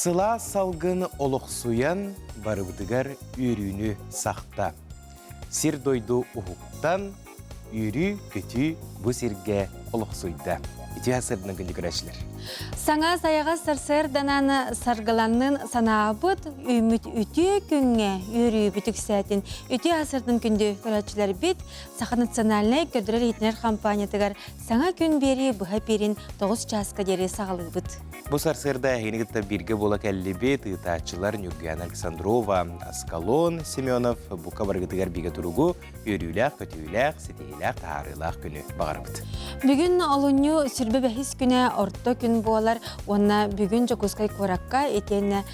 Сылаас салгын олохсуйан барыбытыгар үөрүүнү сахта. Сир-дойду уһуктан, үөрүү-көтүү бу сиргэ олохсуйда. Ити сырдынан күндү көрөөччүлэр. Саҥа сайаҕас сарсыарданан саргыланнын санаабыт, үүммүт үтүө күҥҥэ үөрүүбүт үксээтин. Үтүө сырдын күндү көрөөччүлэрбит Саха национальнай көрдөрөр-иһитинэр хампаанньатыгар саҥа күн биэрии быһа эпиирин 9 чааска диэри саҕалыыбыт. Бу сарсыарда эһигини кытта бииргэ буола кэллибит ыытааччылар Ньургуяна Александрова, Аскалон Семенов бука барыгытыгар бигэ туругу, үөрүүлээх-көтүүлээх, ситиһиилээх, таһаарыылаах күнү баҕарабыт. Бүгүн олунньу сүрбэ бэһис күнэ орто күн буолар уонна бүгүн Дьокуускай куоракка итиэннэ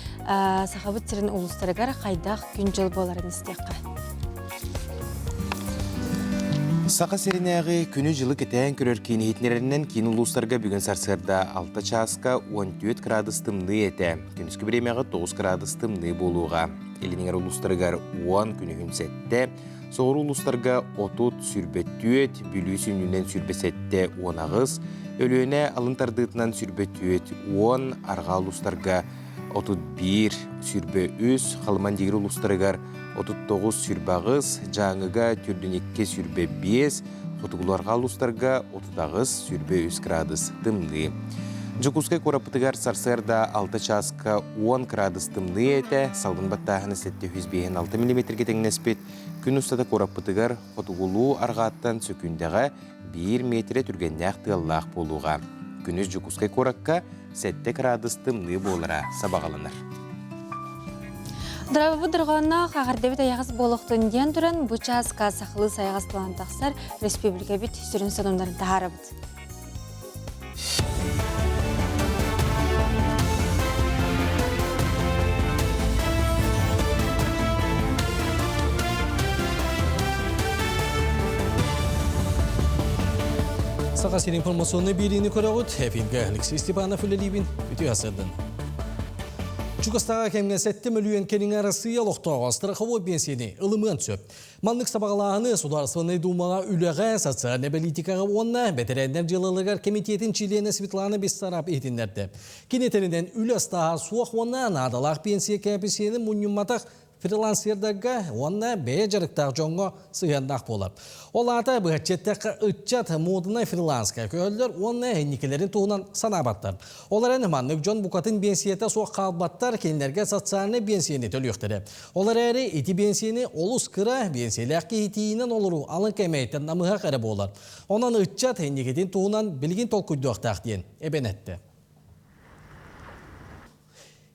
Сахабыт сирин улуустарыгар хайдах күн-дьыл буоларын истиэххэ. Саха сиринээҕи күнү-дьылы кэтээн көрөр киин иһитиннэрэринэн киин улуустарга бүгүн сарсыарда 6 чааска 14 градус тымныы этэ. Күнүскү бириэмэҕэ 9 градус тымныы буолуоҕа. Илин эҥэр улуустарыгар 10, күнүһүн 7, соҕуруу улуустарга 30, 24, Бүлүү сүнньүнэн 27, 18, Өлүөнэ алын тардыытынан 24, 10, арҕаа улуустарга 31, 23, Халыман Дигир улуустарыгар 39 сүрбаҕыс, Дьааҥыга 42 сүрбэ биэс, Хотугуларга улуустарга 38 сүрбэ үс градус тымныы. Дьокуускай куораппытыгар сарсыарда 6 чааска 10 градус тымныы этэ, салгын баттааһына 756 миллиметргэ тэҥнэспит. Күн устата куораппытыгар хотугулуу арҕааттан сөкүүндэҕэ биир миэтирэ түргэннээх тыаллаах буолуоҕа. Күнүс Дьокуускай куоракка 7 кыраадыс тымныы буолара сабаҕаланар. Дорабыбыт дорҕоонноох аҕардэбит айаҕас буолуохтун диэн туран бу чааска сахалыы сайаҕас тылан тахсар республикабит сүрүн сонуннарын таһаарабыт. Саха сирин информационнай биэриини көрөҕүт. Эфиргэ Алексей Степанов үлэлиибин. Үтүө сырдын. Чугастааҕы кэмҥэ сэттэ мөлүйүөн кэриҥэ Арассыыйа олохтооҕо страховой биэнсийэни ылымыан сөп. Маннык сабаҕалааһыны Судаарыстыбаннай Дуумаҕа үлэҕэ, социальнай бэлиитикэҕэ уонна бэтэрээннэр дьыалаларыгар кэмитиэтин чилиэнэ Светлана Бессараб иһитиннэрдэ. Кини этэринэн, үлэ ыстааһа суох уонна наадалаах биэнсийэ кээписиэни мунньумматах фрилансердарга уонна бэйэ дьарыктаах дьоҥҥо сыһыаннаах буолар. Ол аата быһаччы эттэххэ ыччат муодунай фриланска көһөллөр уонна инникилэрин туһунан санаабаттар. Ол эрэн маннык дьон букатын биэнсийэтэ суох хаалбаттар, кинилэргэ социальнай биэнсийэни төлүөхтэрэ. Ол эрээри ити биэнсийэни олус кыра биэнсийэлээх киһи тиийинэн олоруу алын кээмэйиттэн намыһах эрэ буолар. Онон ыччат инникитин туһунан билигин толкуйдуохтаах диэн эбэн эттэ.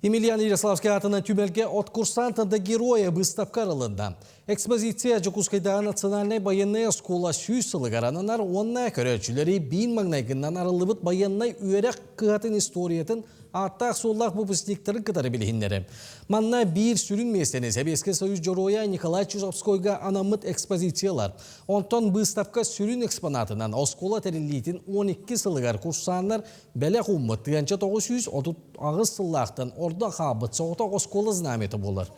Емельян Ярославский аатынан түмэлгэ от курсанта до героя быыстапка арылынна. Экспозиция Дьокуускайдааҕы национальнай байыаннай оскуола сүүс сылыгар ананар уонна көрөөччүлэри биин маҥнайгыннан арыллыбыт байыаннай үөрэх кыһатын историятын ааттаах-суоллаах выпускниктарын кытары билиһиннэрэр. Манна биир сүрүн миэстэни Сэбиэскэй Союз Дьоруойа Николай Чижовскойга анаммыт экспозициялар. Онтон быыстапка сүрүн экспонатынан оскуола тэриллиитин 12 сылыгар курсааннар бэлэх ууммут 1938 сыллаахтан ордо хаалбыт соҕотох оскуола знамята буолар.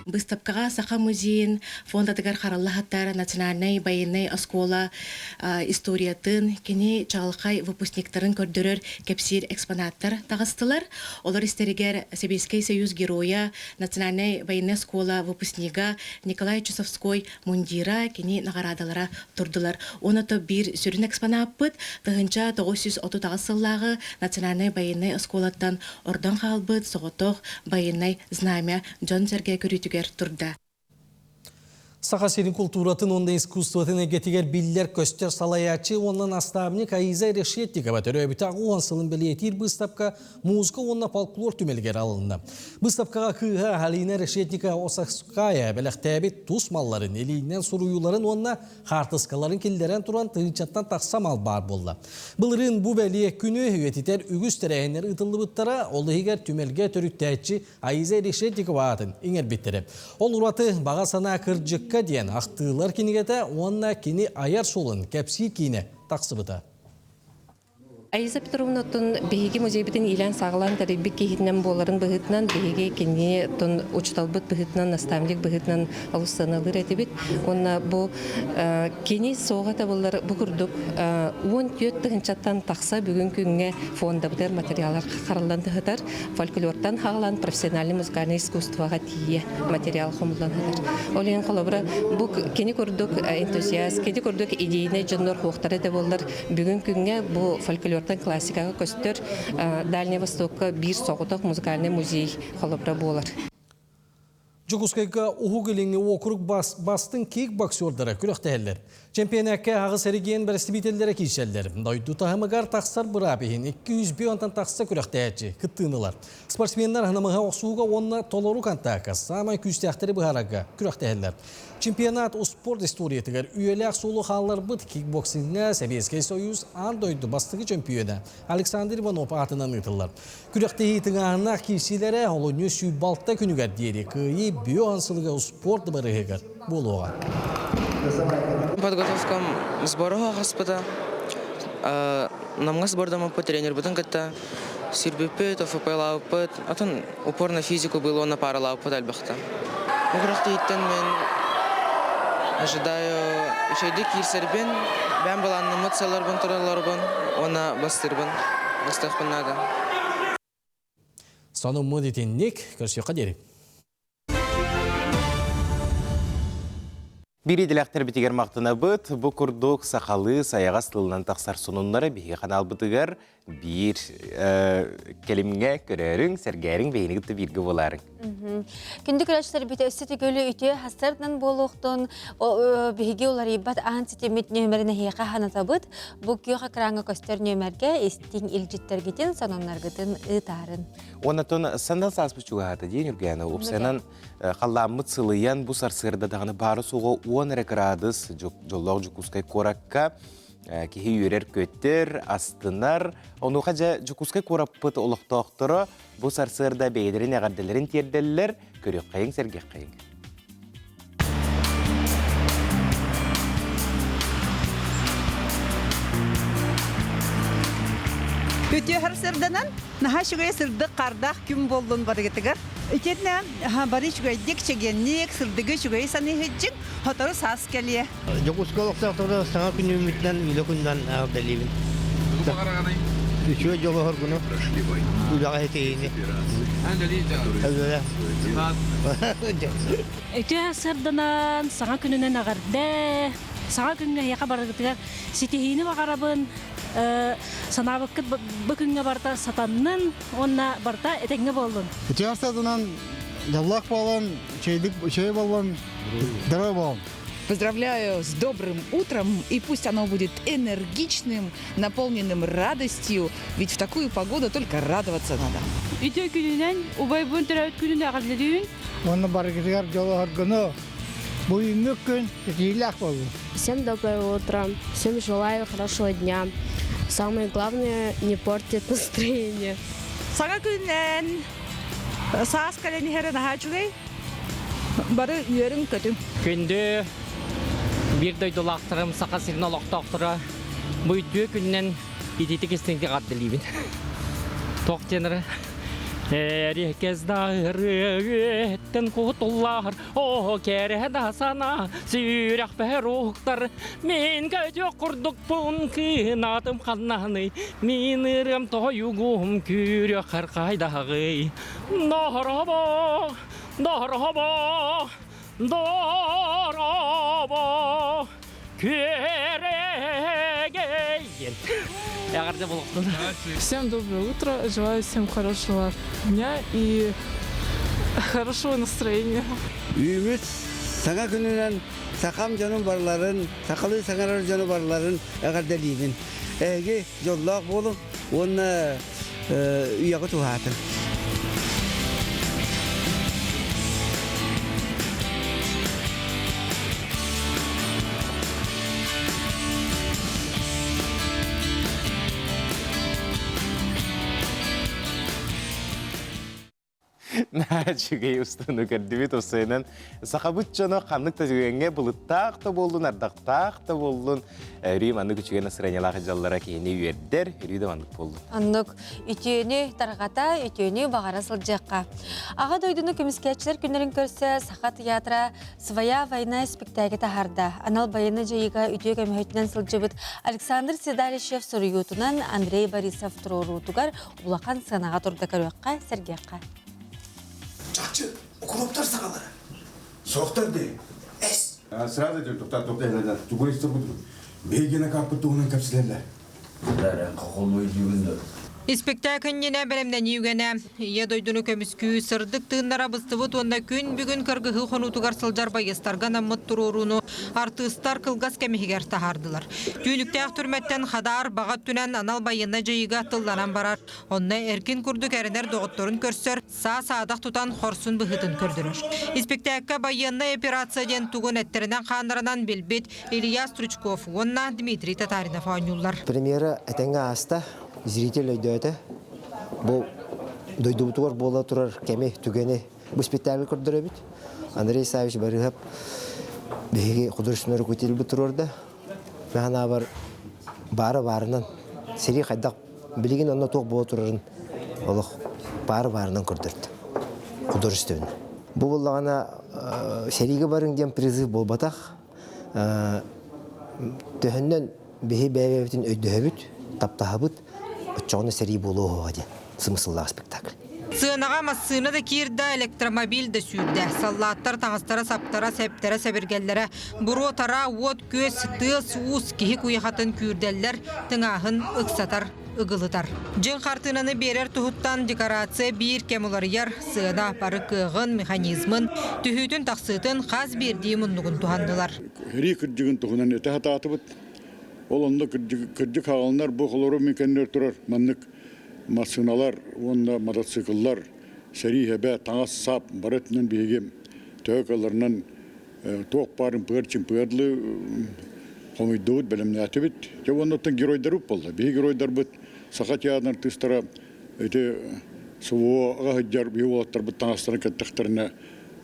Быыстапкаҕа Саха музейын фондатыгар харалла сытар национальнай байыаннай оскуола историятын, кини чаҕылхай выпускниктарын көрдөрөр кэпсиир экспонаттар таҕыстылар. Олор истэригэр Сэбиэскэй Союз геройа, национальнай байыаннай оскуола выпускнига Николай Чусовской мундира, кини наҕараадалара турдулар. Уонна то биир сүрүн экспонаппыт 1938 сыллааҕы национальнай байыаннай оскуолаттан ордон хаалбыт соҕотох байыаннай знамя дьон-сэргэ көрүүтүгэр турда. Саха сирин култууратын уонна искусствотын эйгэтигэр биллэр-көстөр салайааччы уонна наставник Аиза Решетникова төрөөбүтэ 10 сылын бэлиэтиир быыстапка музыка уонна фольклор түмэлигэр алынна. Быыстапкаҕа кыыһа Алина Решетникова Осакская бэлэхтээбит тус малларын, илиинэн суруйууларын уонна хаартыскаларын киллэрэн туран тыһыынчаттан тахса мал баар буолла. Былырыын бу бэлиэ күнү үйэтитэр үгүс тэрээһиннэр ыытыллыбыттара, ол иһигэр түмэлгэ төрүттээччи Аиза Решетникова аатын иҥэрбиттэрэ. Ол ураты «Баҕа санаа кырдьыкка» диэн ахтыылар кинигэтэ уонна кини айар суолун кэпсиир киинэ тахсыбыта. Аиза Петровна оттон биһиги музейбытын иилээн-саҕалаан тэрийбит киһитинэн буоларын быһыытынан биһиги кини оттон учууталбыт быһыытынан, наставник быһыытынан олус сыаналыыр этибит. Уонна бу кини суоҕа табыллар бу курдук 14 тыһыынчаттан тахса бүгүн күҥҥэ фондабытыгар материаллар хараллан сытар. Фольклортан хаалан профессиональный музыкальный искусствоҕа тиийэ материал хомуллан сытар. Ол иһин холобура бу кини курдук энтузиаст, кини курдук идейнай дьоннор хуохтара да буоллар Бүгүн күҥҥэ бу фольклортан классикаҕа көстөр Дальний Востокка биир соҕотох музыкальнай музей холобура буолар. Дьокуускайга Уһук Илиҥҥи уокурук бас, бастыҥ кикбоксердара күрэхтэһэллэр. Чемпионакка аҕыс эрэгийиэн бэрэстэбиитэллэрэ киирсэллэр. Дойду таһымыгар тахсар быраап иһин 200 онтон тахса күрэхтэһээччи кыттыыны ылар. Спортсменнар ханамыһа охсууга уонна толору контакка саамай күүстээхтэри быһаарарга күрэхтэһэллэр. Чемпионат успуорт историятыгар үйэлээх суолу хаалларбыт кикбоксиҥҥа Сэбиэскэй Союз аан дойду бастакы чөмпүйүөнэ Александр Иванов аатынан ыытыллар. Күрэхтэһии тыҥааһыннаах киирсиилэрэ олунньу 106 күнүгэр диэри Кыайыы Бүө сылыгар успуорт барыһыгар буолуоҕа. Подготовкам сбору хаспыта. Намҥа сбордаммыппыт тренербытын кытта сүүрбүппүт, ОФП-лаабыппыт, атын упор на физику было уонна пааралаабыппыт элбэхтэ. Бу күрэхтэһииттэн мин ожидаю үчүгэйдик киирсэрбин, бэйэм былааннаммыт сыалларбын туралларбын уонна бастыырбын, бастыахпын наада. Сонуммут итинник, көрсүөххэ диэри. Биир идэлээхтэрбитигэр махтанабыт. Бу курдук сахалыы сайаҕас тылынан тахсар сонуннары биһиги ханаалбытыгар биир кэлимҥэ көрөөрүҥ, сэргээриҥ, бэйэни кытта бииргэ буолаарыҥ. Күндү көрөөччүлэрбит өссө төгүл үтүө хастарынан буолуохтун биһиги уларыйбат аан ситиммит нүөмэрин эһиэхэ ханатабыт. Бу күөх экраҥҥа көстөр нүөмэргэ истиҥ илдьиттэргитин, сонуннаргытын ыытаарын. Оннотон сандал сааспыт чугаһаата диэн Үргээнэ уопсайынан халлааммыт сылыйан бу сарсыарда даҕаны баара суоҕа 10 эрэ кыраадыс дьоллоох Дьокуускай куоракка киһи үөрэр-көтөр, астынар. Онуоха дьэ Дьокуускай куораппыт олохтоохторо бу сарсыарда бэйэлэрин эҕэрдэлэрин тиэрдэллэр, көрүөххэйиҥ, сэргэххэйиҥ. Үтүө сарсыарданан наһаа үчүгэй сырдык хардаах күн буоллун барыгытыгар. Итиэннэ бары үчүгэйдик, чэгиэнник, сырдыгы үчүгэйи саныы сылдьыҥ, сотору саас кэлиэ. Дьокуускай олохтоохторо саҥа күн үүммүтүнэн үлэ күнүнэн эҕэрдэлиибин. Үчүгэй дьолу оһоргуну, үлэҕэ ситиһиини. Үтүө сырдынан, саҥа күнүнэн эҕэрдэ! Саҥа күҥҥэ эһиэхэ барыгытыгар ситиһиини баҕарабын. Санаабыккыт бу күҥҥэ барыта сатаннын уонна барыта этэҥҥэ буоллун. Үтүө сырдынан, дьоллоох буолун, үчүгэй буоллун, здоровый буолун. Поздравляю с добрым утром, и пусть оно будет энергичным, наполненным радостью, ведь в такую погоду только радоваться надо. Үтүө күнүнэн, убайбын төрөөбүт күнүн эҕэрдэлиибин. Уонна барыгытыгар дьолоһоргуну бу үүммүт күн ситиһиилээх буоллун. Всем доброе утро. Всем желаю хорошего дня. Самое главное, не портить настроение. Саҥа күннэн саас кэлэн иһэрэ наһаа үчүгэй. Бары үөрүҥ-көтүҥ. Күндү биир дойдулаахтарым, Саха сирин олохтоохторо бу үтүө күнүнэн итиитик истиҥник эҕэрдэлиибин. Туох диэн эрэ Эриэкэс да ырыаттан кутуллар, оо кэрэ да санаа, сүрэхпэр уһуктар, мин көтүөх курдукпун кыынатым ханнаһыный, мин ырыам тойугум күүрүөххэр хайдаҕый. Дорообо, дорообо, дорообо, күөрэгэй. Эҕэрдэ буолуохтун. Всем доброе утро, желаю всем хорошего дня и хорошего настроения. Үүмүт саҥа күнүнэн сахам дьонун барыларын, сахалыы саҥарар дьону барыларын эҕэрдэлиибин. Эһиги дьоллоох буолуҥ уонна үйэҕит уһаатын. Үчүгэй устууну көрдүбүт осуйунан сахабыт дьоно ханнык да түгэҥҥэ былыттаах да буоллун, ардахтаах да буоллун, өрүү маннык үчүгэй настроениялаах дьаллара киһини үөрдэр, өрүү да маннык буоллун. Оннук үтүөнү тарҕата, үтүөнү баҕара сылдьыахха. Аҕа дойдуну көмүскээччилэр күннэрин көрсө Саха театра «Своя война» спектакль таһаарда. Анал байыаннай дьайыыга үтүө көмөһүтүнэн сылдьыбыт Александр Седалищев суруйуутунан Андрей Борисов туруоруутугар улахан сыанаҕа турда көрүөххэ, сэргиэххэ. Чахчы, укроптар саҕалара. Суохтар дии. Эс. Сразу этим тоқтат тоқтат тугуристар кудук. Бейгене каппыт туһунан кэпсилеллер. Бәрен қоқолмой дүйгүн Испэктээк иннинэ бэлэмнэнии үгэнэ, Ийэ дойдуну көмүскүү, сырдык тыыннара быстыбыт уонна күн бүгүн кыргыһыы хонуутугар сылдьар байыастарга анаммыт туруорууну артыыстар кылгас кэм иһигэр таһаардылар. Түүнүктээх түрмэттэн хадаар баҕа өттүнэн анал байыаннай дьайыыга тылланан барар. Онно эркин курдук эрэнэр доҕотторун көрсөр, саа-саадах тутан хорсун быһыытын көрдөрөр. Испэктээккэ байыаннай операция диэн тугун эттэринэн-хааннарынан билбит Илья Стручков уонна Дмитрий Татаринов оонньууллар. Премьера этэҥҥэ ааста, зритель өйдөөтө. Бу дойдубутугар буола турар кэми, түгэни бу спектакль көрдөрөбүт. Андрей Савич Барыһап биһиги художественный руководитель туруорда. Мин баара баарынан сэрии хайдах билигин онно туох буола турарын олох баары баарынан көрдөрдө художественный. Бу буллаҕына сэриигэ барыҥ диэн призыв буолбатах. Төһөннөн биһи бэйэбитин өйдөһөбүт, таптаһабыт, оччоҕуна сэрии буолуо уһуоҕа диэн смысллаах спектакль. Сыанаҕа массыына да киирдэ, электромобиль да сүүрдэ. Саллааттар таҥастара-саптара, сэптэрэ-сэбиргэллэрэ, буруо-тараа, уот-күөс, тыас-уус киһи куйахатын күүрдэллэр, тыҥааһын ыксатар, ыгылытар. Дьиҥ хартыынаны биэрэр туһуттан декорация биир кэм уларыйар, сыана бары кыаҕын, механизмын, түһүүтүн-тахсыытын хас биирдии муннугун туһаннылар. Сэрии кырдьыгын туһунан этэ сатаатыбыт. Ол онно кырдьык хааланнар бу холору мин кэннигэр турар маннык массыыналар уонна мотоцикллар, сэрии хэбэ, таҥас-сап бары өттүнэн биһиги төһө кыалларынан туох баар ымпыгар-чымпыгар дылы хомуйдубут, бэлэмнээтибит. Дьэ уонна оттон геройдарбыт буолла. Биһиги геройдарбыт Саха театрын артыыстара ити СВО-ҕа сылдьар биһиги уолаттарбыт таҥастарын кэттэхтэринэ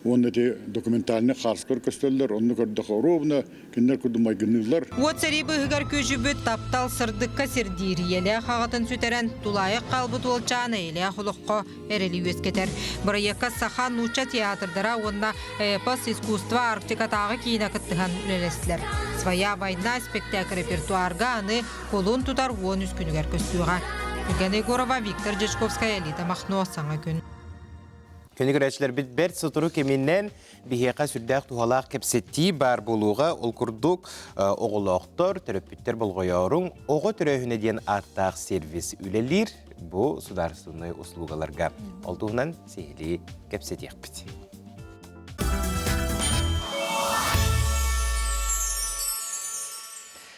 уонна ити документальнай хаарскар көстөллөр, онно көрдөххө ровно Кинилэр курдук майгынныыллар. Уот сэрии быыһыгар күөдьүйбүт таптал сырдыкка сирдиир ийэлээх аҕатын сүтэрэн, тулаайах хаалбыт уолчаан эйэлээх олоххо эрэли үөскэтэр. Бырайыакка Саха нуучча театрдара уонна эпос искусство Арктикатааҕы киинэ кыттыһан үлэлэстилэр. Своя война спектакль репертуарга аны кулун тутар 13 күнүгэр көстүөҕэ. Егена Егорова, Виктор Дьячковскай, Элита Махно, Саҥа күн. Күнү көрөөччүлэрбит бэрт сотору кэминэн биһиэхэ сүрдээх туһалаах кэпсэтии баар буолуоҕа. Ол курдук оҕолоохтор, төрөппүттэр болҕойооруҥ, оҕо төрөөһүнэ диэн ааттаах сервис үлэлиир бу судаарыстыбаннай услугаларга. Ол туһунан сиһилии кэпсэтиэхпит.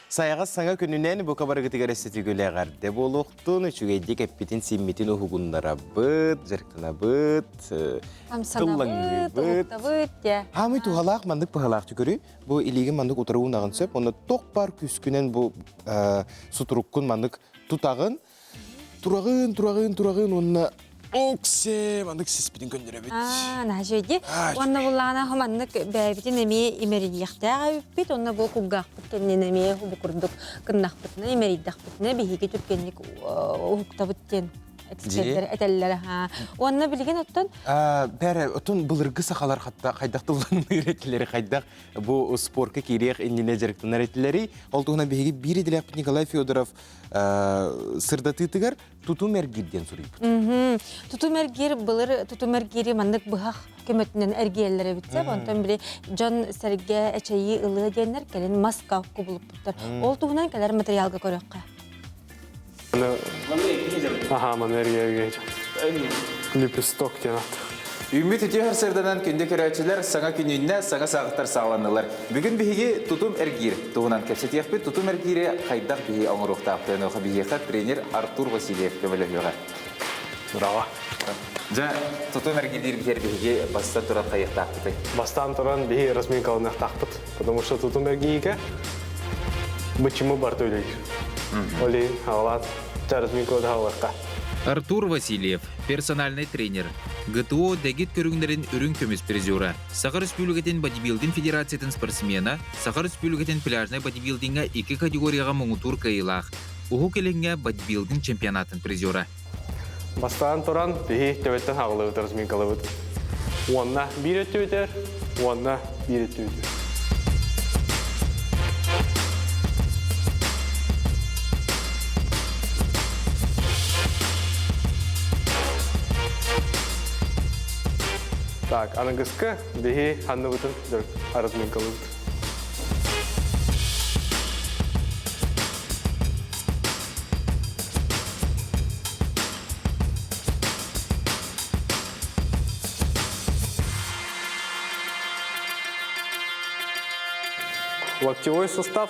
Сайаҕас саҥа күнүнэн бука барыгытыгар эстетигүлэ эҕэрдэ буолуохтун, үчүгэйдик эппитин-симмитин уһугуннарабыт, дьарыктанабыт, Хамсанабыт, уһуктабыт, дьэ. Хаамый туһалаах маннык быһалаах түкөрү, бу илиигин маннык утары уунаҕын сөп, онно тох бар күскүнэн бу сутуруккун маннык тутаҕын, тураҕын, тураҕын, тураҕын уонна Оксе, маннык сиспитин көннөрөбүт. Аа, наһаа Уонна буллаҕына маннык бэйэбитин эмиэ имэрийиэхтээх эбиппит, онно бу кулгаахпыт кэннин эмиэ бу курдук кыннахпытына, имэрийдэхпитинэ биһиги түргэнник уһуктабыт диэн экспердэр этэллэр аһаа. Уонна билигин оттон Бәрі, отон былыргы сахалар хатта хайдах тылланныыр этилери, хайдах бу спорка киириэх иннинэ дьарыктанар этилери. Ол туһунан биһиги биир идэлээхпит Николай Федоров сырдатыытыгар тутум эргиир диэн суруйбут. Тутум эргиир былыр тутум эргиири маннык быһах көмөтүнэн эргийэллэр эбит сөп. Онтон били дьон сэргэ эчэйии ылыа диэннэр кэлин маска кубулуппуттар. Ол туһунан кэлэр материалга көрүөххэ. Аха, маны эргийэргэ лепесток диэн ат. Үүммүт үтүө сарсыарданан күндү көрөөччүлэр саҥа күнүннэ саҥа саҕахтар саҕаланнылар. Бүгүн биһиги тутум эргиир туһунан кэпсэтиэхпит. Тутум эргиири хайдах биһи оҥоруохтаахпытын биһиэхэ тренер Артур Васильев көмөлөһүөҕэ. Браво! Дьэ, тутум эргиир биһиэр биһиги бастан туран хайыахтаахпытый? Бастаан туран биһи разминкаланыахтаахпыт. Потому что тутум эргиигэ бычымы барта үлэлиир. Ол иһин аҕалаат разминкалады хаалыахха. Артур Васильев, персональный тренер. ГТО дэгит көрүҥнэрин үрүҥ көмүс призера, Саха Республикатын бодибилдинг федерациятын спортсмена, Саха Республикатын пляжнай бодибилдиҥҥа икки категорияҕа муҥутуур кыайыылаах, Уһук Илиҥҥэ бодибилдинг чемпионатын призера. Бастаан туран, биһи төбөттөн хаҕылыбыт, разминкалыбыт. Уонна биир өттүбүтэр, уонна биир өттүбүтэр. Так, аныгыскы биһи ханныбытын разминкалыбыт. Локтевой сустав.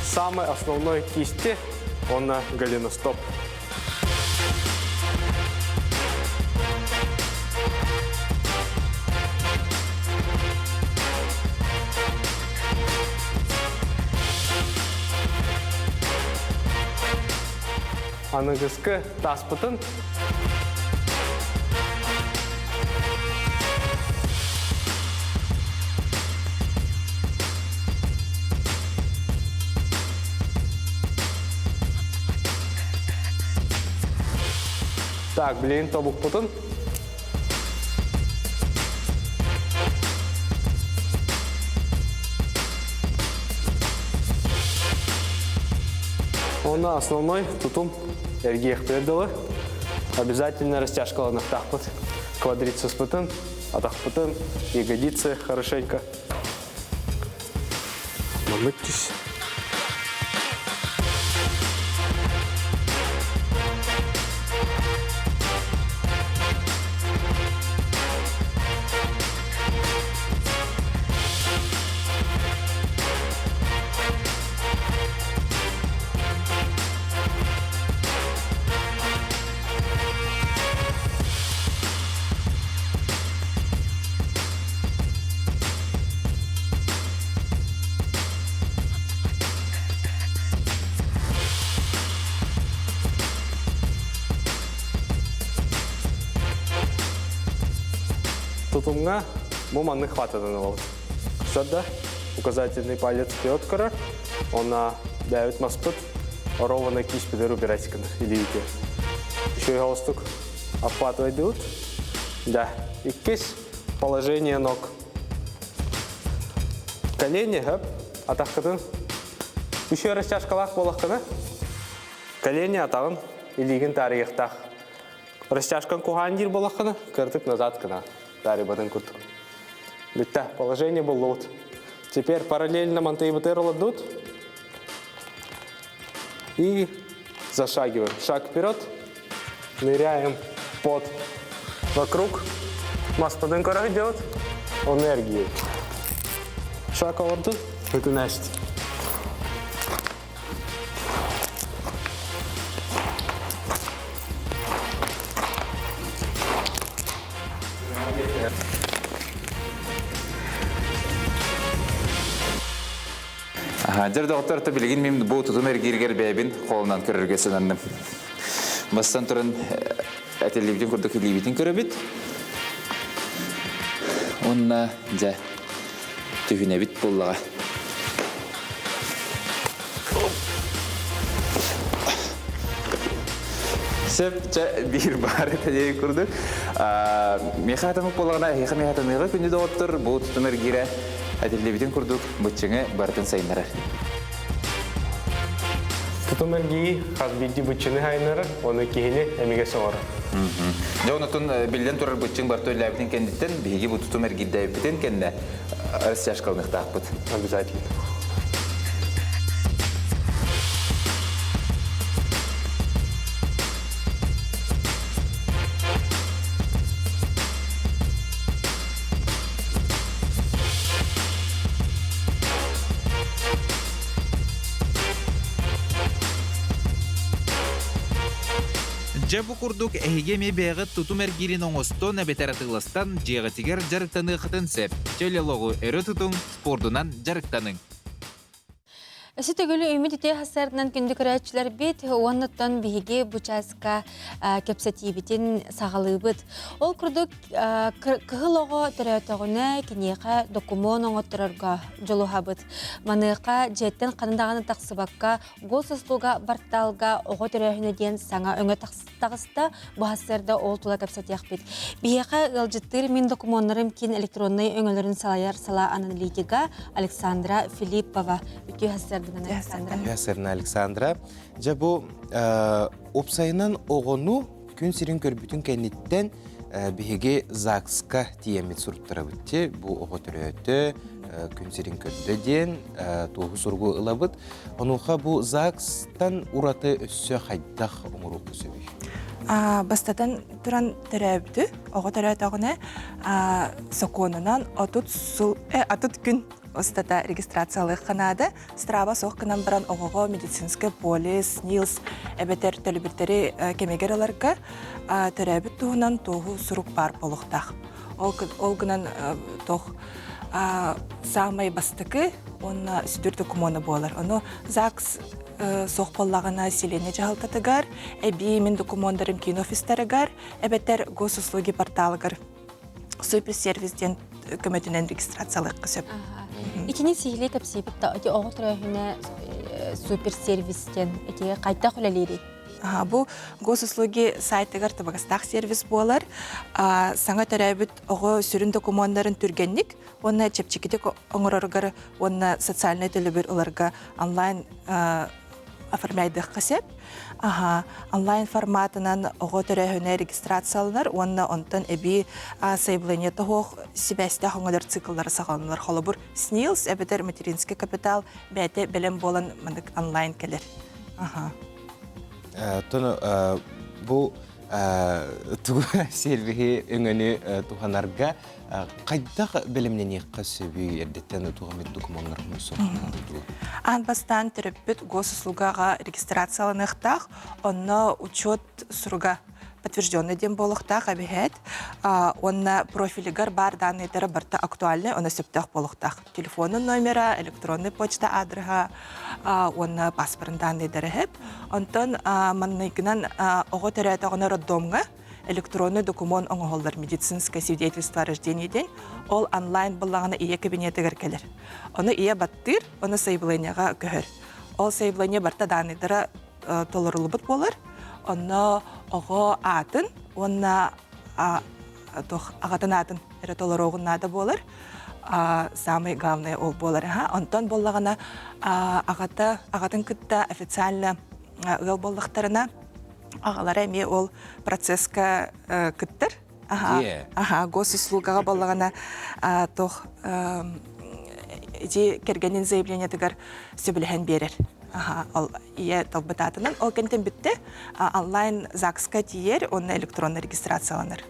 Самый основной кисти он голеностоп. Аныгыскы таспытын Так, блин, тобукпутун. Оны основной тутум эргиэхпэр дылы. Обязательно растяжкаланыахтаахпыт. Квадрицепспытын, атахпытын, ягодицы хорошенько. Маннык түс. Тутумҥа бу маннык хватадан ылабыт. Кысарда указательный палец вперед көрөр, Онна бэйэбит маспыт ровно киспитер убирать гынар илиибитигэр. Үчүгэй холостук обхватывайдыбыт. Да. Иккис положение ног. Колени хөп, атаххытын үчүгэй растяжкалаах буолаххына, колени атаҕын илиигин таарыйыахтаах. Растяжкан куһаан диир буолаххына, кыртык назад гына таарыйбатын курдук. Бүттэ, положение буллубут. Теперь параллельно мантайбытыр олордут. И зашагиваем. Шаг вперед. Ныряем под вокруг. Маспадын көрө делать. Энергии. Шаг олорду. Вытынасить. Дьэр доҕоттор, билигин мин бу тутум эргииригэр бэйэбин холунан көрөргө сананным. Бастан туран этиллибитин курдук илиибитин көрөбүт. Уонна дьэ түһүнэбит буоллаҕа. Сөп, чэ, биир баар этэ курдук. Миэхэ атамык буоллаҕына, эһиэхэ миэхэ атаныыга күндү доҕоттор, бу тутум эргиирэ этиллибитин курдук быччыҥы барытын сайыннарар. Тутум эргии хас биирдии быччыны сайыннарар, ону киһини эмигэ соҕорор. Дьэ, онотун биллэн турар быччыҥ барыта үллээбитин кэнниттэн биһиги бу тутум эргийдээбиппитин кэннэ растяжкаланыахтаахпыт. Обязательно. Дьэ бу курдук эһиги эмиэ бэйэҕит тутум эргиирин оҥостон эбэтэр атыыластан дьиэҕитигэр дьарыктаныаххытын сөп. Чөл олоҕу өрө тутуҥ, спордунан дьарыктаныҥ. Өссө төгүл үүммүт үтүө сарсыарданан күндү көрөөччүлэрбит уоннаттан биһиги бу чааска кэпсэтиибитин саҕалыыбыт. Ол курдук кыһыл оҕо төрөөтөҕүнэ киниэхэ докумуон оҥотторорго дьулуһабыт. Маныаха дьиэттэн ханна даҕаны тахсыбакка госуслуга порталга оҕо төрөөһүнэ диэн саҥа өҥө таҕыста. Бу сарсыарда ол тула кэпсэтиэхпит. Биһиэхэ ыалдьыттыыр мин докумуоннарым киин электроннай өҥөлөрүн салайар салаа аналитига Александра Филиппова. Үтүө сарсыарданан Александра. Үтүө сарсыарданан Александра. Дьэ бу уопсайынан оҕону күн сирин көрбүтүн кэнниттэн биһиги ЗАГСка тиийэммит суруттарабыт. Бу оҕо төрөөтө, күн сирин көрдө диэн туоһу суругу ылабыт. Онуоха бу ЗАГСтан ураты өссө хайдах оҥоруохха сөбүй? Бастатан туран төрөөбүтү, оҕо төрөөтөҕүнэ сокуонунан 30 сыл, 30 күн устата регистрациялыахха наада. Страба суох гынан баран оҕоҕо медицинскэй полис, СНИЛС эбэтэр төлөбүрдэри кэмигэр ыларга төрөөбүт туһунан туоһу сурук баар буолуохтаах. Ол гынан туох саамай бастакы уонна сүдүр докумуона буолар. Ону ЗАГС суох буоллаҕына селение дьаһалтатыгар, эбии мин докумуоннарым киин офистарыгар, эбэтэр госуслуги порталыгар суперсервис диэн көмөтүнэн регистрациялыахха сөп. Итини сиһилии кэпсиибит да, ити оҕо төрөөһүнэ суперсервис диэн ити хайдах үлэлиирий? Бу госуслуги сайтыгар табыгастаах сервис буолар. Саҥа төрөөбүт оҕо сүрүн докумуоннарын түргэнник уонна чэпчэкитик оҥороругар уонна социальнай төлөбүр ыларга онлайн оформляйдыахха сөп. Аха, онлайн форматынан оҕо төрөөһүнэ регистрацияланар уонна онтон эбии заявление тоһуох сибээстээх оҥолор цикллары саҕаланар. Холобур, СНИЛС эбэтэр материнский капитал бэйэтэ бэлэм буолан маннык онлайн кэлэр. Аха. Тону бу тугу сервиһи өҥөнү туһанарга хайдах бэлэмнэниэххэ сөбүй эрдэттэн туһаммыт докумуоннар Аан бастаан төрөппүт госуслугаҕа регистрацияланыахтаах, онно учет суруга подтвержденный диэн буолуохтаах эбиһээт уонна профилигар баар дааннайдара барыта актуальнай, онно сөптөөх буолуохтаах. Телефонун номера, электронный почта аадырыһа уонна паспорын дааннайдара иһип. Онтон манныгынан оҕо төрөөтөҕүнэ роддомҥа электронный документ оҥоһуллар медицинское свидетельство о рождении диэн ол онлайн буллаҕына ийэ кабинетыгар кэлэр. Ону ийэ баттыыр, ону заявлениеҕа көһөр. Ол заявление барыта дааннайдара толоруллубут буолар. Онно оҕо аатын уонна аҕатын аатын эрэ толоруоҕун наада буолар. Самый главное ол буолар. Онтон буоллаҕына аҕата аҕатын кытта официально ыал буоллахтарына аҕалара эмиэ ол процесска кыттар. Аха, госуслугаҕа буоллаҕына туох ити кэргэнин заявлениетыгар сөбүлэһэн биэрэр. Аха, ол ийэ талбыт аатынан ол кэнтэн бүттэ онлайн ЗАГСка тиийэр уонна электронно регистрацияланар.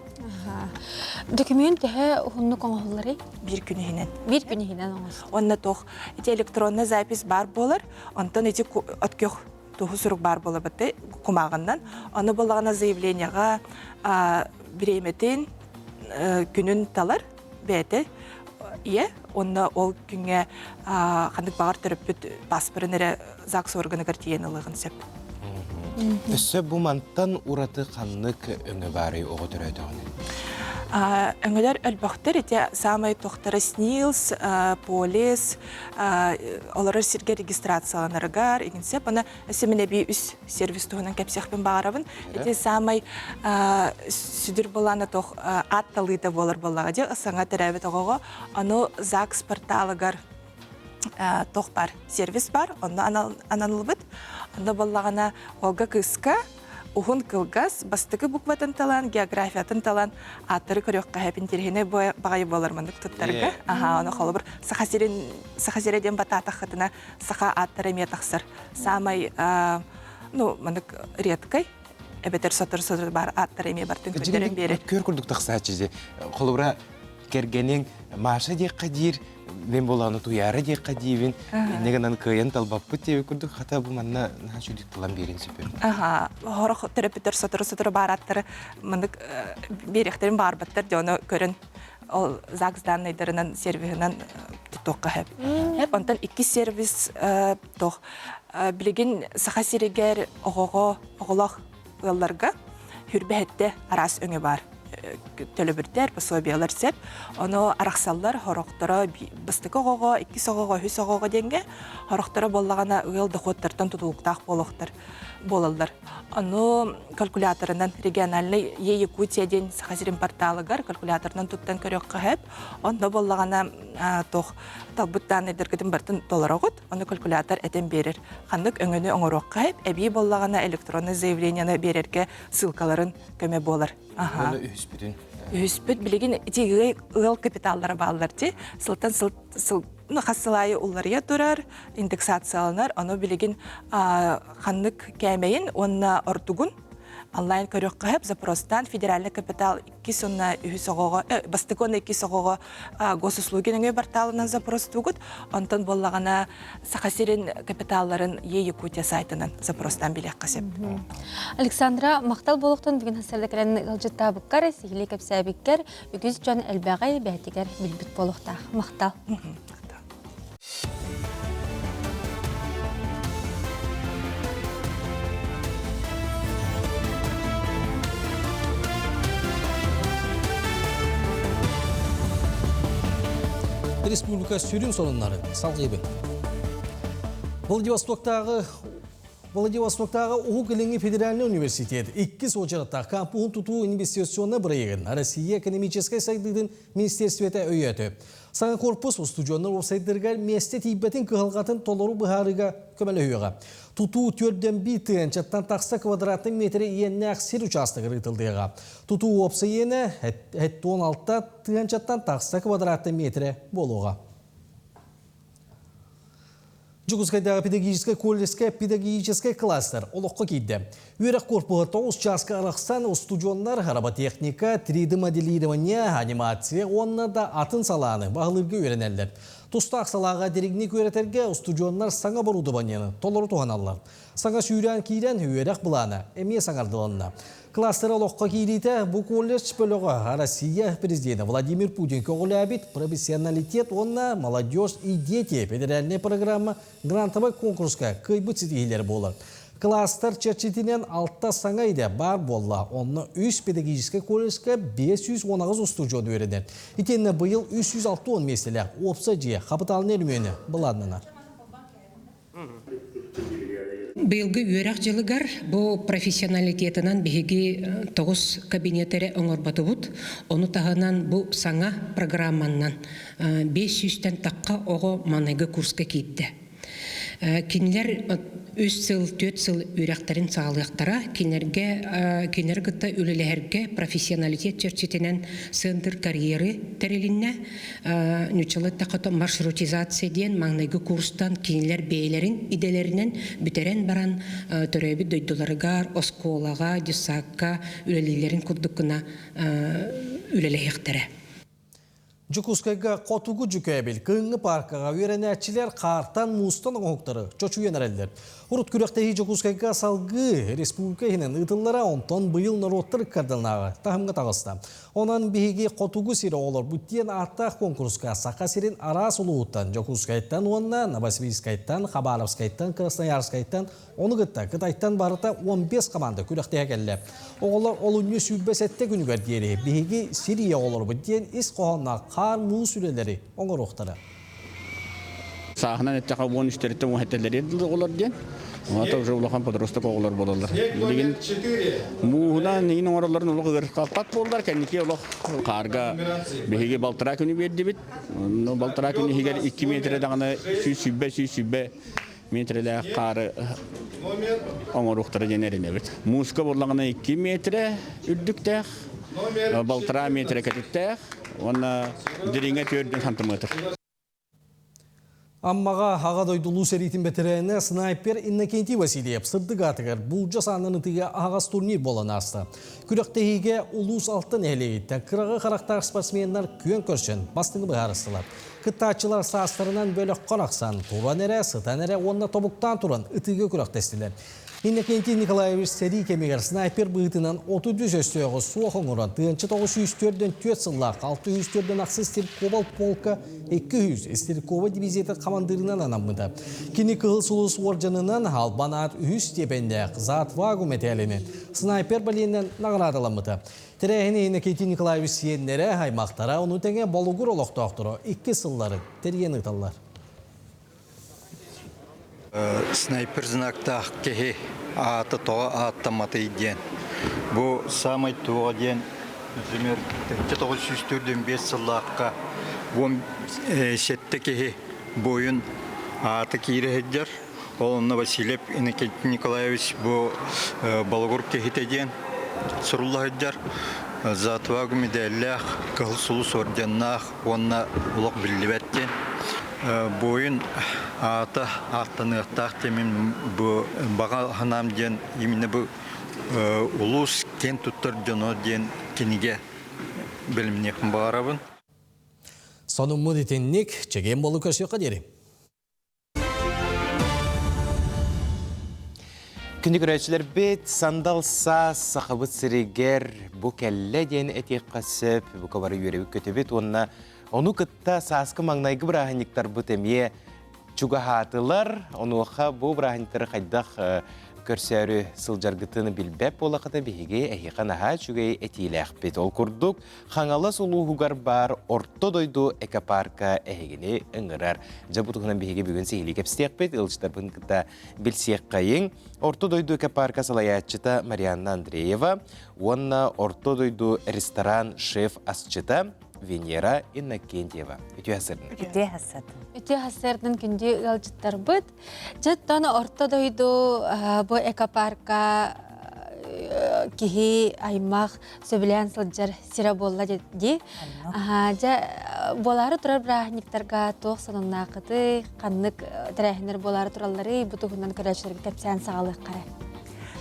Документ төһө уһуннук оҥоһулларый? Биир күн иһинэн. Биир күн иһинэн оҥоһуллар. Уонна туох ити электронная запись баар буолар, онтон ити откөх туһу сурук баар буолабыт кумааҕыннан. Ону буоллаҕына заявлениеҕа бириэмэтин күнүн талар бэйэтэ ийэ уонна ол күҥҥэ ханнык баҕар төрөппүт паспорын эрэ ЗАГС органыгар тиийэн ылыаҕын сөп. Өссө бу мантан ураты ханнык өҥө баарый оҕо төрөөтөҕүнэ? Өҥөлөр өлбөхтөр ити саамай тохтара СНИЛС, полис, олорор сиргэ регистрацияланарыгар игинсеп аны өссө үс сервис туһунан кэпсиэхпин баҕарабын. Ити саамай сүдүр былаана тох аат талыыта буолар буоллаҕа дьэ саҥа төрөөбүт оҕоҕо ону ЗАГС порталыгар тох бар сервис бар онно ананылбыт онно буоллаҕына Олга кыыска уһун кылгас бастакы букватын талан географиятын талан ааттары көрүөххэ хэп интэриэһинэй баҕайы буолар маннык туттарга аха ону холобур саха сирин саха сирэ диэн батаатаххытына саха ааттара эмиэ тахсар саамай ну маннык редкай эбэтэр сотору-сотору баар ааттара эмиэ бартын көрдөрөн биэрэр Көр курдук тахсааччы же холобура кэргэниҥ Маша диэххэ диир, мен буолааны Туйаара диэххэ диибин, инньэ гынан кыайан талбаппыт диэбит курдук, хата бу манна наһаа үчүгдүк талан биэрин сөпү. Аха, хорох төрөппүттэр сотору-сотору баараттары маннык биэриэхтэрин баарбаттар дьону көрөн ол ЗАГС данныйдарынан сервиһынан тутуохха сөп. Хеп, онтон иккис сервис тох билигин Саха сиригэр оҕоҕо оҕолоох ыалларга хүрбэһэттэ араас өҥө баар төлөбүрдэр, пособиялар сөп. Ону арахсаллар хорохторо бастакы оҕоҕо, иккис оҕоҕо, үһүс оҕоҕо диэҥҥэ хорохторо буоллаҕына ыал дохуоттартан тутулуктаах буолуохтар буолаллар. Ону калькуляторынан региональный Е Якутия диэн Саха сирин порталыгар калькуляторынан туттан көрүөххэ сөп. Онно буоллаҕына туох талбыт дааннайдаргытын барытын толороҕут. Ону калькулятор этэн биэрэр. Ханнык өҥөнү оҥоруохха сөп. Эбии буоллаҕына электронный заявлениены биэрэргэ ссылкаларын көмө буолар. Аны үһүспүтүн. Үһүспүт билигин ити ыал капиталлара бааллар ти. Сылтан сыл сыл ну, хас сыл аайы уларыйа турар, индексацияланар. Ону билигин ханнык кээмэйин уонна ордугун онлайн көрүөххэ сөп. Запростаан федеральный капитал иккис уонна үһүс оҕоҕо, бастакы уонна иккис оҕоҕо госуслуги нөҥүө порталынан запростуугут. Онтон буоллаҕына Саха сирин капиталларын Е Якутия сайтынан запростаан билиэххэ сөп. Александра, махтал буолуохтун бүгүн хасарда кэлэн ыалдьыттаабыккар, сиһилии кэпсээбиккэр үгүс дьон элбэҕи бэйэтигэр билбит буолуохтаах. Махтал. Республика сүрүн сонуннары салгыыбын. Владивостоктааҕы Владивостоктааҕы Уһук Илиҥҥи федеральнай университет иккис уочараттаах кампуһун тутуу инвестиционнай бырайыагын Россия экономическай сайдыытын министерствета өйөөтө. Саҥа корпус устудьуоннар уопсайдарыгар миэстэ тиийбэтин кыһалҕатын толору быһаарыыга көмөлөһүөҕэ. Тутуу төрдөн биир тыһыынчаттан тахса квадратный метрэ иэннээх сир учаастагар ыытыллыаҕа. Тутуу уопсай иэнэ 16 тыһыынчаттан тахса квадратный метрэ буолуоҕа. Дьокуускайдааҕы педагогическай колледжка педагогическай класстар олоххо киирдэ. Үөрэх корпуһа 9 чааска арахсан устудьуоннар роботехника, 3D-моделирование, анимация уонна да атын салааны баһылыырга үөрэнэллэр. Тустаах салааҕа дириҥник үөрэтэргэ устудьуоннар саҥа оборудованиены толору туһаналлар. Саҥа сүүрээн киирэн үөрэх былаана эмиэ саҥардылынна. Кластер олоххо киириитэ бу колледж бөлөҕө Россия президенэ Владимир Путин көҕүлээбит «Профессионалитет уонна молодежь и дети» федеральнай программа грантовай конкурска кыайбыт ситиһиилэр буолар. Класстар чэрчитинэн алта саҥа идэ баар буолла. Онно үс педагогическай колледжка 518 устудьуон үөрэнэр. Итиэннэ быйыл 360 миэстэлээх уопсай дьиэ хапытаалынай өрөмүөнэ былааннанар. Быйылгы үөрэх дьылыгар бу профессионалитетынан биһиги тоҕус кабинет эрэ оҥорботубут. Ону таһынан бу саҥа программаннан 500-тэн тахха оҕо маҥнайгы курска киирдэ. Кинилэр үс сыл, түөрт сыл үөрэхтэрин саҕалыахтара. Кинилэргэ кинилэри кытта үлэлэһэргэ профессионалитет чэрчитинэн центр карьеры тэрилиннэ. Ньуччалыы эттэххэ маршрутизация диэн маҥнайгы курстан кинилэр бэйэлэрин идэлэринэн бүтэрэн баран төрөөбүт дойдуларыгар, оскуолаҕа, дьыссаакка үлэлииллэрин курдук гына үлэлэһиэхтэрэ. Дьокуускайга Хотугу дьүкээбил кыһыҥҥы пааркаҕа үөрэнээччилэр хаартан, муустан оҥоһуктары чочуйан эрэллэр. Урут күрэхтэһии Дьокуускайга салгыы республика иһинэн ыытыллара, онтон быйыл норуоттар ыккардылынааҕы таһымҥа таҕыста. Онон биһиги Хотугу сир оҕолорбут диэн ааттаах куонкуруска Саха сирин араас улууһуттан, Дьокуускайтан уонна Новосибирскайтан, Хабаровскайтан, Красноярскайтан, ону кытта Кытайтан барыта 15 команда күрэхтэһэ кэллэ. Оҕолор олунньу 27 күнүгэр диэри биһиги сир ийэ оҕолорбут диэн ис хоһоонноох хаар-муус үлэлэри оҥоруохтара. Сааһынан эттэхэ уон үстэриттэн уон сэтэлэри оҕолор диэн. Ота уже улахан подросток оҕолор буолаллар. Билигин мууһунан иин оҥороллорун олох ыарырҕаппат буоллар, кэнники олох хаарга биһиги балтараа күнү биэрдибит. Но балтараа күн иһигэр 2 метрэ даҕаны 120-120 метрэлээх хаары оҥоруохтара диэн эрэнэбит. Мууска буоллаҕына 2 метрэ үрдүктээх, балтараа метрэ кэтиттээх уонна дириҥэ 4 сантиметр. Аммаҕа Аҕа дойду Улуу сэриитин бэтэрээнэ снайпер Иннокентий Васильев сырдык аатыгар буулдьа саанан ытыыга аһаҕас турнир буолан ааста. Күрэхтэһиигэ улуус алта нэһилиэгиттэн кыраҕы харахтаах спортсменнар күөн көрсөн бастыҥы быһаарыстылар. Кыттааччылар саастарынан бөлөххө арахсан, туран эрэ, сытан эрэ уонна тобуктаан туран ытыыга күрэхтэстилэр. Иннокентий Николаевич сэрии кэмигэр снайпер быһыытынан 33 өстөөҕү суох оҥорон 1944 сыллаах 604 ахсыс стрелковал полка 200 стрелковай дивизията хамандыырынан анаммыта. Кини Кыһыл Сулус уордьанынан Албан аат үһүс степеннээх За отвагу мэтээлинэн снайпер бэлиэнэн наҕараадаламмыта. Тэрээһини Иннокентий Николаевич сиэннэрэ, аймахтара, ону тэҥэ Болугур олохтоохторо икки сылларын тэрийэн ыыталлар. Снайпер знактаах киһи аата тоҕо ааттамматый диэн. Бу саамай туоҕа диэн, например, 1945 сыллаахха 17 киһи буойун аата киирэ сылдьар. Ол онно Васильев Иннокентий Николаевич бу Болугур киһитэ диэн сурулла сылдьар. За отвагу медаллаах, Кыһыл Сулус орденнаах уонна олох биллибэт диэн. Буойун аата ааттаныахтаах диэн бу баҕа санаам диэн именно бу улуус киэн туттар дьоно диэн кинигэ бэлэмниэхпин баҕарабын. Сонуммут итинник, чэгиэн буолу көрсүөххэ диэри. Күндү көрөөччүлэрбит, сандал саас сахабыт сиригэр бу кэллэ диэн этиэххэ сөп. Бука бары үөрэбит көтөбүт уонна ону кытта сааскы маҥнайгы бырааһынньыктарбыт эмиэ чугаһаатылар. Онуоха бу бырааһынньыктары хайдах көрсөөрү сылдьаргытын билбэт буолахыта биһиги эһиэхэ наһаа үчүгэй этиилээхпит. Ол курдук Хаҥалас улууһугар баар Орто дойду экопарка эһигини ыҥырар. Дьэ бу туһунан биһиги бүгүн сиһилии кэпсиэхпит, ыалдьыттарбын кытта билсиэххэйиҥ. Орто дойду экопарка салайааччыта Марианна Андреева уонна Орто дойду ресторан шеф-асчыта Венера Иннокентьева. Үтүө сырдын. Үтүө сырдын. Үтүө сырдын күндү ыалдьыттарбыт. Дьэттон Орто дойду бу экопарка киһи аймах сөбүлээн сылдьар сирэ буолла дии. Дьэ буолаары турар бырааһынньыктарга туох сонуннааххытый, ханнык тэрээһиннэр буолаары туралларый, бу туһунан көрөөччүлэргэ кэпсээн саҕалыахха эрэ.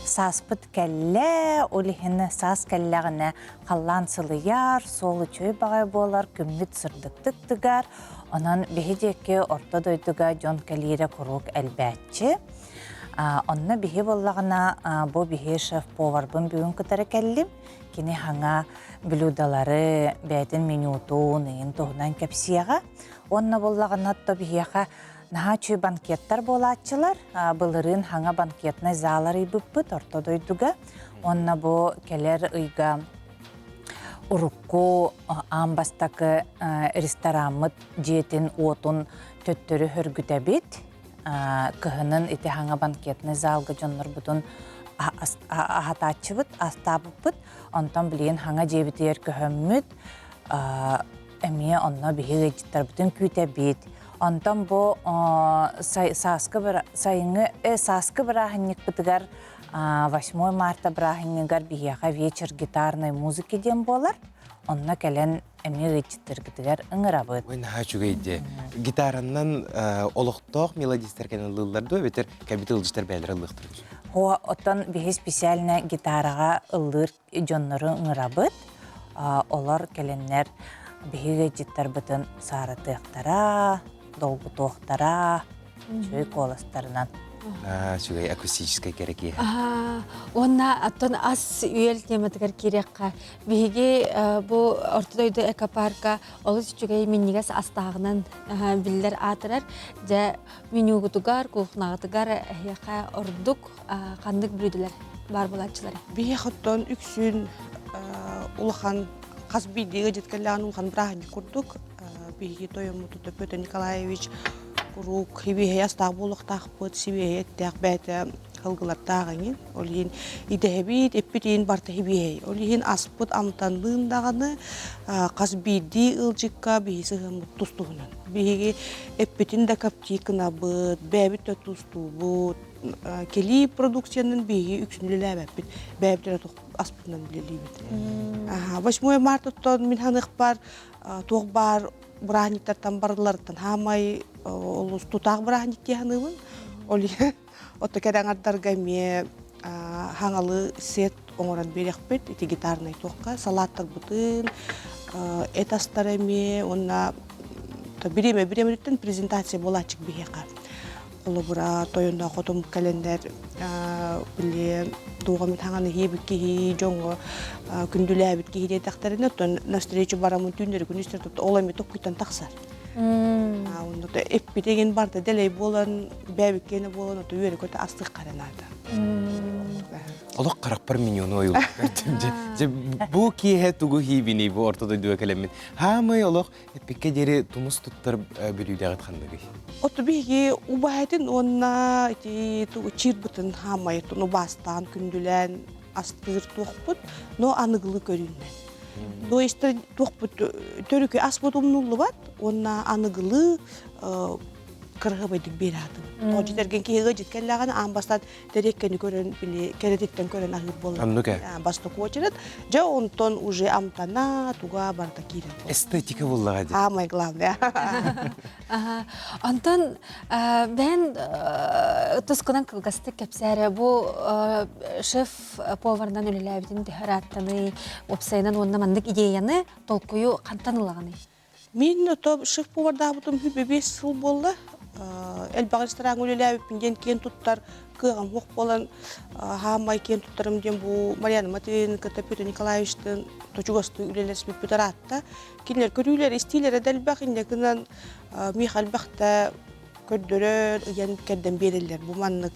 Сааспыт кэллэ, ол иһин саас кэллэҕинэ халлаан сылыйар, суол үчүгэй баҕайы буолар, күммүт сырдыктык тыгар. Онон биһи диэки орто дойдуга дьон кэлиирэ куруук элбээччи. Онно биһи буоллаҕына, бу биһи шеф-поварбын бүгүн кытары кэллим. Кини хаҥа блюдалары, бэйэтин менютун, ыйын туһунан кэпсиэҕэ. Уонна буоллаҕына, то биһиэхэ наһаа үчүгэй банкеттар буолааччылар. Былырыын хаҥа банкетнай зал арыйбыппыт орто дойдуга. Уонна бу кэлэр ыйга урукку аан бастакы рестораммыт дьиэтин уотун төттөрү хөргүтэбит. Кыһынын ити хаҥа банкетный залга дьоннорбутун аһатааччыбыт, астаабыппыт. Онтон билигин хаҥа дьиэбитигэр көһөммүт, эмиэ онно биһиги ыалдьыттарбытын күүтэбит. Онтон бу сааскы сайыҥҥы сааскы бырааһынньыкпытыгар 8 марта бырааһынньыгар биһиэхэ вечер гитарной музыки диэн буолар. Онно кэлэн эмиэ ыалдьыттаргытыгар ыҥырабыт. Ой, наһаа үчүгэй дии. Гитаранан олохтоох мелодистар кэлэн ыллыыллар дуо, эбэтэр кэлбит ыалдьыттар бэйэлэрэ ыллыахтара дуо? О, оттон биһи специально гитараҕа ыллыыр дьоннору ыҥырабыт. Олор кэлэннэр биһиги ыалдьыттарбытын сааратыахтара, долгутуохтара, үчүгэй куоластарынан. Үчүгэй акустическай кэрэ киэһэ. Уонна оттон ас-үөл тематыгар киириэххэ. Биһиги бу Орто дойду экопарка олус үчүгэй минньигэс астааҕынан биллэр аатырар. Дьэ, менюгутугар, кухнаҕытыгар эһиэхэ ордук ханнык блюдолар баар буолааччылар? Биһиэхэ оттон үксүн улахан хас биирдии ыалдьыт кэллэҕинэ улахан бырааһынньык курдук биһиги тойоммут Петр Николаевич куруук сибиэһэй астаах буолуохтаахпыт, сибиэһэй эттээх бэйэтэ ылгылардаах эҥин. Ол иһин идэһэбит, эппит иһин барыта сибиэһэй. Ол иһин аспыт амтанныын даҕаны хас биирдии ыалдьыкка биһи сыһыаммыт тус-туһунан. Биһиги эппитин да коптить гынабыт, бэйэбит да тустуубут. Кэлии продукциянан биһиги үксүн үлэлээбэппит, бэйэбит эрэ аспытынан үлэлиибит. 8 марта мин ханыхпар туох баар бырааһынньыктартан барыларыттан хаамай Олус тутаах бырааһынньык дии саныыбын. Ол ото кэрэ аҥардарга эмиэ хаҥалы сет оҥорон биэриэхпит ити гитарнай туохха салааттарбытын эт астара эмиэ уонна бириэмэ бириэмэтиттэн презентация буолааччык биһиэхэ холобура тойонноох хотум кэлэннэр били туох эмит хаҥаны иһиэбит киһи дьоҥҥо күндүлээбит киһи диэтэхтэринэ оттон навстречу бараммын түүннэри күнүстэр ол эмиэ токкуйтан тахсар Онно эппит эгин барда дэлэй буолан, бэбиккиэнэ буолан, ото үөрэ-көтө астык наада. Олох харахпар миньону ойуулук Дьэ бу киэһэ тугу хиибиний бу орто дойдуга кэлэммин. Хаамай олох эппиккэ диэри тумус туттар бүлүүдэҕит ханныгый? Оту биһиги убаһатын уонна ити тугу чиирбытын хаамайытын убаастаан күндүлээн астыыр туохпут, но аныгылыы көрүүннэн. То есть туохпут төрүкү аспыт умнуллубат уонна аныгылыы кырыһабайдык биэрээтим. Тоҕо дьитэрген киһи ыдьыт кэллэҕинэ аан бастаан тэриэккэни көрөн били кэрэтиттэн көрөн аһыыр буолла. Оннук ээ. Бастакы очередь. Дьэ онтон уже амтана туга барыта киирэр. Эстетика буллаҕа дии. Самое главное. Онтон бэйэн тускунан кылгастык кэпсээрэ бу шеф поварынан үлэлээбитин төһө ырааттаный, уопсайынан уонна маннык идеяны толкуйу хантан ылаҕыный? Мин то шеф повардаабытым 25 сыл буолла. Элбэх рестораҥҥа үлэлээбиппин диэн киэн туттар кыаҕым суох буолан хаамай киэн туттарым диэн бу Марьяна Матвеевна кытта Петр Николаевичтыын чугастыы үлэлэспиппит ыраатта. Кинилэр көрүүлэр, истиилэрэ да элбэх, инньэ гынан миэхэ элбэхтэ көрдөрөр, ыйан кэрдэн биэрэллэр. Бу маннык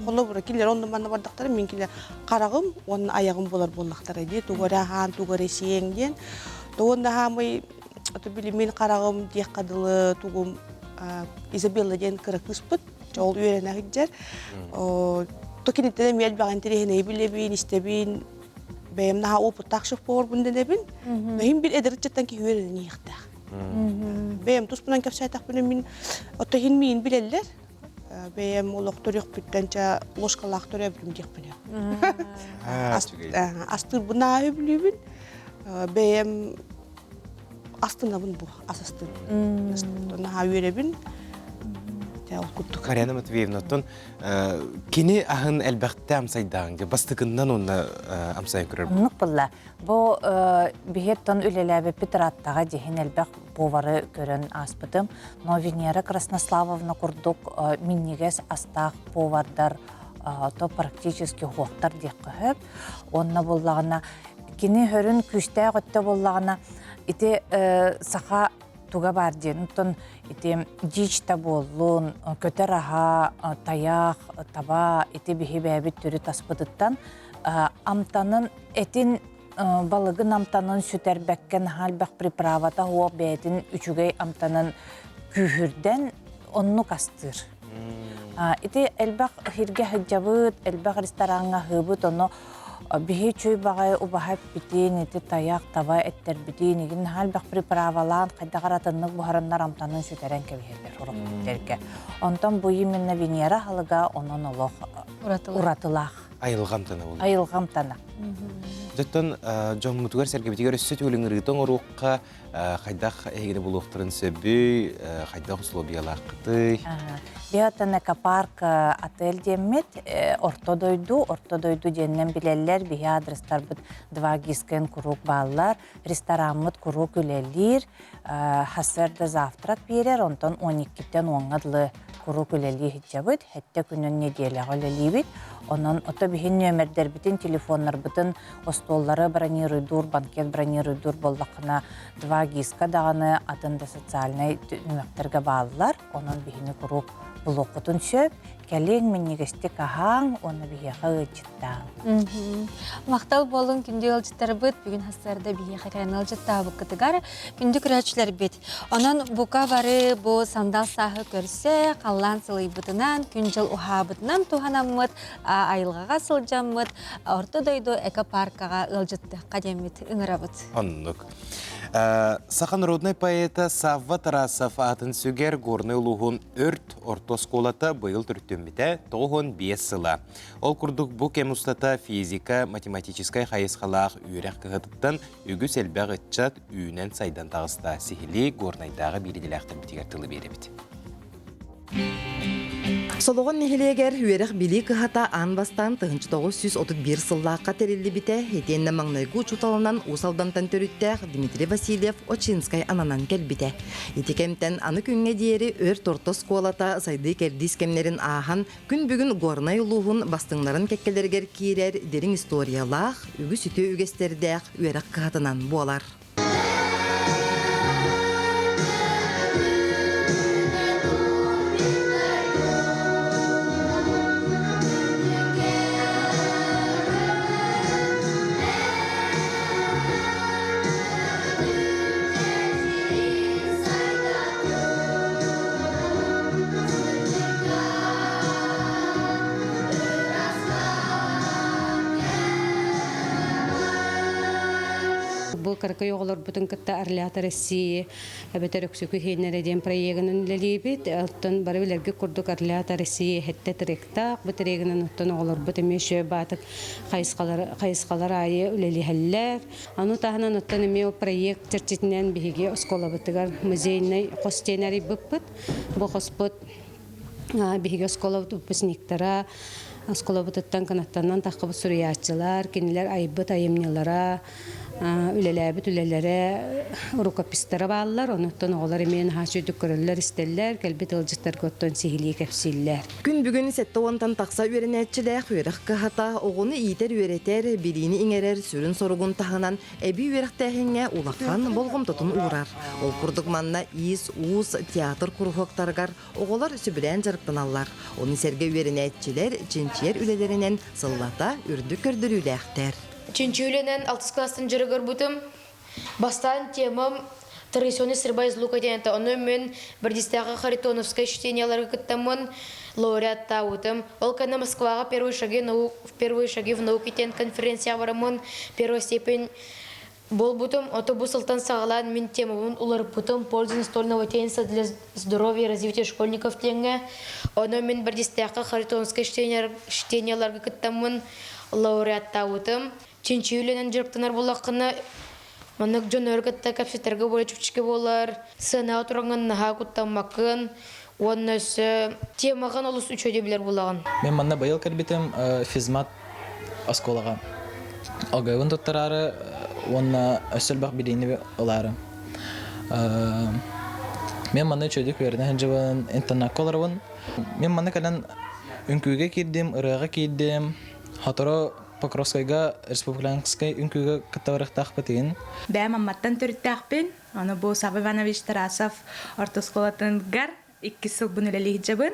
холобура кинилэр онно манна бардахтара, мин кинилэр хараҕым уонна айаҕым буолар буоллахтара дии. Тугу эрэ аһаан, тугу эрэ сиэҥ диэн. То уонна хаамый били мин хараҕым диэххэ дылы тугум Изабелла диэн кыра кыыспыт ол үөрэнэ сылдьар. То киниттэн эмиэ элбэх интэриэһинэйи билэбин, истэбин, бэйэм наһаа опыттаах шеф-поварбын дэнэбин. Иһин бир эдэр ыччаттан киһи үөрэнэн иһиэхтээх. Бэйэм туспунан кэпсээтэхпинэ мин отто иһин миин билэллэр. Бэйэм олох төрүөхпүттэн ча ложкалаах төрөөбүтүм диэхпин. Астыырбын аа өбүлүүбүн. Бэйэм астынабын бу ас астыырбын. Наһаа үөрэбин. Ол курдук. Марьяна Матвеевна, оттон кини аһын элбэхтэ амсайдааҥ бастакыннан уонна амсайан көрөр. Оннук булла. Бу биһиэттон үлэлээбиппит ыраттаҕа дьиһин элбэх повары көрөн ааспытым. Но Венера Краснославовна курдук минньигэс астаах повардар то практически хуохтар диэххэ сөп. Онно буллаҕына кини хөрүн күүстээх өттө буллаҕына ити саха туга баар диэн оттон ити дичь да буоллун көтөр аһа тайах таба ити биһи бэйэбит төрүт аспытыттан амтанын этин балыгын амтанын сүтэрбэккэ наһаа элбэх приправата суох бэйэтин үчүгэй амтанын күүһүрдэн оннук астыыр. Ити элбэх иһиргэ сылдьабыт, элбэх рестораҥҥа аһыыбыт, ону биһи үчүгэй баҕайы убаһа эппитин, ити тайах, таба эттэрбитин, игин наһаа элбэх приправалаан, хайдах эрэ атыннык буһараннар амтанын сүтэрэн кэбиһэллэр сорох күттэргэ. Онтон бу именно Венера аһылыга онон олох уратылаах. Айылҕа амтана буолар. Айылҕа амтана. Дьоттон дьоммутугар сэргэбитигэр өссө түгүл ыҥырыыта оҥоруохха хайдах эһигини булуохтарын сөбүй, хайдах условиялааххытый? Биотан экопарк отель диэммит Орто дойду, Орто дойду диэннэн билэллэр, биһи адрестарбыт 2 ГИСКН куруук бааллар, рестораммыт куруук үлэлиир, хассыарда завтрак биэрэр, онтон 12-тэн 10-ҥа дылы куруук үлэлии сылдьабыт, сэттэ күнүн нэдиэлэҕэ үлэлиибит. Онон ото биһин нүөмэрдэрбитин, телефоннарбытын остуоллары бронируйдуур, банкет бронируйдуур буоллаххына, 2 ГИСка даҕаны атын да социальнай түмэхтэргэ бааллар. Онон биһини куруук булуоххутун сөп. Кэлиҥ, минньигэстик аһааҥ уонна биһиэхэ ыалдьыттааҥ. Махтал буолуҥ күндү ыалдьыттарбыт. Бүгүн хассыарда биһиэхэ кэлэн ыалдьыттаабыккытыгар күндү көрөөччүлэрбит. Онон бука бары бу сандал сааһы көрсө, халлаан сылыйбытынан, күн-дьыл уһаабытынан туһанаммыт, айылҕаҕа сылдьаммыт Орто дойду экопаркаҕа ыалдьыттыахха диэммит ыҥырабыт. Оннук. Саха народнай поэта Савва Тарасов аатын сүгэр Горнай улууһун Өрт орто оскуолата быйыл төрүттэммитэ 95 сыла. Ол курдук бу кэм устата физика, математическай хайысхалаах үөрэх кыһатыттан үгүс элбэх ыччат үүнэн-сайдан таҕыста. Сиһилии Горнайдааҕы биир идэлээхтэрбитигэр тылы биэрэбит. Солоҕон нэһилиэгэр үөрэх-билии кыһата аан бастаан 1931 сыллаахха тэриллибитэ, итиэннэ маҥнайгы учууталынан Уус Алдантан төрүттээх Дмитрий Васильев Очинскай ананан кэлбитэ. Ити кэмтэн аны күҥҥэ диэри Өрт орто оскуолата сайдыы кэрдиис кэмнэрин ааһан, күн бүгүн Горнай улууһун бастыҥнарын кэккэлэригэр киирэр дириҥ историялаах, үгүс үтүө үгэстэрдээх үөрэх кыһатынан буолар. Бу кыракый оҕолорбутун кытта Орлята России эбэтэр Өксөкү иһиэннэрэ диэн проегынан үлэлиибит. Оттон бары билэргит курдук Орлята России эһэттэ тректаах. Бу трегынан оттон оҕолорбут эмиэ шө баатык хайысхалар, хайысхалар аайы үлэлиһэллэр. Ону таһынан оттон эмиэ ол проект чэрчитинэн биһиги оскуолабытыгар музейнай хос диэн арыйбыппыт. Бу хоспут биһиги оскуолабыт выпускниктара оскуолабытыттан кынаттанан таххыбыт суруйааччылар, кинилэр айбыт айымньылара, үлэлээбит үлэлэрэ, рукопистара бааллар. Онуттан оҕолор эмиэ наһаа үчүгдүк көрөллөр-истэллэр, кэлбит ыалдьыттарга оттон сиһилии кэпсииллэр. Күн бүгүн 70-тан тахса үөрэнээччилээх үөрэх кыһата оҕону иитэр-үөрэтэр, билиини иҥэрэр сүрүн соругун таһынан эбии үөрэхтээһиҥҥэ улахан болҕомтотун уурар. Ол курдук манна иис-уус, театр куруһуоктарыгар оҕолор сөбүлээн дьарыктаналлар. Ону сэргэ үөрэнээччилэр чинчийэр үлэлэринэн сыллата үрдүк көрдөрүүлээхтэр. Чинчиүүлэнэн алтыс класстан дьарыгырбытым. Бастаан темам традиционный стрельба из лука диэн этэ. Ону мен Бердистээҕи Харитоновскай чтенияларга кыттаммын лауреаттаабытым. Ол кэннэ Москваҕа первые шаги, наук, первые шаги в науке диэн конференцияҕа бараммын первая степень буолбутум. Ото бу сылтан саҕалаан мин темабын уларыппытым «Польза настольного тенниса для здоровья и развития школьников» диэҥҥэ. Ону мин Бердистээххэ Харитоновскай чтенияларга кыттаммын лауреаттаабытым. Чинчийүү үлэнэн дьарыктанар буоллаххына, маннык дьон өр кытта кэпсэтэргэ буола чэпчэки буолар, сыанаҕа тураҥҥын наһаа куттаммаккын уонна өссө темаҕын олус үчүгэй билэр буолаҕын. Мен манна быйыл кэлбитим физмат оскуолаҕа. ОГЭ-бын туттараары уонна өссө элбэх билиини ылаары. Мен манна үчүгэйдик үөрэнэ сылдьабын, интернакка олоробун. Мен манна кэлэн үҥкүүгэ киирдим, ырыаҕа киирдим, сотору Покровскайга республиканскай үҥкүүгэ кытта барыахтаахпыт игин. Бэйэм Амматтан төрүттээхпин. Аны бу Савва Иванович Тарасов орто оскуолатыгар иккис сылбын үлэлии сылдьабын.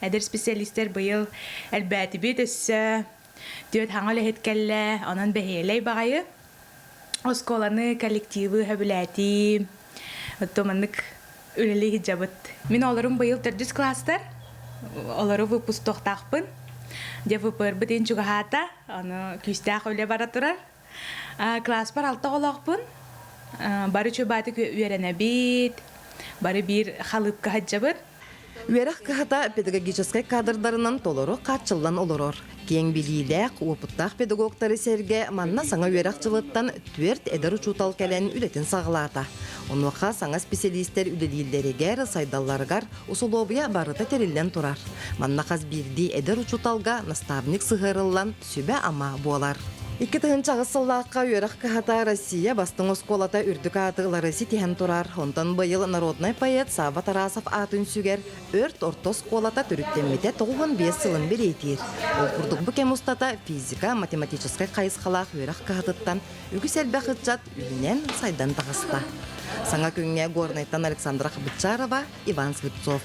Эдэр специалистэр быйыл элбээтибит өссө түөрт хаҥа үлэһит кэллэ, онон бэһиэлэй баҕайы. Оскуоланы, коллективы сөбүлээтим. Оттон маннык үлэлии сылдьабыт. Мин олорум быйыл төрдүс класстар. Олору выпустуохтаахпын. Дьэ ВПР-быт иһин чугаһаата. Аны күүстээх үлэ бара турар. Класспар алта оҕолоохпун. Бары үчүгэй үөрэнэбит. Бары биир халыыпка сылдьабыт. Үөрэх кыһата педагогическай кадрдарынан толору хааччыллан олорор. Киэҥ билиилээх, уопуттаах педагогтары сэргэ манна саҥа үөрэх дьылыттан түөрт эдэр учуутал кэлэн үлэтин саҕалаата. Онуоха саҥа специалистэр үлэлииллэригэр, сайдалларыгар усулуобуйа барыта тэриллэн турар. Манна хас биирдии эдэр учууталга наставник сыһыарыллан сүбэ-ама буолар. 2008 сыллаахха үөрэх кыһата Россия бастыҥ оскуолата үрдүк ааты ылары ситиһэн турар. Онтон быйыл народнай поэт Савва Тарасов аатын сүгэр Өрт орто оскуолата төрүттэммитэ 95 сылын бэлиэтиир. Ол курдук бу кэм устата физика, математическай хайысхалаах үөрэх кыһатыттан үгүс элбэх ыччат үүнэн сайдан таҕыста. Саҥа күҥҥэ Горнайтан Александра Хабытчарова, Иван Слепцов.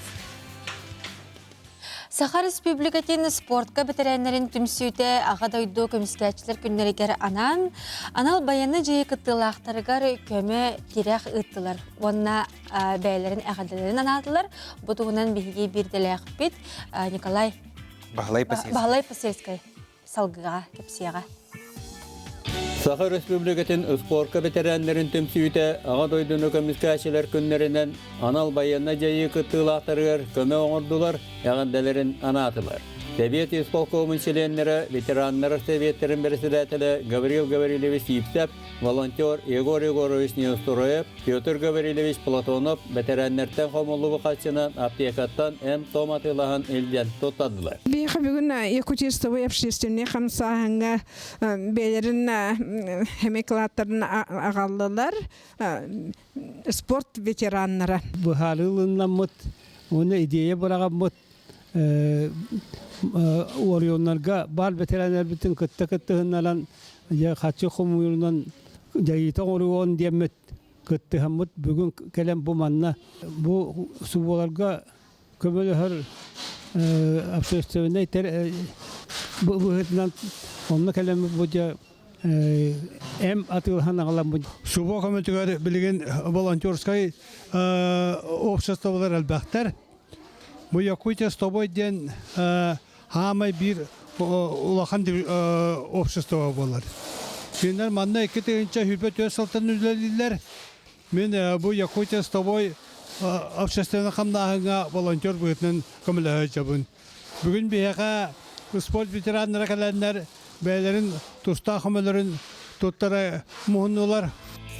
Саха Республикатын спортка бэтэрээннэрин түмсүүтэ Аҕа дойду көмүскээччилэр күннэригэр анаан анал байыаннай дьайыы кыттыылаахтарыгар көмө тирэх ыыттылар уонна бэйэлэрин эҕэрдэлэрин анаатылар. Бу туһунан биһиги биирдэлээхпит Николай Баһылай Посельскай. Баһылай Посельскай салгыаҕа, кэпсиэҕэ. Саха Республикатын спорка бэтэрээннэрин түмсүүтэ Аҕа дойдуну көмүскээччилэр күннэринэн анал байыаннай дьайыы кыттыылаахтарыгар көмө оҥордулар, эҕэрдэлэрин анаатылар. Сэбиэт исполкомун чилиэннэрэ, ветераннар сэбиэттэрин бэрэссэдээтэлэ Гаврил Гаврильевич Сивцев, волонтер Егор Егорович Неустроев, Петр Гаврильевич Платонов бэтэрээннэртэн хомуллубут харчынан аптекаттан эм-том атыылаһан илдьэн туттардылар. Биһиэхэ бүгүн Якутийствовой общественный хамсааһыҥҥа бэйэлэрин хемиклаттарын аҕаллылар спорт ветераннара. Быһаарыы ылыннаммыт уонна идея быраҕаммыт оройуоннарга баар бэтэрээннэрбитин кытта кыттыһыннаран харчы хомуйуунан дьайыыта оҥоруон диэммит кыттыһаммыт бүгүн кэлэн бу манна бу субуоларга көмөлөһөр общественнай быһыытынан онно кэлэммит бу дьэ эм атыылаһан аҕаламмыт. Субо көмөтүгэр билигин волонтерскай обществолар элбэхтэр. Бу Якутия с тобой диэн хаамай биир улахан общество буолар. Кинилэр манна 2024 сылтан үлэлииллэр. Мин бу Якутия с тобой общественнай хамнааһыҥҥа волонтер быһыытынан көмөлөһө сылдьабын. Бүгүн биһиэхэ спорт ветераннара кэлэннэр бэйэлэрин тустаах көмөлөрүн туттара муһуннулар.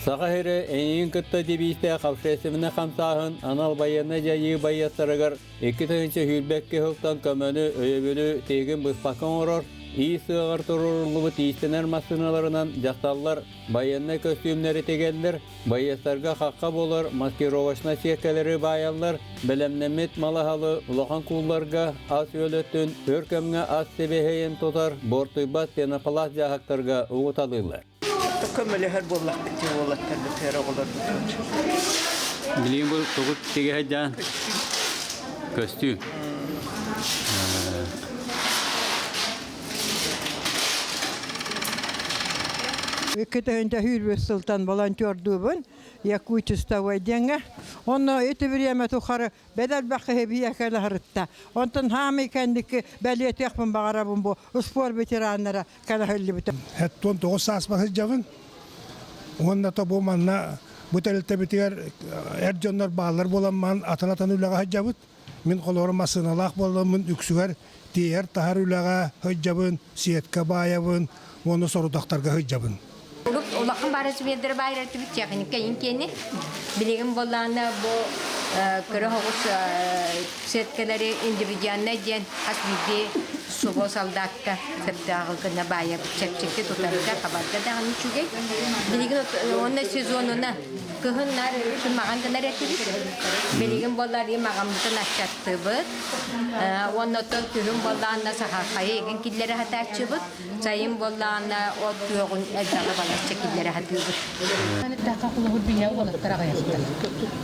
Саха сирэ эйигин кытта девизтээх общественнай хамсааһын анал байыаннай дьайыы байыастарыгар 2022 сылтан көмөнү, өйөбүлү тиһигин быспакка оҥорор, иис сыаҕар туруоруллубут иистэнэр массыыналарынан дьахталлар байыаннай көстүүмнэри тигэллэр, Байыастарга хахха буолар маскировочнай сиэккэлэри баайаллар, бэлэмнэммит малаһалы улахан куулларга ас-үөл өттүн өр кэмҥэ ас сибиэһэйин тутар буортуйбат пенопласт дьааһыктарга угуталыыллар. Көмөлөһөр буоллахпыт дии уолаттарбытыгар, оҕолорбутугар. Билигин бу тугу тигэһэйдээн көстүү. Икки тыһыынча сылтан волонтердуубун Якутистовой диэҥҥэ. Онно ити бириэмэ тухары бэдэлбэх киһи биһиэхэ кэлэ Онтон хаамый кэнники бэлиэтиэхпин баҕарабын бу спорт ветераннара кэлэ сылдьыбыта. 79 сааспар сылдьабын. Уонна то бу манна бу тэрилтэбитигэр эр дьоннор бааллар буолан атын-атын үлэҕэ сылдьабыт. Мин холоору массыыналаах буоламмын үксүгэр тиэйэр-таһар үлэҕэ сылдьабын, сетка баайабын уонна сорудахтарга сылдьабын. Урут улахан баар сибиэрдэр баайар этибит техника иҥкиэни. Билигин буоллаҕына бу кыра оҕус сеткалары индивидуальнай диэн хас биирдии субо солдакка сөптөөҕү гына баайар чэпчэки тутарга, хабарга даҕаны үчүгэй. Билигин уонна сезонуна Кыһын наар үксүн маҕан гынар этибит. Билигин буоллар маҕаммытын аччаттыбыт. Уонна оттон күһүн буоллаҕына сахархайы игин киллэрэ сатааччыбыт. Сайын буоллаҕына от күөҕүн элбэҕи балачча киллэрэ сатыыбыт. Таха холобур биһиэ уолаттар аҕыйахтар.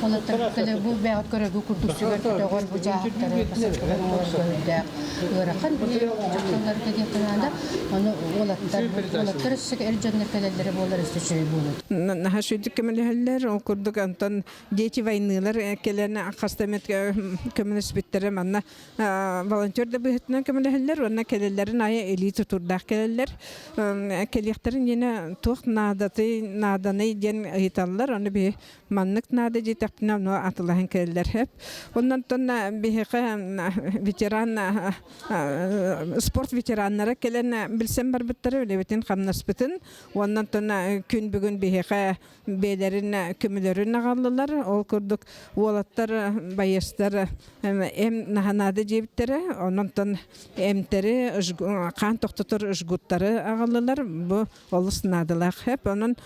Уолаттар кэлэ бу бэҕэт көрөргө курдук сүгэр көтөҕөр бу дьааһыктары басыркалар оҥорорго үрдээх ыарахан дьахталларга диэххэ наада. Ону уолаттар уолаттар өссө эр дьоннор кэлэллэрэ буолар өссө үчүгэй буолуо. Наһаа үчүгүйдүк көмөлөһөллөр. Ол курдук онтон дети войнылар кэлэн хаста эмит көмөлөспүттэрэ манна волонтер да быһыытынан көмөлөһөллөр уонна кэлэллэрин аайы илии тутуурдаах кэлэллэр. Кэлиэхтэрин диэнэ туох наадатый, нааданый диэн ыйыталлар. Ону биһи маннык наада диэтэхпинэ ону атылаһан кэлэллэр сөп. Онон биһиэхэ ветеран спорт ветераннара кэлэн билсэн барбыттара үлэбитин хамнаспытын Уонна онтон күн бүгүн биһиэхэ бэйэлэрин көмөлөрүн аҕаллылар. Ол курдук уолаттар, байыастар эм наһанаада диэбиттэрэ. Онон эмтэри, хаан тохтотор жгуттары аҕаллылар. Бу олус наадалаах сөп. Онон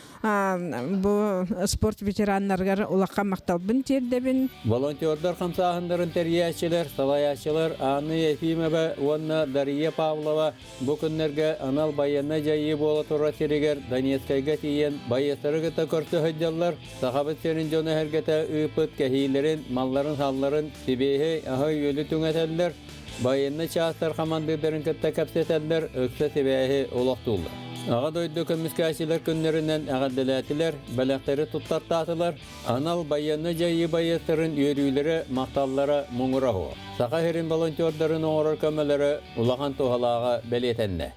бу спорт ветераннарыгар улахан махталбын тиэрдэбин. Волонтердар хамсааһыннарын тэрийээччилэр, салайааччылар Анна Ефимова уонна Дария Павлова Бу күннэргэ анал байыаннай дьайыы буола турар сиригэр Донецкайга тиийэн байыастары кытта көрсө сылдьаллар, Сахабыт сирин дьоно-сэргэтэ ыыппыт кэһиилэрин, малларын-салларын сибиэһэй аһы-үөлү түҥэтэллэр, байыаннай чаастар хамандыырдарын кытта кэпсэтэллэр, ыкса сибээһи олохтууллар. Аҕа дойду көмүскээччилэр күннэринэн эҕэрдэлээтилэр, бэлэхтэри туттартаатылар, Анал байыаннай дьайыы байыастарын үөрүүлэрэ, махталлара муҥура суох. Саха сирин волонтердарын оҥорор көмөлөрө улахан туһалааҕа бэлиэтэннэ.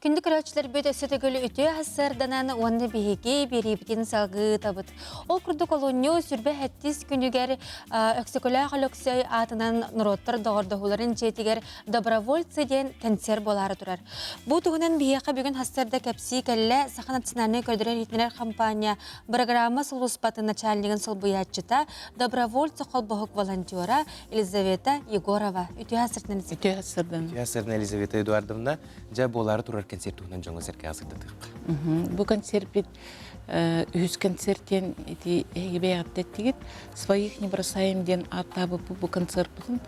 Күндү көрөөччүлэрбит өссө төгүл үтүө сарсыарданан уонна биһиги биэриибитин салгыы ыытабыт. Ол курдук олунньу сүрбэ сэттис күнүгэр Өксөкүлээх Өлөксөй аатынан норуоттар доҕордоһууларын дьиэтигэр «Добровольцы» диэн кэнсиэр буолаары турар. Бу туһунан биһиэхэ бүгүн сарсыарда кэпсии кэллэ Саха национальнай көрдөрөр-иһитиннэрэр хампаанньа бырагыраама сулууспатын начальнигын солбуйааччыта, добровольцы холбоһук волонтера Елизавета Егорова. Үтүө сарсыардан. Үтүө сарсыардан. Үтүө сарсыардан Елизавета Эдуардовна. Дьэ, буолаары турар концерт туһунан дьоҥҥо сэргэҕэ сырдатыахха. Бу концерпит үһүс концерт диэн ити эһиги бэйэҕит эттигит. «Своих не бросаем» диэн ааттаабыппыт бу концерпытын.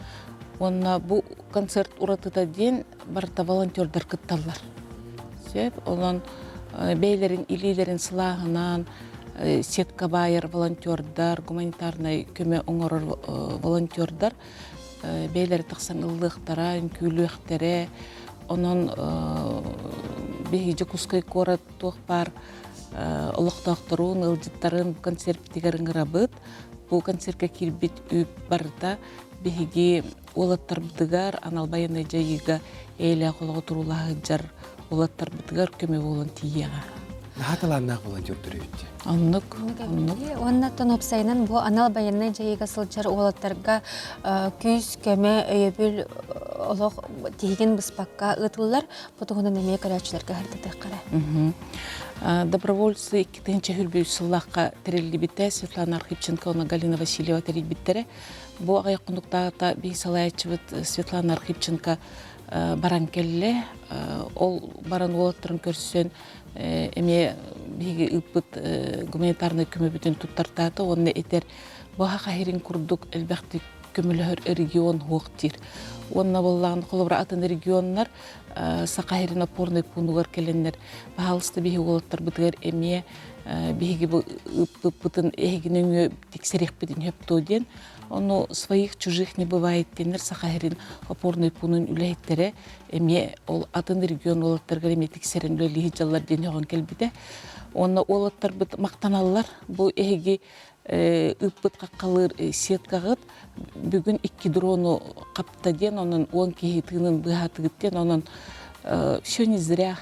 Уонна бу концерт уратыта диэн барыта волонтердар кытталлар. Сөп, онон бэйэлэрин илиилэрин сылааһынан сетка баайар волонтердар, гуманитарнай көмө оҥорор волонтердар бэйэлэрэ тахсан ыллыахтара, үҥкүүлүөхтэрэ. Онон биһиги Дьокуускай куорат туох баар олохтоохторун, ыалдьыттарын концерпитигэр ыҥырабыт. Бу концерка киирбит үп барыта биһиги уолаттарбытыгар анал байыаннай дьайыыга эйэлээх олоҕу туруулаһа сылдьар уолаттарбытыгар көмө буолан тиийиэҕэ. Наһаа талааннаах волонтер төрөөбүт. Оннук, оннук. Уонна тонопсайынан бу анал байыаннай дьайыыга сылдьар уолаттарга күүс-көмө, өйөбүл олох тиһигин быспакка ыытыллар. Бу туһунан эмиэ көрөөччүлэргэ сырдатыахха эрэ. Добровольцы 2023 сыллаахха тэриллибитэ Светлана Архипченко уонна Галина Васильева тэрийбиттэрэ. Бу аҕыйах хонуктааҕыта биһи салайааччыбыт Светлана Архипченко баран кэллэ. Ол баран уолаттарын көрсөн эмиэ биһиги ыыппыт гуманитарнай көмөбүтүн туттартаата уонна этэр баһа хаһирин курдук элбэхтик көмөлөһөр регион суох диир. Уонна буоллаҕына холобура атын регионнар Саха сирин опорнай пуунугар кэлэннэр баһаалыста биһиги уолаттарбытыгар эмиэ биһиги бу ыыппыппытын эһиги нөҥүө тиксэриэхпитин сөп дуо диэн ону своих чужих не бывает диэннэр Саха сирин опорнай пуунун үлэһиттэрэ эмиэ ол атын регион уолаттарыгар эмиэ тиксэрэн үлэлии сылдьаллар диэн сөҕөн кэлбитэ. Уонна уолаттарбыт махтаналлар. Бу эһиги ыыппыт хаххалыыр сеткаҕыт бүгүн икки дрону хапта диэн, онон 10 киһи тыынын быыһаатыгыт диэн, онон все не зря.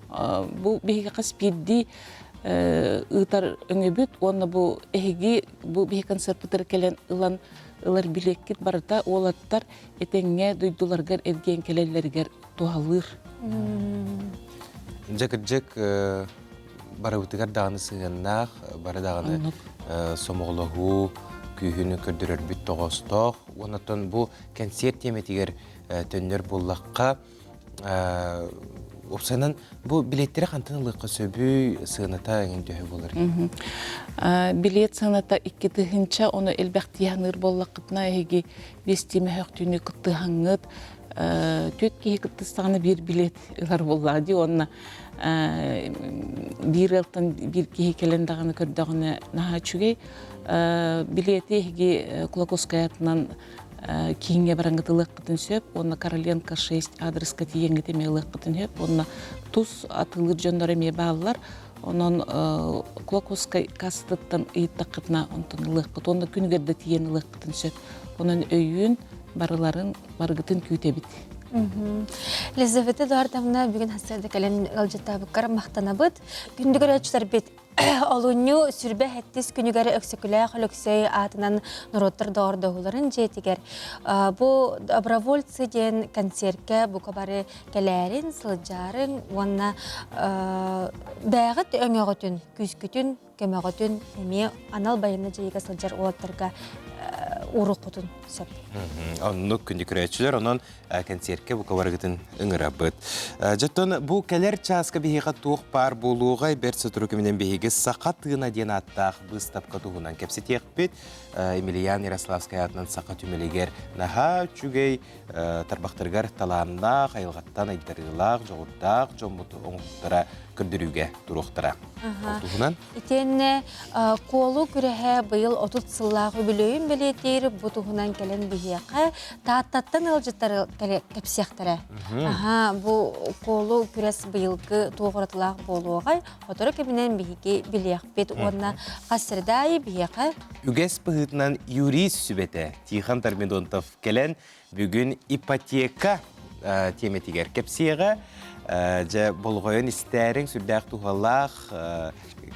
Бу биһиги хас биирдии ыытар өҥөбүт уонна бу эһиги бу биһи концерпытыгар кэлэн ылан ылар билиэккит барыта уолаттар этэҥҥэ дойдуларыгар эргийэн кэлэллэригэр туһалыыр. Дьэ кырдьык барыбытыгар даҕаны сыһыаннаах, бары даҕаны сомоҕолоһуу күүһүн көрдөрөрбүт тоҕоостоох. Уонна бу кэнсиэр тиэмэтигэр төннөр буоллахха, Уопсайынан бу билиэттэри хантан ылыахха сөбүй, сыаната эҥин төһө буолар? Билиэт сыаната 2000, ону элбэх тииһаныыр буоллаххытына эһиги биэстии мөһөхтүүнү кыттыһаҥҥыт түөрт киһи кыттыстаҕына биир билиэт ылар буоллаҕа дии уонна биир ыалтан биир киһи кэлэн даҕаны көрдөҕүнэ наһаа үчүгэй. Билиэти эһиги Кулаковскай атынан кииҥҥэ бараҥҥыт ылыаххытын сөп уонна Короленко 6 аадырыска тиийэҥҥит эмиэ ылыаххытын сөп уонна тус атыылыыр дьоннор эмиэ бааллар. Онон Кулаковскай кассатыттан ыйыттаххытына онтон ылыаххыт уонна күнүгэр да тиийэн ылыаххытын сөп. Онон өйүүн барыларын барыгытын күүтэбит. Елизавета Эдуардовна бүгүн хасыарда кэлэн ыалдьыттаабыккар махтанабыт. Күндү көрөөччүлэрбит Олунньу сүрбэ сэттис күнүгэр Өксөкүлээх Өлөксөй аатынан норуоттар доҕордоһууларын дьиэтигэр бу добровольцы диэн концеркэ бука бары кэлээрин, сылдьаарын уонна бэйэҕит өҥөҕүтүн, күүскүтүн, көмөҕүтүн эмиэ анал байыаннай дьайыыга сылдьар уолаттарга ууруккутун сөп. Оннук күндү көрөөччүлэр, онон кэнсиэркэ бука барыгытын ыҥырабыт. Дьоттон бу кэлэр чааска биһиэхэ туох баар буолуоҕай бэрт сотору кэминэн биһиги Саха тыына диэн ааттаах быыстапка туһунан кэпсэтиэхпит. Емельян Ярославскай аатынан Саха түмэлигэр наһаа үчүгэй тарбахтарыгар талааннаах, айылҕаттан айдарыылаах, дьоҕурдаах дьоммут оҥоһуктара көрдөрүүгэ туруохтара. Ол туһунан Итиэннэ Куолу күрэһэ быйыл 30 сыллаах үбүлүөйүн бэлиэтиир бу туһунан кэлэн биһиэхэ Тааттаттан ыалдьыттары кэпсиэхтэрэ. Аха, бу Куолу күрэс быйылгы туох уратылаах буолуоҕай, сотору кэминэн биһиги билиэхпит уонна хас среда аайы биһиэхэ Үгэс быһыытынан юрист сүбэтэ Тихон Дормидонтов кэлэн бүгүн ипотека тиэмэтигэр кэпсиэҕэ. Дьэ, болҕойон истээриҥ, сүрдээх туһалаах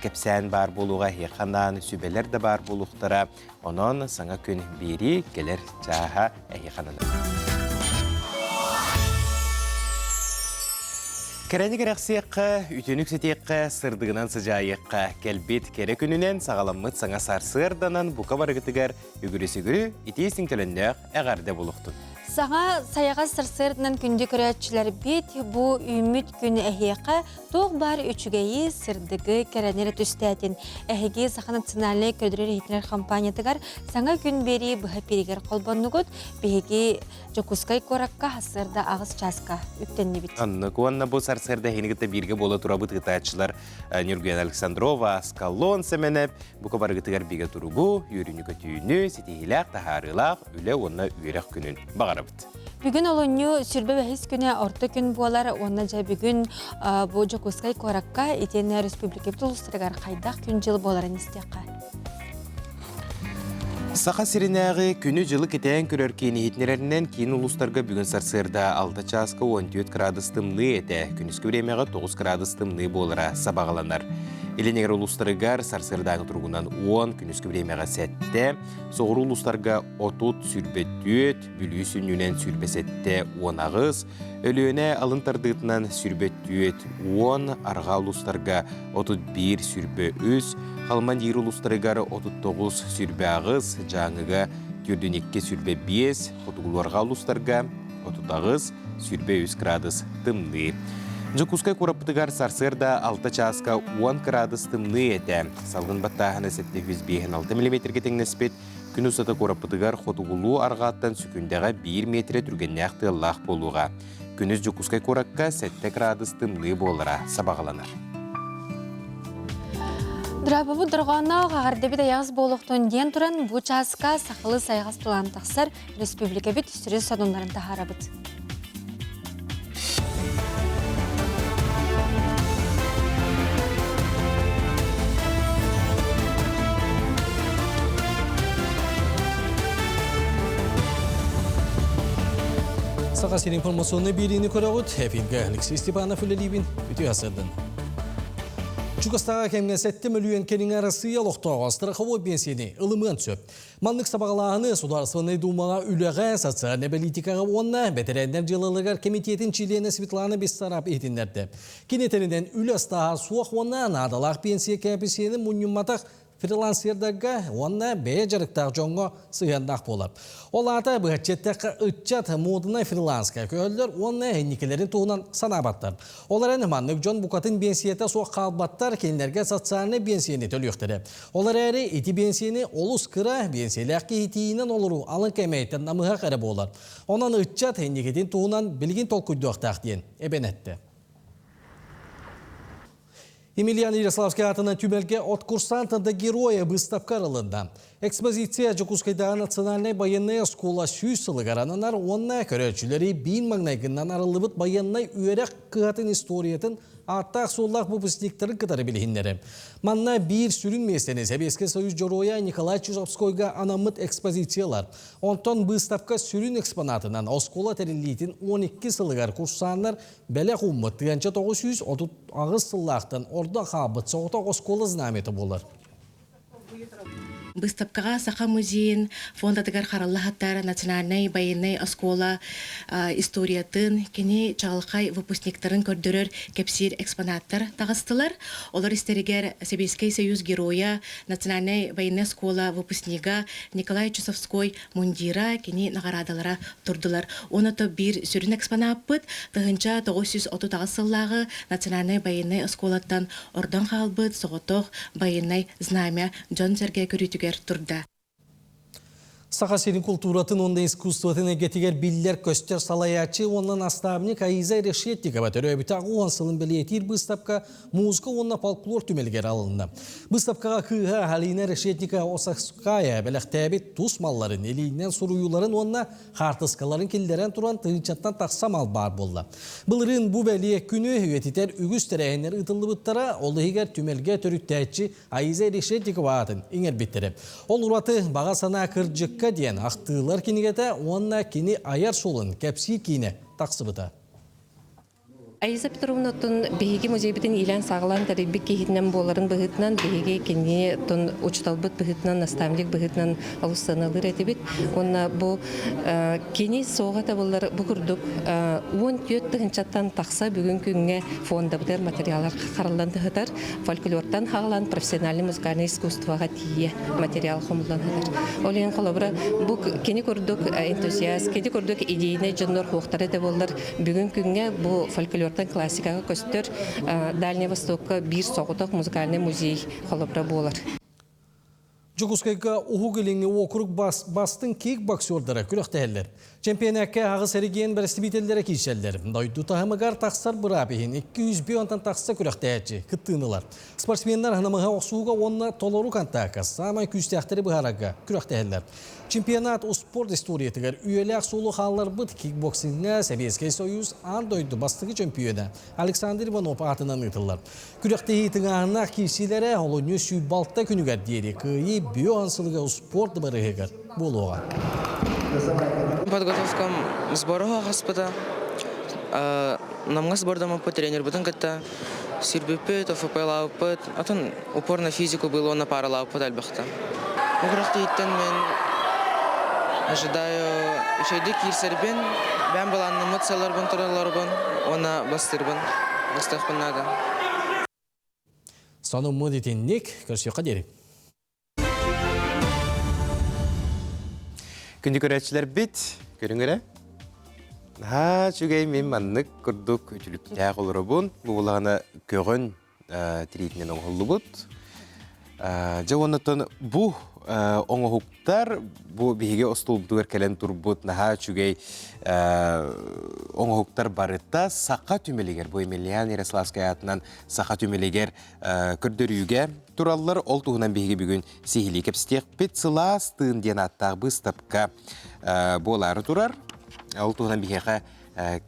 кэпсээн баар буолуоҕа, эһиэхэ анаан сүбэлэр да баар буолуохтара. Онон саҥа күн биэрии кэлэр чааһа эһиэхэ ананар. Кэрэни кэрэхсиэххэ, үтүөнү үксэтиэххэ, сырдыгынан сыдьаайыахха. Кэлбит кэрэ күнүнэн саҕаламмыт саҥа сарсыарданан бука барыгытыгар үгүрү-сүгүрү итии сиҥтөлөннөөх эҕэрдэ булуохтун. Саҥа сайаҕас сарсыарданан күндү көрөөччүлэрбит бу үүммүт күн эһиэхэ туох баар үчүгэйи, сырдыгы, кэрэни эрэ түстээтин. Эһиги Саха национальнай көрдөрөр-иһитинэр компаниятыгар саҥа күн биэрии быһа пиэригэр холбоннугут. Биһиги Дьокуускай куоракка сарсыарда аҕыс чааска үктэннибит. Оннук уонна бу сарсыарда эһигини кытта бииргэ буола турабыт ыытааччылар Ньургуяна Александрова, Аскалон Сэмэнэп, бука барыгытыгар бигэ туругу, үөрүүнү-көтүүнү, ситиһиилээх, таһаарыылаах үлэ уонна үөрэх күнүн баҕарабыт. Бүгүн олунньу сүрбэ бэһис күнэ орто күн буолар уонна дьэ бүгүн бу Дьокуускай куоракка итиэннэ республикабыт улуустарыгар хайдах күн-дьыл буоларын истиэххэ. Саха сиринээҕи күнү-дьылы кэтээн көрөр киин иһитиннэрэринэн киин улуустарга бүгүн сарсыарда 6 чааска 14 градус тымныы этэ. Күнүскү бириэмэҕэ 9 градус тымныы буолара сабаҕаланар. Илин эҥэр улуустарыгар сарсыардааҥы туругунан 10, күнүскү бириэмэҕэ 7, соҕуруу улуустарга 30, 24, Бүлүү сүнньүнэн 27, 18, Өлүөнэ алын тардыытынан 24, 10, арҕаа улуустарга 31, 23, Халыман диир улуустарыгар 39, 28, Дьааҥыга 42, 25, хотугулуу-арҕаа улуустарга 38, 23 градус тымныы. Дьокуускай куораппытыгар сарсыарда 6 чааска 10 градус тымныы этэ. Салгын баттааһына 756 миллиметргэ тэҥнэспит. Күн устата куораппытыгар хотугулуу арҕааттан сүкүндэҕэ биир миэтэрэ түргэннээх тыаллаах буолуоҕа. Күнүс Дьокуускай куоракка 7 градус тымныы буолара сабаҕаланар. Драабабыт дорҕоонноох аҕардэбит айаҕас буолуохтун диэн туран бу чааска сахалыы сайаҕас тылаан тахсар республикабит сүрүн сонуннарын таһаарабыт. Саха сирин информационный биэриини көрөҕүт. Эфиргэ Алексей Степанов үлэлиибин. Үтүө сырдын. Чугастааҕы кэмҥэ сэттэ мөлүйүөн кэриҥэ Арассыыйа олохтооҕо страховой биэнсийэни ылымыан сөп. Маннык сабаҕалааһыны Судаарыстыбаннай Дуумаҕа үлэҕэ, социальнай бэлиитикэҕэ уонна бэтэрээннэр дьыалаларыгар кэмитиэтин чилиэнэ Светлана Бессараб иһитиннэрдэ. Кини этэринэн, үлэ ыстааһа суох уонна наадалаах пенсия кээписиэнин мунньумматах фрилансердарга уонна бэйэ дьарыктаах дьоҥҥо сыһыаннаах буолар. Ол аата быһаччы эттэххэ, ыччат муодунай фриланска көһөллөр уонна инникилэрин туһунан санаабаттар. Ол эрэн маннык дьон букатын биэнсийэтэ суох хаалбаттар, кинилэргэ социальнай биэнсийэни төлүөхтэрэ. Ол эрээри ити биэнсийэни олус кыра биэнсийэлээх киһи тиийинэн олоруу алын кээмэйиттэн намыһах эрэ буолар. Онон ыччат инникитин туһунан билигин толкуйдуохтаах диэн эбэн эттэ. Емельян Ярославский аатынан түмэлгэ от курсанта до героя выставка арылынна. Экспозиция Дьокуускайдааҕы национальнай байыаннай оскуола сүүс сылыгар ананар уонна көрөөччүлэри биин маҥнайгыннан арыллыбыт байыаннай үөрэх кыһатын историятын ааттаах-суоллаах выпускниктарын кытары билиһиннэрэр. Манна биир сүрүн миэстэни Сэбиэскэй Союз Дьоруойа Николай Чижовскойга анаммыт экспозициялар. Онтон быыстапка сүрүн экспонатынан оскуола тэриллиитин 12 сылыгар курсааннар бэлэх ууммут 1938 сыллаахтан ордо хаалбыт соҕотох оскуола знамята буолар. Быыстапкаҕа Саха музейын фондатыгар харалла сытар национальнай байыаннай оскуола историятын, кини чаҕылхай выпускниктарын көрдөрөр кэпсиир экспонаттар таҕыстылар. Олор истэригэр Сэбиэскэй Союз Геройа, национальнай военнай оскуола выпускнига Николай Чусовской мундира, кини наҕараадалара турдулар. Уонна то биир сүрүн экспонаппыт 1938 сыллааҕы национальнай байыаннай оскуолаттан ордон хаалбыт соҕотох байыаннай знамя дьон-сэргэ көрүүтүгэр турда. Саха сирин култууратын уонна искусствотын эйгэтигэр биллэр-көстөр салайааччы уонна наставник Аиза Решетникова төрөөбүтэ 10 сылын бэлиэтиир быыстапка музыка уонна фольклор түмэлигэр алынна. Быыстапкаҕа кыыһа Алина Решетникова Осакская бэлэхтээбит тус малларын, илиинэн суруйууларын уонна хаартыскаларын киллэрэн туран тыһыынчаттан тахса мал баар буолла. Былырыын бу бэлиэ күнү үйэтитэр үгүс тэрээһиннэр ыытыллыбыттара, ол иһигэр түмэлгэ төрүттээччи Аиза Решетникова аатын иҥэрбиттэрэ. Ол ураты «Баҕа санаа кырдьыкка» диэн ахтыылар кинигэтэ уонна кини айар суолун кэпсиир киинэ. тахсыбыта. Аиза Петровна оттон биһиги музейбытын иилээн-саҕалаан тэрийбит киһитинэн буоларын быһыытынан биһиги кини оттон учууталбыт быһыытынан, наставник быһыытынан олус сыаналыыр этибит. Уонна бу кини суоҕа табыллар бу курдук 14 тыһыынчаттан тахса бүгүн күҥҥэ фондабытыгар материаллар хараллан сытар. Фольклортан хаалан профессиональный музыкальный искусствоҕа тиийэ материал хомуллан сытар. Ол иһин холобура бу кини курдук энтузиаст, кини курдук идейнай дьоннор хуохтара да буоллар Бүгүн күҥҥэ бу фольклортан классикаҕа көстөр Дальний Востокка биир соҕотох музыкальнай музей холобура буолар. Дьокуускайга Уһук Илиҥҥи уокурук бастыҥ кикбоксердара күрэхтэһэллэр. Чемпионакка аҕыс эрэгийиэн бэрэстэбиитэллэрэ киирсэллэр. Дойду таһымыгар тахсар быраап иһин 200 онтон тахса күрэхтэһээччи кыттыыны ылар. Спортсменнар ханамыһа охсууга уонна толору контакка саамай күүстээхтэри быһаарарга күрэхтэһэллэр. Чемпионат успуорт историятыгар үйэлээх суолу хаалларбыт кикбоксиҥҥа Сэбиэскэй Союз аан дойду бастакы чөмпүйүөнэ Александр Иванов аатынан ыытыллар. Күрэхтэһии тыҥааһыннаах киирсиилэрэ олунньу 106 күнүгэр диэри Кыайыы Бүө сылыгар успуорт барыһыгар буолуоҕа. Подготовкам сбору хаспыта. Намҥа сбордаммыппыт тренербытын кытта сүүрбүппүт, ОФП-лаабыппыт, атын упор на физику было уонна пааралаабыппыт элбэхтэ. Бу күрэхтэһииттэн мин ожидаю үчүгэйдик киирсэрбин, бэйэм былааннаммыт сыалларбын туралларбын уонна бастыырбын, бастыахпын наада. Сонуммут итинник, көрсүөххэ диэри. Күндү көрөөччүлэрбит, көрүҥ эрэ. Наһаа үчүгэй мин маннык курдук үтүлүктээх олоробун. Бу булаҕына көҕөн тириитинэн оҥоһуллубут. Дьэ уоннаттан бу оҥоһуктар бу биһиги остуолбутугар кэлэн турбут наһаа үчүгэй оҥоһуктар барыта Саха түмэлигэр, бу Емельян Ярославскай аатынан Саха түмэлигэр көрдөрүүгэ тураллар. Ол туһунан биһиги бүгүн сиһилии кэпсэтиэхпит. Сылаас тыын диэн ааттаах быыстапка буолаары турар. Ол туһунан биһиэхэ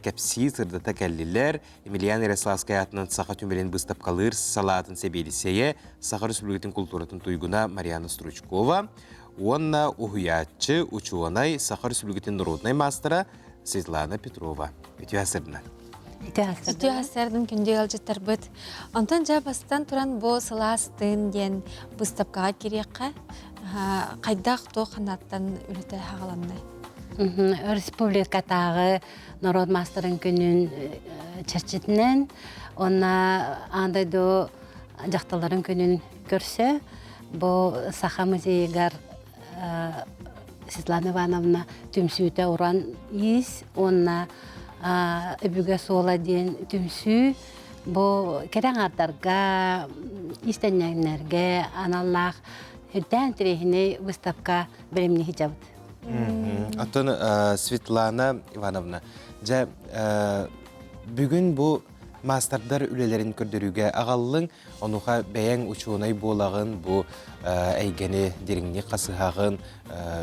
кэпсии сырдата кэллилэр. Емельян Ярославскай аатынан Саха түмэлин быыстапкалыыр салаатын сэбиэдиссэйэ, Саха Республикатын култууратын туйгуна Марьяна Стручкова уонна уһуйааччы, учуонай, Саха Республикатын народнай маастара Светлана Петрова. Үтүө сырдынан. Үтүө сарсыардан күндү ыалдьыттарбыт. Онтон дьэ бастан туран бу сылаас тыын диэн быыстапкаҕа кириэххэ хайдах туох ханааттан үлэтэ хаҕаланнай? Республикатааҕы норуот маастарын күнүн чэрчитинэн уонна аан дойду дьахталларын күнүн көрсө бу Саха музейыгар Светлана Ивановна түмсүүтэ уран иис уонна өбүгэ суола диэн түмсүү бу кэрэ аҥаардарга, иистэнньэҥнэргэ аналлаах үрдээн интэриэһинэй выставка бэлэмнии сылдьабыт. Оттон Светлана Ивановна, дьэ бүгүн бу маастардар үлэлэрин көрдөрүүгэ аҕаллыҥ, Онуоха бэйэҥ учуонай буолаҕын, бу эйгэни дириҥник хасыһаҕын,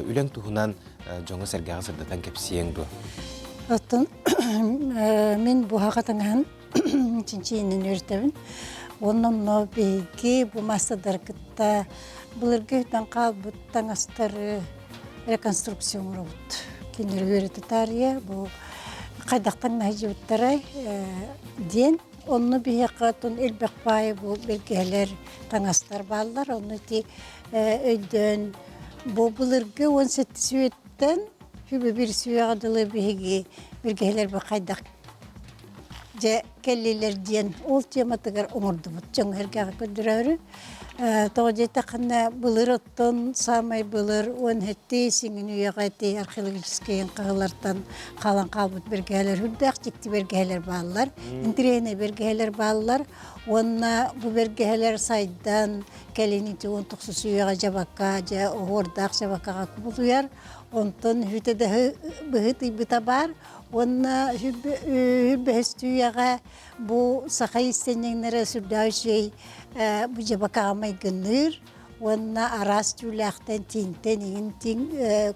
үлэҥ туһунан дьоҥҥо-сэргэҕэ сырдатан кэпсиэҥ дуо? Оттон мин буһаҕа таҥаһын чинчийинэн үөртэбин. Уонна онно биһиги бу маастардар кытта былыргы үтэн хаалбыт таҥастары реконструкция оҥоробут. Кинилэри үөрэтэ таарыйа бу хайдахтан наһыдьыбыттарай диэн Онно биһиэхэ оттон элбэх баайы бу бэргэһэлэр, таҥастар бааллар. Онно ити өйдөөн бу былыргы 17 үйэттэн хүбү бир сүөҕэ дылы биһиги бэргэһэлэрбит хайдах дьэ кэллилэр диэн ол тематыгар оҥордубут дьоҥ-сэргэҕэ көрдөрөөрү. Тоҕо диэтэххинэ былыр оттон саамай былыр 17 сиҥин үйэҕэ ити археологическай хаһыылартан хаалан хаалбыт бэргэһэлэр үрдээх дьикти бэргэһэлэр бааллар, интириэһинэй бэргэһэлэр бааллар уонна бу бэргэһэлэр сайдан кэлин ити 19 үйэҕэ дьабакка дьэ оһуордаах дьабакаҕа кубулуйар онтон үһүтэ да быһыытыйбыта баар уонна үһү үйэҕэ Бу саха иистэнньэҥнэрэ сүрдээх үчүгэй бу дьабакаҕа майгынныыр уонна араас түүлээхтэн, тииҥтэн, иҥин тииҥ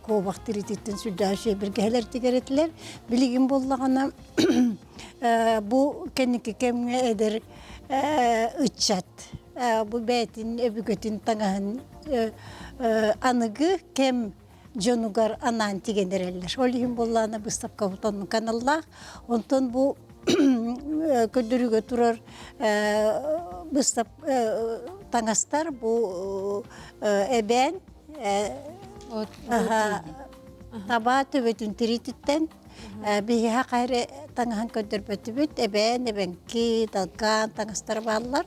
куобах тириититтэн сүрдээх үчүгэй бэргэһэлэр тигэр этилэр. Билигин буоллаҕына бу кэнники кэмҥэ эдэр ыччат бу бэйэтин өбүгэтин таҥаһын аныгы кэм. дьонугар анаан тигэн эрэллэр. Ол иһин буоллаҕына быыстапкабыт оннук аналлаах. Онтон бу көрдөрүүгэ турар быыстап таҥастар бу эбээн таба төбөтүн тириититтэн биһиэхэ хайры таҥаһын көрдөрбөтүбүт эбээн эбэҥки далгаан таҥастар бааллар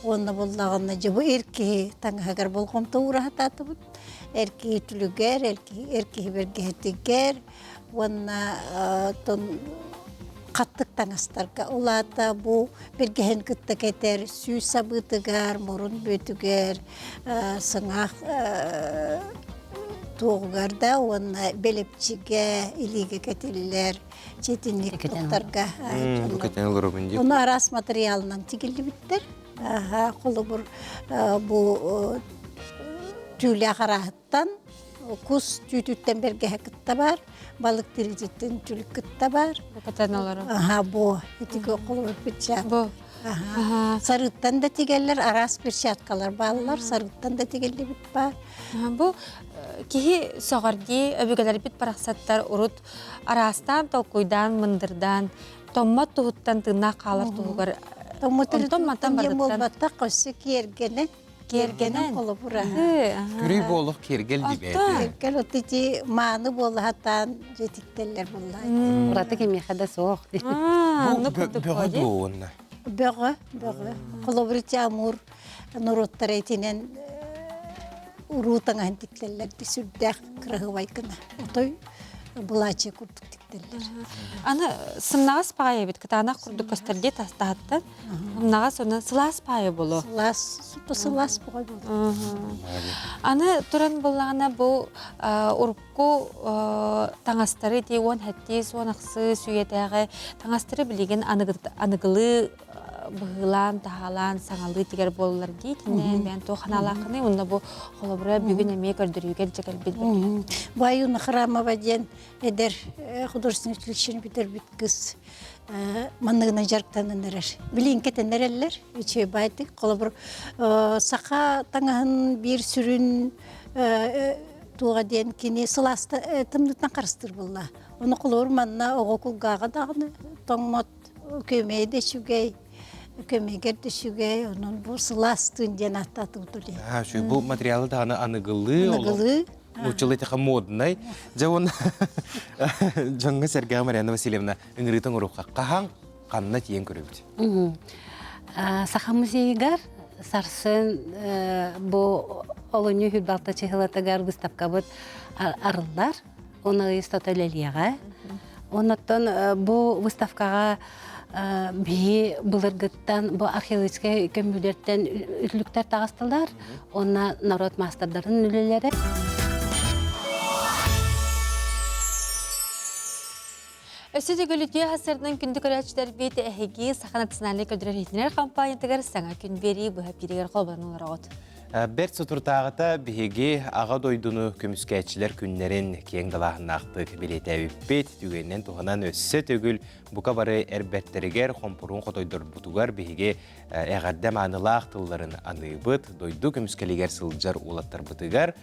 уонна буллаҕына дьэ бу эр киһи таҥаһыгар болҕомто уураһатаатыбыт эр киһи түлүгэр эр киһи бэргэһэтигэр уонна оттон хаттык таҥастарга ол аата бу бэргэһин кытта кэтэр сүүс сабыытыгар мурун бүөтүгэр сыҥаах туоҕугар да уонна бэлэпчигэ илиигэ кэтиллэр читинник туттарга ону араас материалынан тигиллибиттэр холобур бу түүлээх арааһыттан кус түүтүттэн бэргэһэ кытта бар, балык тириититтэн түлүк кытта бар. Кэтэн олорор. Аха, бу. Итиги холобур перчатка. Бу. Аха. Сарыттан да тигэллэр, араас перчаткалар бааллар, сарыттан да тигиллибит бар. Бу киһи сөҕөрдии өбүгэлэрбит барахсаттар урут араастаан толкуйдаан, мындырдаан, томмот туһуттан тыыннаах хаалар туһугар Томмот онтон мантан диэн барыттан буолбаттах, өссө киэргэнэ Киэргэнэн. Холобура. Күрүй буолух киэргэл дибээти. Киэргэл от ити мааны буолаһатаан дьэтиктэллэр буллай. Ураты кимиэхэ да суох. Бу бөҕө дуо уонна? Бөҕө, бөҕө. Холобур ити Амур норуоттара итинэн уруу таҥаһын тиктэллэр сүрдээх кыраһыабай гына. Отой былаачыйа курдук тиктэллэр. Аны сымнаҕас баҕайы эбит кытаанах курдук көстөрдүү тастаһаттан Умнаҕас уонна сылаас паайа боло. Сылаас, сылаас буҕай боло. Аны туран буллаҕына бу урукку таҥастары ити 17 10 сүйэтээҕи таҥастары билигин аныгылыы быһыылаан, таһаалаан, саҥалыы тигэр буоллар дии. Итиннэ бэйэн туох ханаалааххыный? Уонна бу холобура бүгүн эмиэ көрдөрүүгэ илдьэ кэлбит бэркэ. Бу Аюна Храмова диэн эдэр художественный училищены бүтэрбит кыз манныгынан дьарыктанан эрэр. Билин кэтэн эрэллэр, үчүгэй баайдык. Холобур, саха таҥаһын биир сүрүн туоҕа диэн кини сылааста тымныытынан харыстыыр буолла. Ону холобур манна оҕо кулгааҕа даҕаны тоҥмот, көмөйө да үчүгэй, көмөйгөр да үчүгэй, онон бу сылаас тыын диэн ааттаатыбыт үлэ. Бу материалы даҕаны аныгылыы, аныгылыы Нууччалыы этиэхэ моднай. Дьэ уонна дьоҥҥо сэргэҕэ Марьяна Васильевна ыҥырыытын оҥоруохха. Хаһан, ханна тиийэн көрөбүт? Саха музейыгар сарсын бу олунньу хүрбалта чыһылатыгар выставкабыт арыллар. Оны ыстата үлэлиэҕэ. Оннуттан бу выставкаҕа биһи былыргыттан бу археологическай көмүүлэртэн үтүлүктэр таҕыстылар. Онна народ маастардарын үлэлэрэ. Өссө төгүл үтүө сарсыардан күндү көрөөччүлэрбит эһиги Саха национальнай көрдөрөр иһитиннэрэр компаниятыгар саҥа күн биэрии быһа эпииригэр холбонон олороҕут. Бэрт соторутааҕыта биһиги Аҕа дойдуну көмүскээччилэр күннэрин киэҥ далааһыннаахтык бэлиэтээбиппит. Түгэнинэн туһанан өссө төгүл бука бары эрбэттэригэр, хомпоруун хотойдорбутугар биһиги эҕэрдэ маанылаах тылларын аныыбыт. Дойду көмүскэлигэр сылдьар уолаттарбытыгар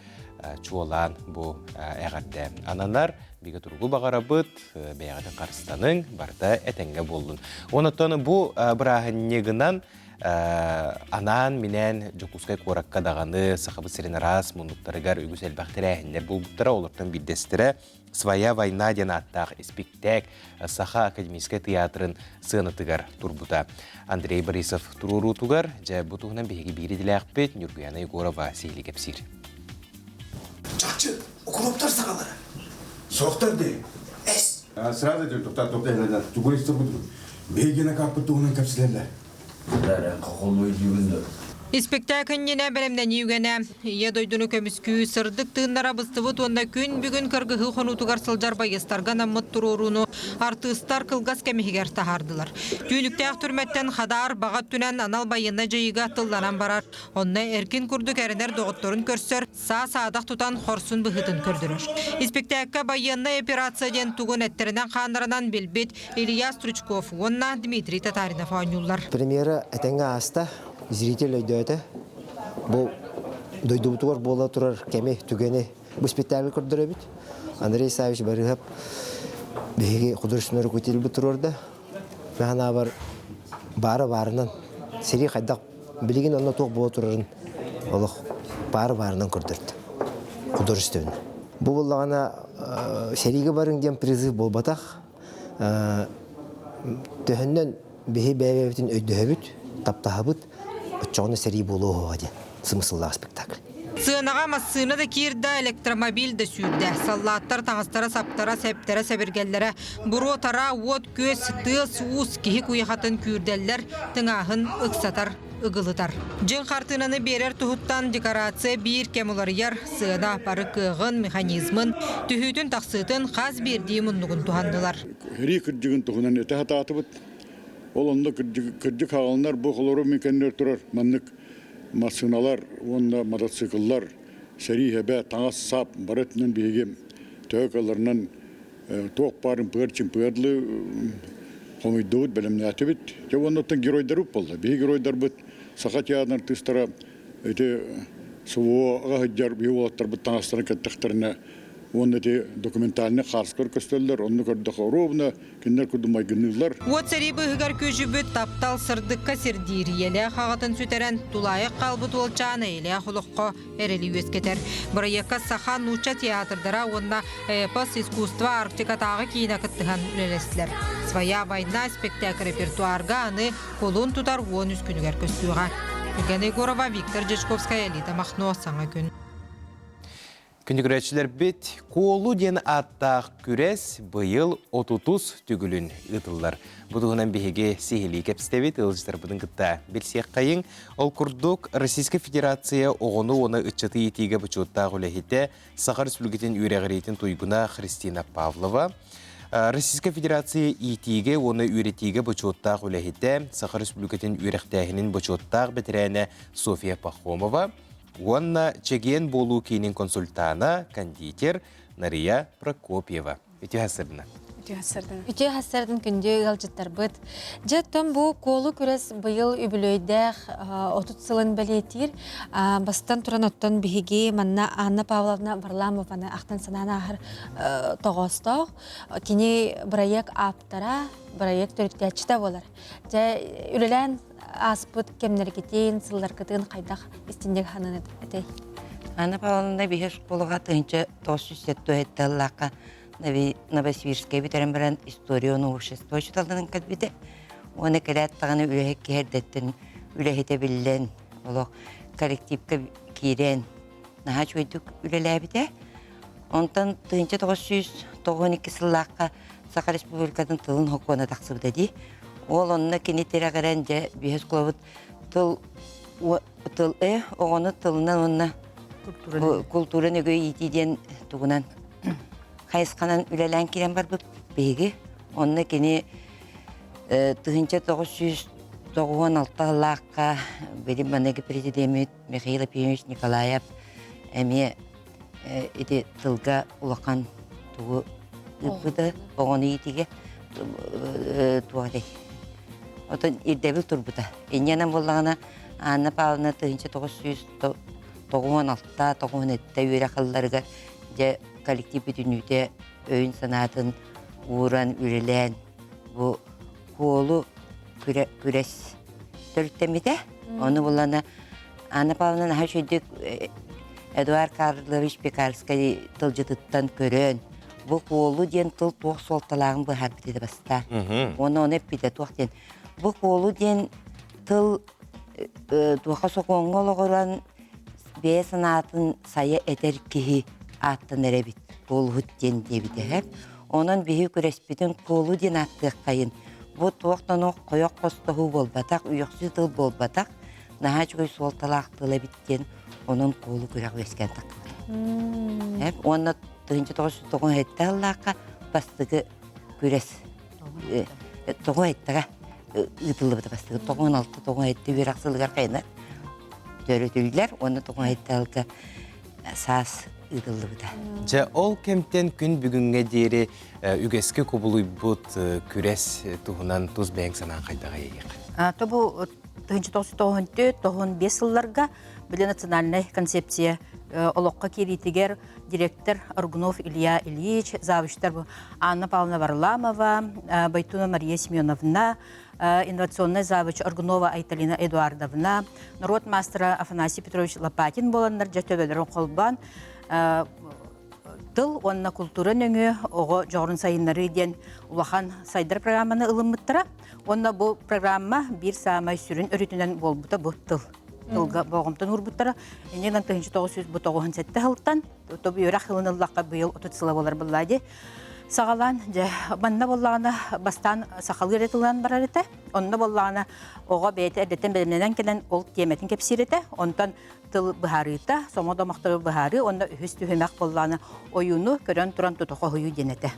чуолаан бу эҕэрдэ ананар. Бигэ туругу баҕарабыт, бэйэҕитин харыстаныҥ, барыта этэҥҥэ буоллун. Онон бу бырааһынньыгынан анаан-минээн Дьокуускай куоракка даҕаны Сахабыт сирин араас муннуктарыгар үгүс элбэх тэрээһиннэр буолбуттара. Олортон биирдэстэрэ «Своя война» диэн ааттаах испиктээк Саха академическай тыйаатырын сыанатыгар турбута. Андрей Борисов туруоруутугар дьэ бу туһунан биһиги биир идэлээхпит Ньургуяна Егорова сиһилии кэпсиир. Чахчы, укроптар саҕалара. Суохтар дии. Эс. Сразу тоқтат тоқтат Биһигини каппыт туһунан кэпсэтэллэр. Испэктээк иннинэ бэлэмнэнии үгэнэ, Ийэ дойдуну көмүскүү, сырдык тыыннара быстыбыт уонна күн бүгүн кыргыһыы хонуутугар сылдьар байыастарга анаммыт туруорууну артыыстар кылгас кэм иһигэр таһаардылар. Түүнүктээх түрмэттэн хадаар баҕа өттүнэн анал байыаннай дьайыыга тылланан барар. Онно эркин курдук эрэнэр доҕотторун көрсөр, саа-саадах тутан хорсун быһыытын көрдөрөр. Испэктээккэ байыаннай операция диэн тугун эттэринэн-хааннарынан билбит Илья Стручков уонна Дмитрий Татаринов оонньууллар. Премьера этэҥҥэ ааста, зритель өйдөөтө. Бу дойдубутугар буола турар кэми, түгэни Бу спектакль көрдөрөбүт. Андрей Савич Барыһап биһиги художественный руководитель туруорда. Наһанаабар баара баарынан сэрии хайдах билигин онно туох буола турарын олох баары баарынан көрдөрдө. Художественный. Бу буллаҕына сэриигэ барыҥ диэн призыв буолбатах. Төһөннөн биһи бэйэ-бэйэбитин өйдөһөбүт, таптаһабыт, оччоҕуна сэрии буолуо уһуоҕа диэн смысллаах спектакль. Сыанаҕа массыына да киирдэ, электромобиль да сүүрдэ. Саллааттар таҥастара-саптара, сэптэрэ-сэбиргэллэрэ, буруо-тара, уот-күөс, тыас-уус киһи куйахатын күүрдэллэр, тыҥааһын ыксатар, ыгылытар. Дьиҥ хартыынаны биэрэр туһуттан декорация биир кэм уларыйар, сыана бары кыаҕын, механизмын, түһүүтүн-тахсыытын хас биирдии муннугун туһаннылар. Сэрии кырдьыгын туһунан этэ сатаатыбыт. Ол онно кырдьык хааланнар бу холору мин кэннигэр турар маннык массыыналар уонна мотоцикллар, сэрии хэбэ, таҥас-сап бары өттүнэн биһиги төһө кыалларынан туох баар ымпыгар-чымпыгар дылы хомуйдубут, бэлэмнээтибит. Дьэ уонна оттон геройдарбыт буолла. Биһиги геройдарбыт Саха театрын артыыстара ити СВО-ҕа сылдьар биһиги уолаттарбыт таҥастарын кэттэхтэринэ уонна ити документальнай хаарскар көстөллөр, онно көрдөххө ровно кинилэр курдук майгынныыллар. Уот сэрии быыһыгар күүһүрбүт таптал сырдыкка сирдиир ийэлээх аҕатын сүтэрэн, тулаайах хаалбыт уолчаан эйэлээх олоххо эрэли үөскэтэр. Бырайыакка Саха нуучча театрдара уонна эпос искусство Арктикатааҕы киинэ кыттыһан үлэлэстилэр. Своя война спектакль репертуарга аны кулун тутар 13 күнүгэр көстүөҕэ. Егена Егорова, Виктор Дьячковскай, Элита Махно, Саҥа күн. Күндүгүрээччилэрбит Куолу диэн ааттаах күрэс быйыл отутус түгүлүн ыытыллар. Бу туһунан биһиги сиһилии кэпсэтэбит, ыалдьыттарбытын кытта билсиэххэйиҥ. Ол курдук, Российскай Федерация оҕону уонна ыччаты иитиигэ бочуоттаах үлэһитэ, Саха Республикатын үөрэҕириитин туйгуна Христина Павлова, Российскай Федерация иитиигэ уонна үөрэтиигэ бочуоттаах үлэһитэ, Саха Республикатын үөрэхтээһинин бочуоттаах бэтэрээнэ Софья Пахомова, уонна Чэгиэн буолуу киинин консультана, кондитер Нария Прокопьева. Үтүө хассырдына. Үтүө хассырдын. Үтүө хассырдын күндү ыалдьыттарбыт. Дьэ, оттон бу куолу күрэс быйыл үбүлүөйдээх 30 сылын бэлиэтиир. Бастан туран оттон биһиги манна Анна Павловна Варламованы ахтан санаан ааһар тоҕоостоох. Кини бырайыак ааптара, бырайыак төрүттээччитэ буолар. Дьэ, үлэлээн ааспыт кэмнэргитин, сылларгытын хайдах истинник ханан этэй? Анна Павловна биһи школаға 1997 ыллаахха Новосибирскай бүтэрэн баран история общество учууталынан кэлбитэ. Уонна кэлээт даҕаны үлэһит киһи эрдэттэн үлэһитэ биллэн, олох коллективка киирэн наһаа үчүгэйдик үлэлээбитэ. Онтон 1992 сыллаахха Саха Республикатын тылын сокуона тахсыбыта дии. Ол онно кини тирэҕирэн дьэ биһи оскуолабыт тыл тыл э оҕону тылынан уонна култуура нөгүө иитии диэн тугунан хайысханан үлэлээн киирэн барбыт биһиги. Онно кини 1996 сыллаахха билим маныгы президеммит Михаил Ефимович Николаев эмиэ ити тылга улахан тугу ыыппыта оҕону иитиигэ туох этэй отон ирдэбил турбута инньэнэн буоллаҕына Анна Павловна 1996 97 үөрэх ылларыгар дьэ коллектив бүтүннүүтэ өйүн санаатын ууран үлэлээн бу куолу күрэс төрүттэммитэ ону булана Анна Павловна наһаа үчүгэйдик Эдуард Карлович Пекарскай тылдьытыттан көрөн, бу куолу диэн тыл туох суолталааҕын быһаарбыт этэ бастаан. Уонна ону эппитэ туох диэн. Бу куолу диэн тыл туохха сокуоҥҥа олоҕуран бэйэ санаатын сайа этэр киһи ааттанар эбит. Куолуһут диэн диэбитэ. Онон биһи күрэспитин куолу диэн ааттыаххайын. Бу туох да хойох хостоһуу буолбатах, үөхсүү тыл буолбатах. наһаа үчүгэй суолталаах тыл эбит диэн онон куолу күрэх үөскээн тахсыбыта. Уонна 1997 сыллаахха бастакы күрэс тоҕо эттэгэ ыытыллыбыта бастакы 96 97 үөрэх сылыгар хайына төрөтүллэр уонна 97 сылга саас ыытыллыбыта. Дьэ, ол кэмтэн күн бүгүҥҥэ диэри үгэскэ кубулуйбут күрэс туһунан тус бэйэҥ санаан хайдаҕа эйиэхэ? То бу 1994-95 сылларга били национальнай концепция олоххо киириитигэр директор Аргунов Илья Ильич, завучтар Анна Павловна Варламова, Байтуна Мария Семеновна, инновационный завуч Аргунова Айталина Эдуардовна, норуот маастара Афанасий Петрович Лопатин буоланнар дьэ төбөлөрүн холбоон тыл уонна култуура нөҥүө оҕо дьоҕурун сайыннарыы диэн улахан сайдар программаны ылыммыттара. Уонна бу программа биир саамай сүрүн өрүтүнэн буолбута бу тыл. Тылга болҕомтону уурбуттара. Иннинэн 1997 сылтан үөрэх сылын ыллахха быйыл 30 сыла буолар булла дии. Саҕалаан дьэ манна буоллаҕына бастаан сахалыы эрэ тылынан барар этэ. Онно буоллаҕына оҕо бэйэтэ эрдэттэн бэлэмнэнэн кэлэн ол тиэмэтин кэпсиир этэ. Онтон тыл быһаарыыта, сомо домохтору быһаарыы уонна үһүс түһүмэх буоллаҕына ойууну көрөн туран тута хоһуйуу диэн этэ.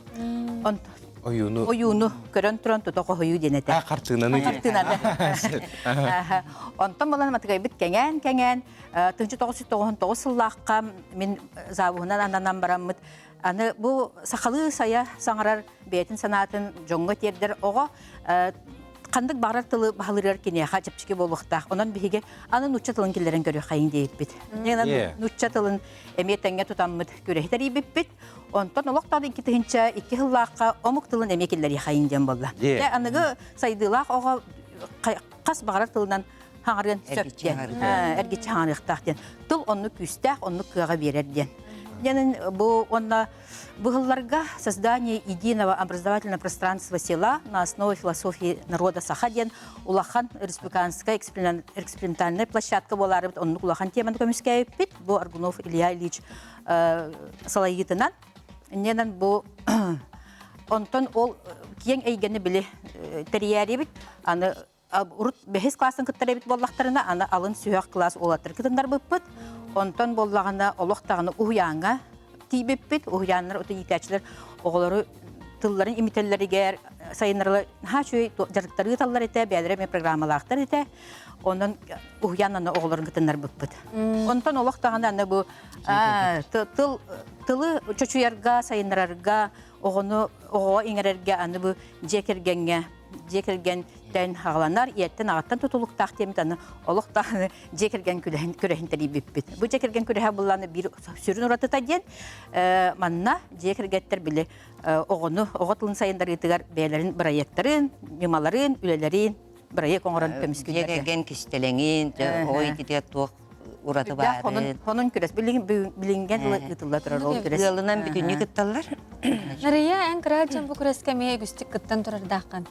Ойууну. Ойууну көрөн туран тута хоһуйуу диэн этэ. Хартыынаны. Хартыынаны. Онтон буолан матыгайбыт кэҥээн-кэҥээн 1999 сыллаахха мин завуһунан ананан бараммыт аны бу сахалыы сайа саҥарар бэйэтин санаатын дьоҥҥо тиэрдэр оҕо ханнык баҕарар тылы баһылыырыгар киниэхэ чэпчэки буолуохтаах. Онон биһиги аны нуучча тылын киллэрэн көрүөххэйиҥ диэбиппит. Нуучча тылын эмиэ тэҥҥэ тутаммыт күрэһи тэрийбиппит. Онтон олохтоох 2002 сыллаахха омук тылын эмиэ киллэриэхэйиҥ диэн буолла. Дьэ аныгы сайдыылаах оҕо хас баҕарар тылынан хаҥарыан сөп диэн. Эргиччи хаҥарыахтаах диэн. Тыл оннук күүстээх, оннук кыаҕа биэрэр диэн. Диэн бу уонна быһылларга создание единого образовательного пространства села на основе философии народа саха диэн улахан республиканскай экспериментальная площадка буолаарыбыт оннук улахан теманы көмүскээбиппит. Бу Аргунов Илья Ильич салайыытынан. Иннинэн бу онтон ол киэҥ эйгэни били тэрийээрибит аны урут бэһис классын кыттар эбит буоллахтарына аны алын сүһүөх класс уолаттар кытыннарбыппыт. Онтон буоллаҕына олох даҕаны уһуйааҥҥа тиийбиппит. Уһуйааннар ото иитээччилэр оҕолору тылларын имитэллэригэр сайыннарылар наһаа үчүгэй дьарыктары ыыталлар этэ, бэйэлэрэ эмиэ программалаахтар этэ. Онон уһуйаан аны оҕолорун кытыннарбыппыт. Онтон олох даҕаны аны бу тыл тылы чочуйарга, сайыннарарга, оҕону оҕоҕо иҥэрэргэ аны бу дьиэ кэргэҥҥэ дьиэ кэргэнтэн хаҕаланар, ийэттэн аҕаттан тутулуктаах диэммит аны олох даҕаны дьиэ кэргэн күрэһин күрэһин тэрийбиппит. Бу дьиэ кэргэн күрэһэ булланы биир сүрүн уратыта диэн манна дьиэ кэргэттэр били оҕону оҕо тылын сайыннарыытыгар бэйэлэрин бырайыактарын, ньымаларын, үлэлэрин бырайыак оҥорон көмүскүүллэр. Дьиэ кэргэн кистэлэҥин, оҕо иититигэр туох ураты баарын. Хонун күрэс билиҥҥэ дылы ыытылла турар ол күрэс. Ыалынан бүтүннүү кытталлар. Нарыйа, эн кыра дьон бу күрэскэ эмиэ үгүстүк кыттан турардааххын.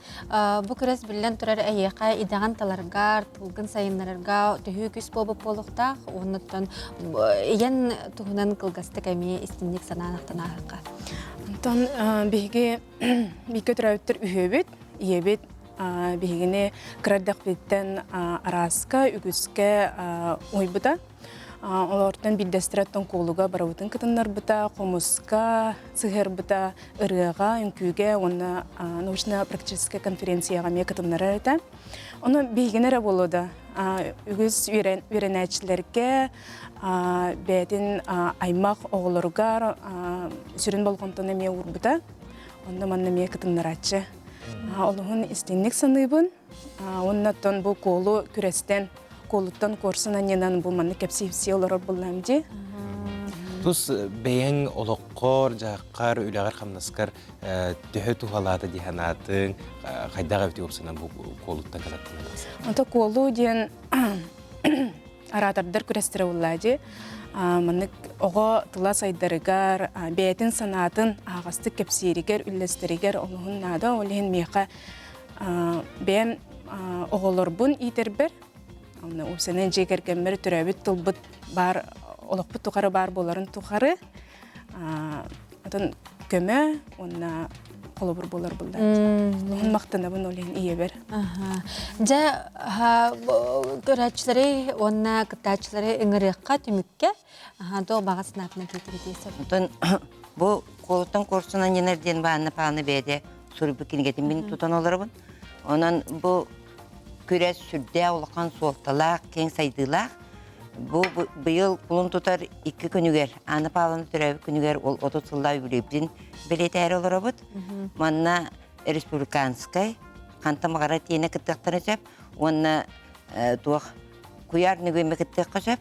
Бу күрэс биллэн турар эйиэхэ идэҕин таларгар, тылгын сайыннарарга төһүү күүс буолбут буолуохтаах. Уоннаттан ийэн туһунан кылгастык эмиэ истинник санаан ахтан ааһыахха. Онтон биһиги бииргэ төрөөбүттэр үһүөбүт, ийэбит биһигини кыра эрдэхпититтэн арааска, үгүскэ уһуйбута. Олортон биирдэстэрэ Тоҥкуолуга барыбытын кытыннарбыта, хомуска сыһыарбыта, ырыаҕа, үҥкүүгэ уонна научно-практическай конференцияҕа эмиэ кытыннарар этэ. Ону биһигини эрэ буолуо да, үгүс үөрэнээччилэргэ бэйэтин аймах оҕолоругар сүрүн болҕомтону эмиэ уурбута. Онно манна эмиэ кытыннарааччы. Олуһун истиҥник саныыбын. Уонна оттон бу куолу күрэстэн, куолуттан куорсун анньынан бу маннык кэпсии олорор буллаам дии. Тус бэйэҥ олоххор, дьаһаххар, үлэҕэр-хамнаскар төһө туһалаата дии санаатыҥ, хайдах эбит уопсанан бу куолуттан кылаттанан Ото куолу диэн араатардар күрэстэрэ буллаа дии. Маннык оҕо тыла сайдарыгар, бэйэтин санаатын аһаҕастык кэпсииригэр, үллэстэригэр олуһун наада. Ол иһин миэхэ бэйэм оҕолорбун иитэрбэр, уопсайынан дьиэ кэргэммэр төрөөбүт тылбыт баар, олохпут тухары баар буоларын тухары атын көмө уонна холобур буолар булла. Уһун махтанабын ол иһин ийэбэр. Дьэ, көрөөччүлэри уонна кыттааччылары ыҥырыахха түмүккэ туох баҕа санаатынан киирдибит Онтон бу Куолуттан куорсунан ньынар диэн баанна пааны бэйэтэ суруйбут кинигэтин мин тутан олоробун. Онон бу күрэс сүрдээх улахан суолталаах, киэҥ сайдыылаах. Бу быйыл кулун тутар икки күнүгэр, Анна Павловна төрөөбүт күнүгэр ол 30 сыллаах үбүлүөйбүтүн бэлиэтээри олоробут. Манна республиканскай, хантан баҕарар тиэнэ кыттыахтарын сөп уонна туох куйаар нөгүөмэ кыттыахха сөп.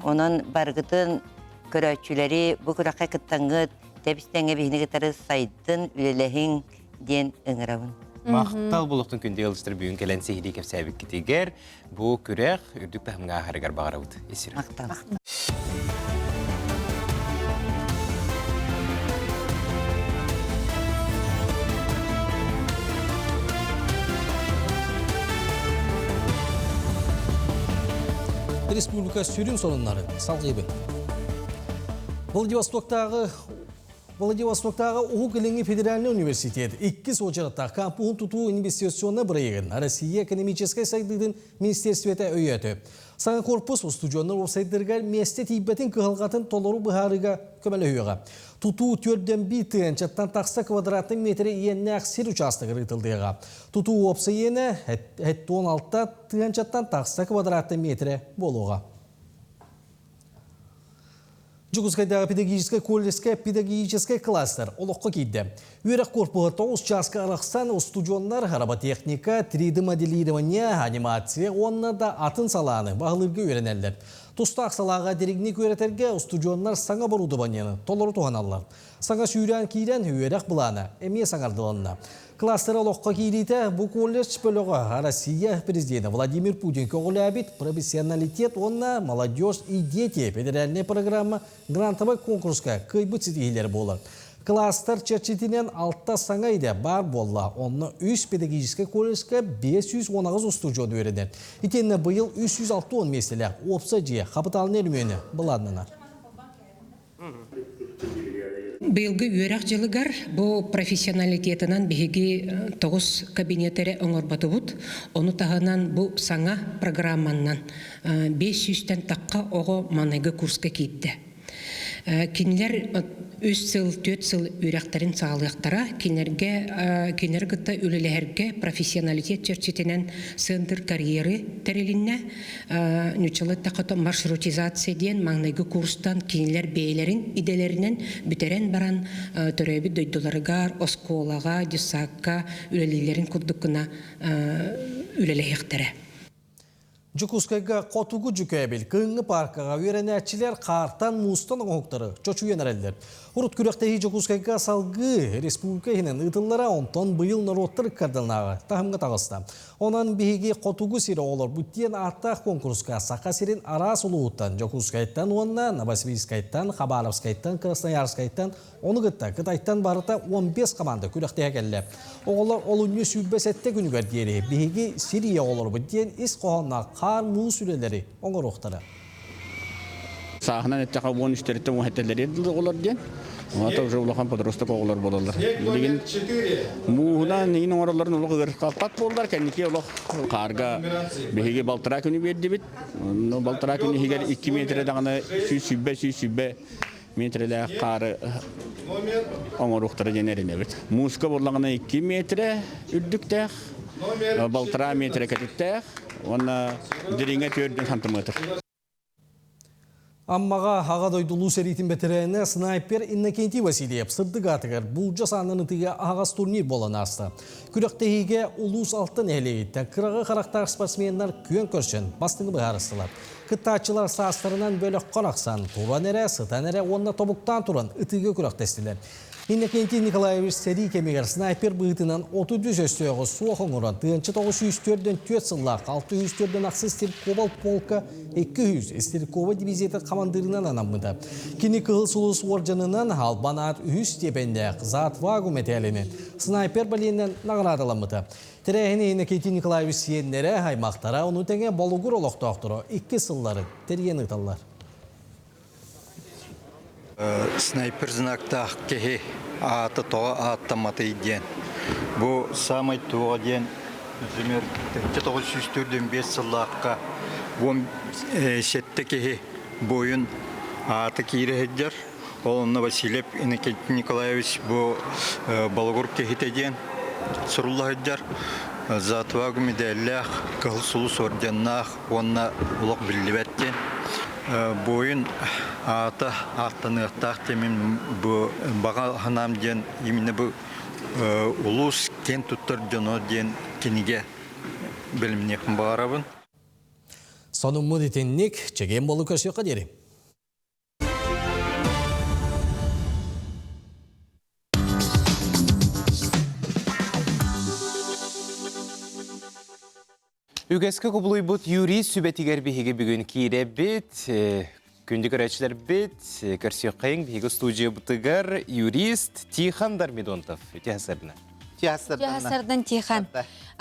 Онон барыгытын Көрөөччүлэри бу күрэххэ кыттаҥҥыт, тэбис-тэҥҥэ биһини кытары сайдын, үлэлэһиҥ диэн ыҥырабын. Махтал булуохтун күндү ыалдьыттар бүгүн кэлэн сиһилии кэпсээбиккитигэр бу күрэх үрдүк таһымҥа ааһарыгар баҕарабыт. Исир. Махтал. Республика сүрүн сонуннарын салгыыбын. Владивостоктааҕы Владивостоктааҕы Уһук Илиҥҥи федеральнай университет иккис уочараттаах кампуһун тутуу инвестиционнай бырайыагын Россия экономическай сайдыытын министерствета өйөөтө. Саҥа корпус устудьуоннар уопсайдарыгар миэстэ тиийбэтин кыһалҕатын толору быһаарыыга көмөлөһүөҕэ. Тутуу төрдөн биир тыһыынчаттан тахса квадратный метрэ иэннээх сир учаастагар ыытыллыаҕа. Тутуу уопсай иэнэ 16 тыһыынчаттан тахса квадратный метрэ буолуоҕа. Дьокуускайдааҕы педагогическай колледжка педагогическай класстар олоххо киирдэ. Үөрэх корпуһа тоҕус чааска арахсан устудьуоннар роботехника, 3D-моделирование, анимация уонна да атын салааны баһылыырга үөрэнэллэр. Тустаах салааҕа дириҥник үөрэтэргэ устудьуоннар саҥа оборудованиены толору туһаналлар. Саҥа сүүрээн киирэн үөрэх былаана эмиэ саҥардылынна. Кластер олоххо киириитэ бу колледж бөлөҕө Россия президенэ Владимир Путин көҕүлээбит «Профессионалитет уонна молодежь и дети» федеральнай программа грантовай конкурска кыайбыт ситиһиилэр буолар. Класстар чэрчитинэн алта саҥа идэ баар буолла. Онно үс педагогическай колледжка 518 устудьуон үөрэнэр. Итиэннэ быйыл 360 миэстэлээх уопсай дьиэ хапытаалынай өрөмүөнэ былааннанар. Быйылгы үөрэх дьылыгар бу профессионалитетынан биһиги тоҕус кабинет эрэ оҥорботубут. Ону таһынан бу саҥа программаннан 500-тэн тахха оҕо маҥнайгы курска киирдэ. Кинилэр үс сыл, түөрт сыл үөрэхтэрин саҕалыахтара. Кинилэргэ кинилэри кытта үлэлэһэргэ профессионалитет чэрчитинэн центр карьеры тэрилиннэ. Ньуччалыы эттэххэ маршрутизация диэн маҥнайгы курстан кинилэр бэйэлэрин идэлэринэн бүтэрэн баран төрөөбүт дойдуларыгар, оскуолаҕа, дьыссаакка үлэлииллэрин курдук гына үлэлэһиэхтэрэ. Дьокуускайга Хотугу дьүкээбил кыһыҥҥы пааркаҕа үөрэнээччилэр хаартан, муустан оҥоһуктары чочуйан эрэллэр. Урут күрэхтэһии Дьокуускайга салгыы республика иһинэн ыытыллара, онтон быйыл норуоттар ыккардынааҕы таһымҥа таҕыста. Онон биһиги Хотугу сир оҕолорбут диэн ааттаах куонкуруска Саха сирин араас улууһуттан, Дьокуускайтан уонна Новосибирскайтан, Хабаровскайтан, Красноярскайтан, ону кытта Кытайтан барыта 15 команда күрэхтэһэ кэллэ. Оҕолор олунньу 27 күнүгэр диэри биһиги сир ийэ оҕолорбут диэн ис хоһоонноох хаар-муус үлэлэри оҥоруохтара. Сааһынан эттэхэ уон үстэриттэн уһэтэллэри оҕолор диэн. Ота уже улахан подросток оҕолор буолаллар. Билигин мууһунан иин оҥороллорун олох ыарырҕаппат буоллар, кэнники олох хаарга биһиги балтараа күнү биэрдибит. Но балтараа күн иһигэр 2 метрэ даҕаны 120-120 метрэлээх хаары оҥоруохтара диэн эрэнэбит. Мууска буоллаҕына 2 метрэ үрдүктээх, балтараа метрэ кэтиттээх уонна дириҥэ 4 сантиметр. Аммаҕа Аҕа дойду Улуу сэриитин бэтэрээнэ снайпер Иннокентий Васильев сырдык аатыгар булдьа саанан ытыыга аһаҕас турнир буолан ааста. Күрэхтэһиигэ улуус алта нэһилиэгиттэн кыраҕы харахтаах спортсменнар күөн көрсөн бастыҥы быһаарыстылар. Кыттааччылар саастарынан бөлөххө арахсан, туран эрэ, сытан эрэ уонна тобуктаан туран ытыыга күрэхтэстилэр. Иннокентий Николаевич сэрии кэмигэр снайпер быһыытынан 33 өстөөҕү суох оҥорон, 1904 сыллаах 604 ахсыс стрелковай полка 200 стрелковай дивизиятын хамандыырынан анаммыта. Кини Кыһыл Сулус уордьанынан Албан аат үһүс степеннээх За отвагу мэтээлинэн снайпер бэлиэнэн наҕараадаламмыта. Тэрээһини Иннокентий Николаевич сиэннэрэ, аймахтара, ону тэҥэ Болугур олохтоохторо икки сылларын тэрийэн ыыталлар. Снайпер знактаах киһи аата тоҕо ааттамматый диэн. Бу саамай туоҕа диэн, например, 1945 сыллаахха 17 киһи буойун аата киирэ сылдьар. Ол онно Васильев Иннокентий Николаевич бу Болугур киһитэ диэн сурулла сылдьар. За отвагу медаллаах, Кыһыл Сулус орденнаах уонна олох биллибэт диэн. Буойун аата ааттаныахтаах диэн бу баҕа санаам диэн именно бу улуус киэн туттар дьоно диэн кинигэ бэлэмниэхпин баҕарабын. Сонуммут итинник, чэгиэн буолу көрсүөххэ диэри. Үгэскэ кубулуйбут юрист сүбэтигэр биһиги бүгүн киирэбит. Күндү көрөөччүлэрбит, көрсүөххэйиҥ биһиги студиябытыгар юрист Тихон Дармидонтов. Үтүө сарсыардан. Үтүө сарсыардан Тихон.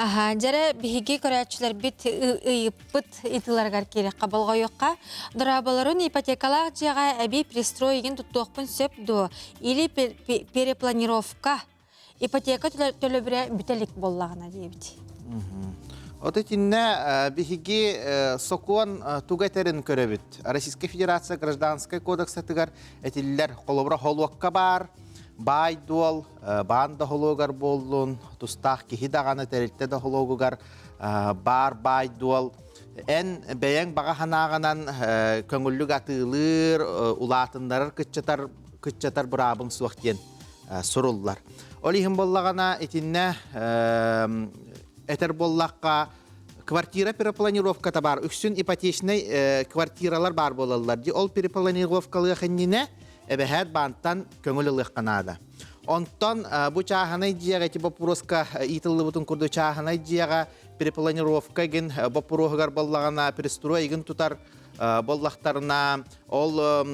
Аха, дьэрэ биһиги көрөөччүлэрбит ыйыппыт ыйытыыларыгар киирэххэ болҕойуохха. Дорооболорун ипотекалаах дьиэҕэ эбии пристрой игин туттуохпун сөп дуо? Или перепланировка Ипотека төлөбүрэ бүтэ илик буоллаҕына диэбит. От итиннэ биһиги сокуон туга этэрин көрөбүт. Российскай Федерация гражданскай кодексатыгар этиллэр холобура холуокка баар, баай-дуол, баан да холуогар буоллун, тустаах киһи даҕаны тэрилтэ да холуогугар баар баай-дуол эн бэйэҥ баҕа санааҕынан көҥүллүк атыылыыр, улаатыннарар, кыччатар, кыччатар быраабыҥ суох диэн суруллар. Ол иһин буоллаҕына итиннэ этэр буоллахха квартира перепланировката бар. Үксүн ипотечнай квартиралар бар буолаллар. Ди ол перепланировкалыах иннинэ эбэһээт баантан көҥүл ылыахха наада. Онтон бу чааһынай дьиэҕэ ити боппуруоска ыытыллыбытын курдук чааһынай дьиэҕэ перепланировка игин боппуруоһугар буоллаҕына пристрой игин тутар боллахтарына ол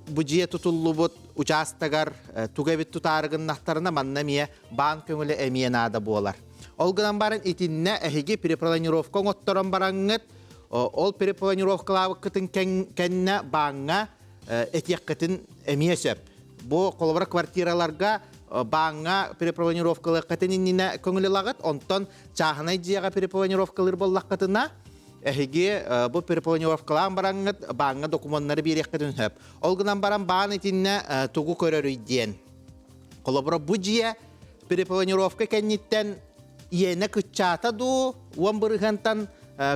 бу дьиэ тутуллубут учаастагар туга эбит тутаары гыннахтарына манна эмиэ баан көҥүлэ эмиэ наада буолар. Ол гынан баран итиннэ эһиги перепланировка оҥотторон бараҥҥыт ол перепланировкалаабыккытын кэннэ бааҥҥа этиэххитин эмиэ сөп. Бу холобура квартираларга бааҥҥа перепланировкалыаххытын иннинэ көҥүл ылаҕыт, онтон чааһынай дьиэҕэ перепланировкалыыр буоллаххытына эһиги бу перепланировкалаан бараҥҥыт бааҥҥа докумуоннары биэриэххитин сөп. Ол гынан баран баан итиннэ тугу көрөрүй диэн. Холобура бу дьиэ перепланировка кэнниттэн иэнэ кыччаата дуу, 10 бырыһыантан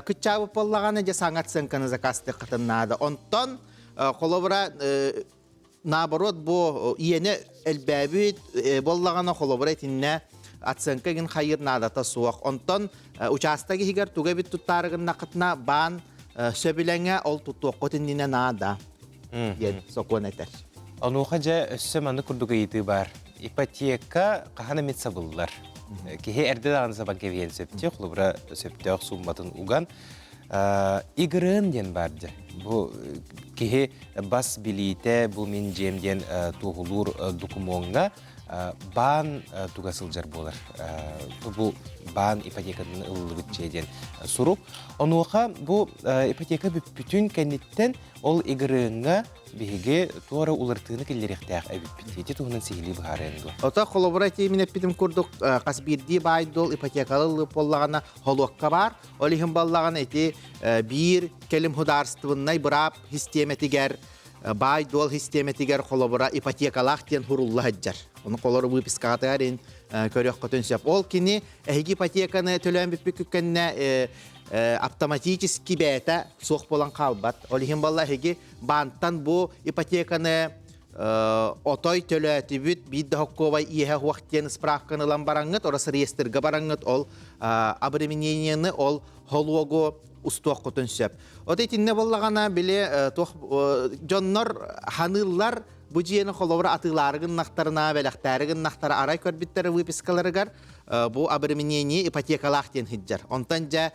кыччаабыт буоллаҕына дьэ саҥа оценканы заказтыаххытын наада. Онтон холобура наоборот бу иэнэ элбээбит буоллаҕына холобура итиннэ оценка игин хайыр наадата суох. Онтон учаастак иһигэр туга эбит туттаары гыннаххытына баан сөбүлэҥэ ол туттуоххут иннинэ наада диэн сокуон этэр. Онуоха дьэ өссө маннык курдук ыйытыы баар. Ипотека хаһан эмит сабыллар. Киһи эрдэ даҕаны сабан кэбиһиэн сөптөөх, холобура сөптөөх суумматын уган. ИГРН диэн баар дьэ. Бу киһи бас билиитэ, бу мин дьиэм диэн туоһулуур докумуоҥҥа баан туга сылдьар буолар. Бу баан ипотекатын ылыллыбыт дьиэ диэн сурук. Онуоха бу ипотека бүппүтүн кэнниттэн ол ИГРН-ҥа биһиги туора уларытыыны киллэриэхтээх эбиппит. Ити туһунан сиһилии быһаарыаҥ дуо? Ото холобура этиимин эппитим курдук хас биирдии баай-дуол ипотекалы ылыы буоллаҕына холуокка баар. Ол иһин буоллаҕына ити биир кэлим судаарыстыбыннай быраап систиэмэтигэр баай-дуол систиэмэтигэр холобура ипотекалаах диэн сурулла сылдьар. Ону холору выпискаҕытыгар ин көрүөххүтүн сөп. Ол кини эһиги ипотеканы төлөөн бүппүккүт кэннэ автоматически бэйэтэ суох буолан хаалбат. Ол иһин буолла эһиги баантан бу ипотеканы отой төлөөтүбүт биир да хоккуобай иэһэ суох диэн справканы ылан бараҥҥыт, Росреестрга бараҥҥыт ол обременениены, ол холуогу устуоххутун сөп. От итиннэ буоллаҕына били туох дьоннор ханыыллар бу дьиэни холобура атыылаары гыннахтарына, бэлэхтээри гыннахтара арай көрбүттэр выпискаларыгар бу обременение ипотекалаах диэн сылдьар. Онтон дьэ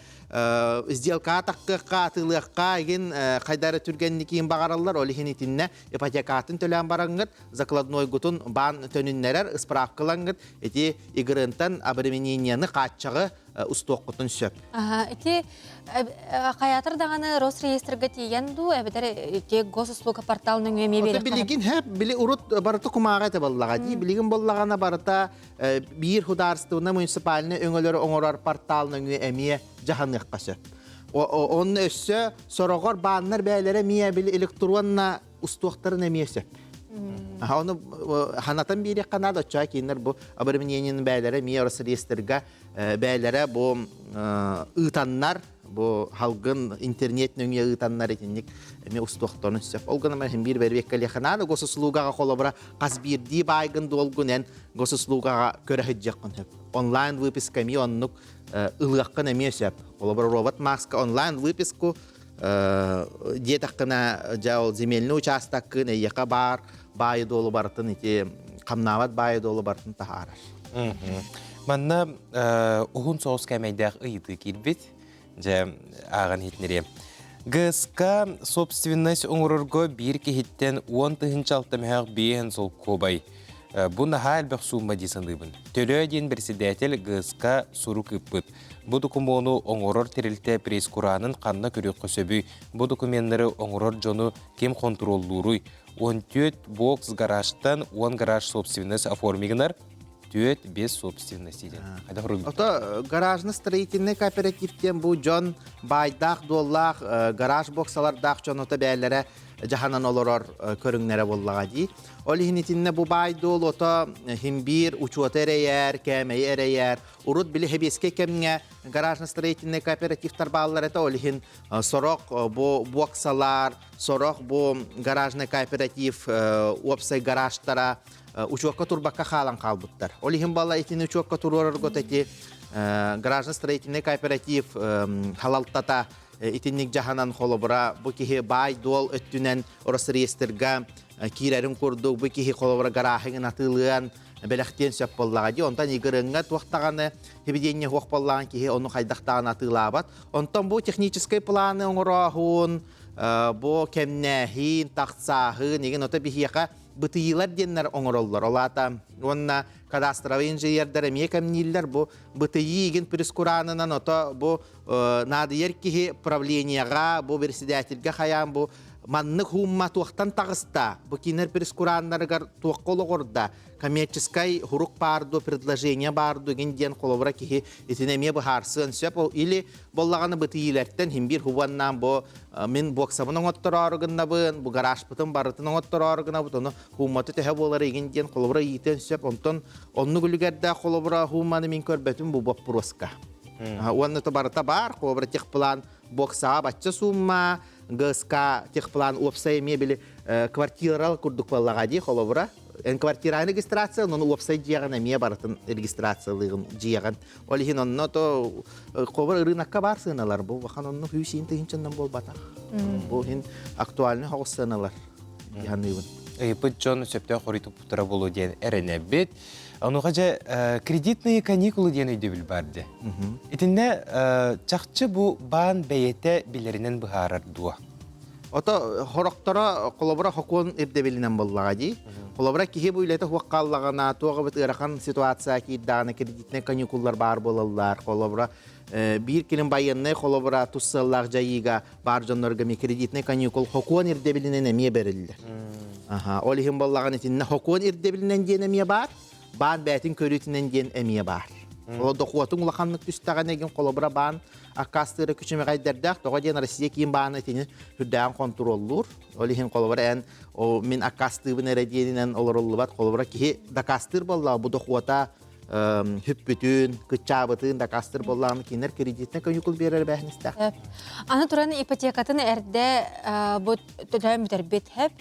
сделкаҕа тахтыахха, атыылыахха игин хайдары түргэнник иин баҕараллар, ол иһин итиннэ ипотекатын төлөөн бараҥҥыт, закладнойгутун баан төнүннэрэр, ыспыраапкалаҥҥыт ити ИГРН-тан обременениены хааччаҕы устуоххутун сөп. Ити хайаатар даҕаны Росреестрга тиийэн дуу, эбэтэр ити госуслуга портал нөҥүө эмиэ биэриэххэ Билигин һэ, били урут барыта кумааҕы этэ буоллаҕа дии. Билигин буоллаҕына барыта биир судаарыстыбаннай муниципальнай өҥөлөрү оҥорор портал нөҥүө эмиэ дьаһаныахха сөп. Онно өссө сороҕор бааннар бэйэлэрэ эмиэ били электронно устуохтарын эмиэ сөп. Ону ханатан биэриэххэ наада, оччоҕо кинилэр бу обременениены бэйэлэрэ эмиэ Росреестрга бэйэлэрэ бу ыытаннар, бу халгын интернет нөҥүө ыытаннар итинник эмиэ устуохтарын сөп. Ол гынан баран биир бэрэбиэккэлиэххэ наада госуслугаҕа холобура хас биирдии баайгын дуолгун эн госуслугаҕа көрө сылдьыаххын сөп. Онлайн выписка эмиэ оннук ылыаххын эмиэ сөп. Холобура робот маска онлайн выписку диэтэххинэ дьэ ол земельный учаастаккын эйиэхэ баар баайы дуолу барытын ити хамнаабат баайы дуолу барытын таһаарар. Манна уһун соҕус кээмэйдээх ыйытыы киирбит. Дьэ, ааҕан иһитинэриэм. ГСК собственность оҥорорго биир киһиттэн 10 600 мөһөөх биэһин солкуобай. Бу наһаа элбэх суумма дии саныыбын. Төлөө диэн председатель ГСК сурук ыыппыт. Бу докумуону оҥорор тэрилтэ пресс-кураанын ханна көрүөххэ сөбүй? Бу докуменнары оҥорор дьону ким хонтуруоллууруй? 14 бокс гаражтан 10 гараж собственность оформигынар, 4 без собственности диэн. Хайдах Ото гаражно-строительный кооператив диэн бу дьон баайдаах-дуоллаах гараж боксалардаах дьон ото бээлэрэ дьаһанан олорор көрүҥнэрэ буоллаҕа дии. Ол иһин итиннэ бу баай-дуол ото химбиир учуота эрэйээр, кээмэйи эрэйээр. Урут били хэбиэскэй кэмҥэ гаражно-строительный кооперативтар бааллар этэ, ол иһин сорох бу боксалар, сорох бу гаражный кооператив уопсай гаражтара учуокка турбакка хаалан хаалбыттар. Ол иһин балла итини учуокка туруорарго эти гаражно-строительный кооператив халалтата итинник дьаһанан холобура бу киһи баай-дуол өттүнэн Росреестрга киирэрин курдук бу киһи холобура гарааһыгын атыылыан бэлэхтиэн сөп буоллаҕа дии. Онтон игырыҥҥа туох даҕаны хибидиэнньэ суох буоллаҕын киһи ону хайдахтаҕын атыылаабат. Онтон бу техническэй планы оҥорооһун, бу кэмнээһин, тахсааһын, игин ото биһиэхэ бытыйыылар диэннэр оҥороллор. Ол аата уонна кадастровай инженердэр эмиэ кэмнииллэр. Бу бытыйыы игин прескуранынан ото бу наадыйар киһи правлениеҕа, бу председательгэ хайаан бу маннык хуумма туохтан таҕыста, бу кинилэр прескураннарыгар туохха олоҕурда, коммерческай хурук баар дуо, предложение баар дуо гин диэн холобура киһи итини эмиэ быһаарсыан сөп. Ол или боллаҕаны бытыйыылэртэн хим биир хубаннаан бу мин боксабын оҥоттороору гыннабын, бу гаражпытын барытын оҥоттороору гынабыт, ону хуумматы төһө буолар игин диэн холобура иитэн сөп. Онтон оннук үлүгэрдээх холобура хуумманы мин көрбөтүм бу боппуруоска. Уонна то барыта бар, холобура техплан боксаҕа бачча суумма, ГСК техплан уопсай эмиэ били квартирал курдук буоллаҕа дии холобура. Эн квартираны регистрация, онон уопсай дьиэҕин эмиэ барытын регистрациялыыгын дьиэҕин. Ол иһин онно то холобура ырыынакка бар сыаналар бу бахан онно хүүсиин тыһынчаннан буолбатах. Бу иһин актуальный хоҕус сыаналар дьаныыбын. Ыйыппыт дьон сөптөөх хоруй туппуттара буолуо диэн эрэнэбит. Онуоха дьэ кредитные каникулы диэн өйдөбүл бар дии. Итиннэ чахчы бу баан бэйэтэ билэринэн быһаарар дуо? Ото хорохторо холобура хокуон ирдэбилинэн буоллаҕа дии. Холобура киһи бу үлэтэ хуох хааллаҕына туох эбит ыарахан ситуация киирдэҕинэ кредитнэй каникуллар баар буолаллар. Холобура биир килин байыаннай холобура тус сыаллаах дьайыыга баар дьоннорго эмиэ кредитнэй каникул хокуон ирдэбилинэн эмиэ бэриллэр. Аха, ол иһин буоллаҕына итиннэ хокуон ирдэбилинэн диэн эмиэ баар, баан бэйэтин көрүүтүнэн диэн эмиэ баар. Ол дохуотуҥ улаханнык түстэҕинэ игин холобура баан аккаастыыра күчүмэҕэйдэрдээх, тоҕо диэн Россия киин баана итини үрдээҕин хонтуруоллуур. Ол иһин холобура эн о, мин аккаастыыбын эрэ диэнинэн олоруллубат. Холобура киһи дакаастыыр буоллаҕа бу дохуота хүппүтүн, кыччаабытын дакаастыыр буоллаҕына кинилэр кредитнэй каникул биэрэр эбээһинэстээх. Аны туран ипотекатын эрдэ бу төлөөн бүтэрбит хэп.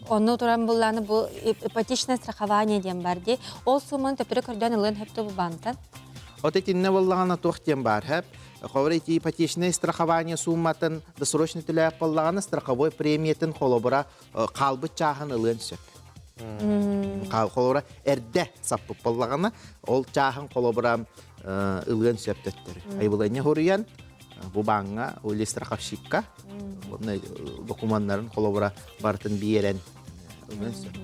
Онну туран буллааны бу ипотечное страхование диэн бар дии. Ол сумманы төптөрү көрдөөн ылыан хөптө бу баантан. От итиннэ буоллаҕына туох диэн баар хэп. Холобура ити ипотечное страхование сууматын досрочно төлөөп буоллаҕына страховой премиятын холобура хаалбыт чааһын ылыан сөп. Холобура эрдэ саппыт буоллаҕына ол чааһын холобура ылыан сөп төттөрү. Айбыланньа хоруйан бу бааҥҥа или страховщикка докуманнарын холобура барытын биэрэн ылыан сөп.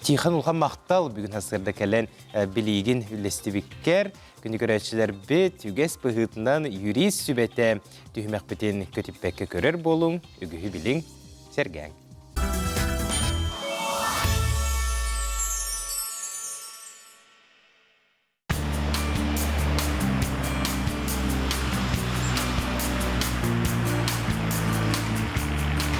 Тихон улахан махтал бүгүн сарсыарда кэлэн билиигин үллэстибиккэр күнү көрөөччүлэрбит үгэс быһыытынан юрист сүбэтэ түһүмэхпитин көтүппэккэ көрөр буолуҥ, үгүһү билиҥ, сэргээҥ.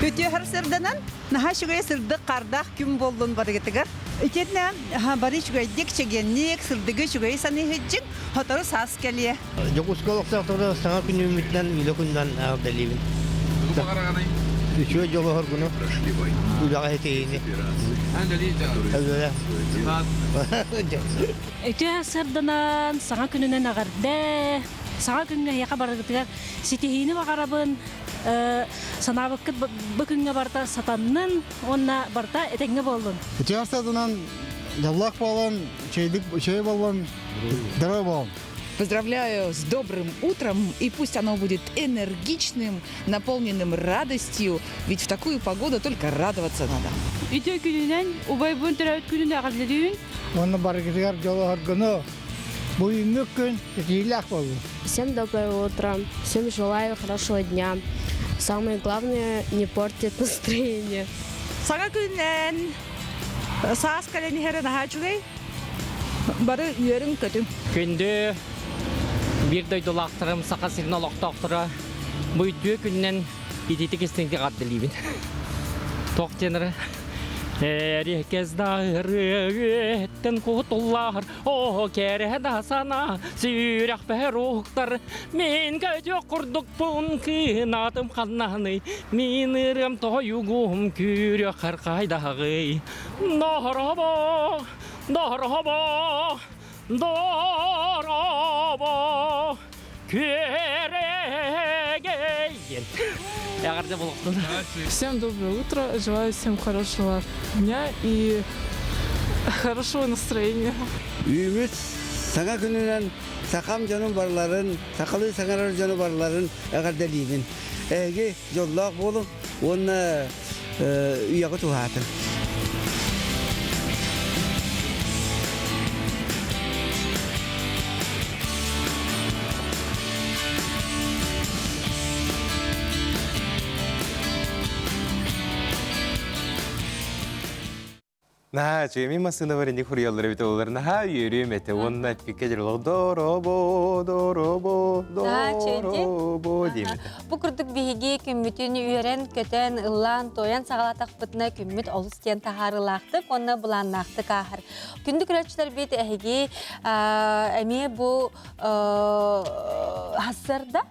Үтүө сырданан, наһаа үчүгэй сырдык хардаах күн буоллун барыгытыгар. Итиэннэ бары үчүгэйдик, чэгиэнник, сырдыгы үчүгэйи саныы сылдьыҥ, сотору саас кэлиэ. Дьокуускай олохтоохторо саҥа күнүүмүтүнэн үлэ күнүнэн эҕэрдэлиибин. Үчүгэй дьолу оһоргуну, үлэҕэ ситиһиини. Үтүө сарданан, саҥа күнүнэн эҕэрдэ! Саҥа күҥҥэ эһиэхэ барыгытыгар ситиһиини баҕарабын. Санаабыккыт бу күҥҥэ барыта сатаннын уонна барыта этэҥҥэ буоллун. Үтүө сарданан, дьоллоох буолан, чэйдик, чэй буоллун, здоровый буолун. Поздравляю с добрым утром, и пусть оно будет энергичным, наполненным радостью, ведь в такую погоду только радоваться надо. Үтө күнүнэн, убайбын төрөөбүт күнүн эҕэрдэлиибин. Уонна барыгытыгар дьолоһоргуну бүгүҥҥү күн ситиилээх буоллун. Всем доброе утро. Всем желаю хорошего дня. Самое главное, не портить настроение. Саҥа күннэн саас кэлэн иһэрэ наһаа үчүгэй. Бары үөрүҥ-көтүҥ. Күндү биир дойдулаахтарым, Саха сирин олохтоохторо бу үтүө күнүнэн итиитик истиҥник эҕэрдэлиибин. Туох диэн Эрикес даһырыаттан кутуллар, оо кэрэһэ да сана, сүрэхпэр уһуктар, мин көтүөх курдукпун кыынатым ханнаһыный, мин ырыам тойугум күүрүөх хархайдаҕый. Доробо, доробо, доробо, күөрэгэй диэн. Эҕэрдэ буолуохтун. Всем доброе утро, желаю всем хорошего дня и хорошего настроения. Үүмүт саҥа күнүнэн сахам дьонун барыларын, сахалыы саҥарар дьону барыларын эҕэрдэлиибин. Эһиги дьоллоох буолуҥ уонна үйэҕит уһаатын. Наһаа үчүгэй массыына инник хуруйаллар эбит олар наһаа үөрүөм этэ уонна эппиккэ дьолох доробо доробо доробо диэм этэ. Бу курдук биһиги күммүтүн үөрэн-көтөн, ыллаан-туойан саҕалаатахпытына күммүт олус диэн таһаарыылаахтык уонна былааннаахтык ааһар. Күндү көрөөччүлэрбит эһиги эмиэ бу хассарда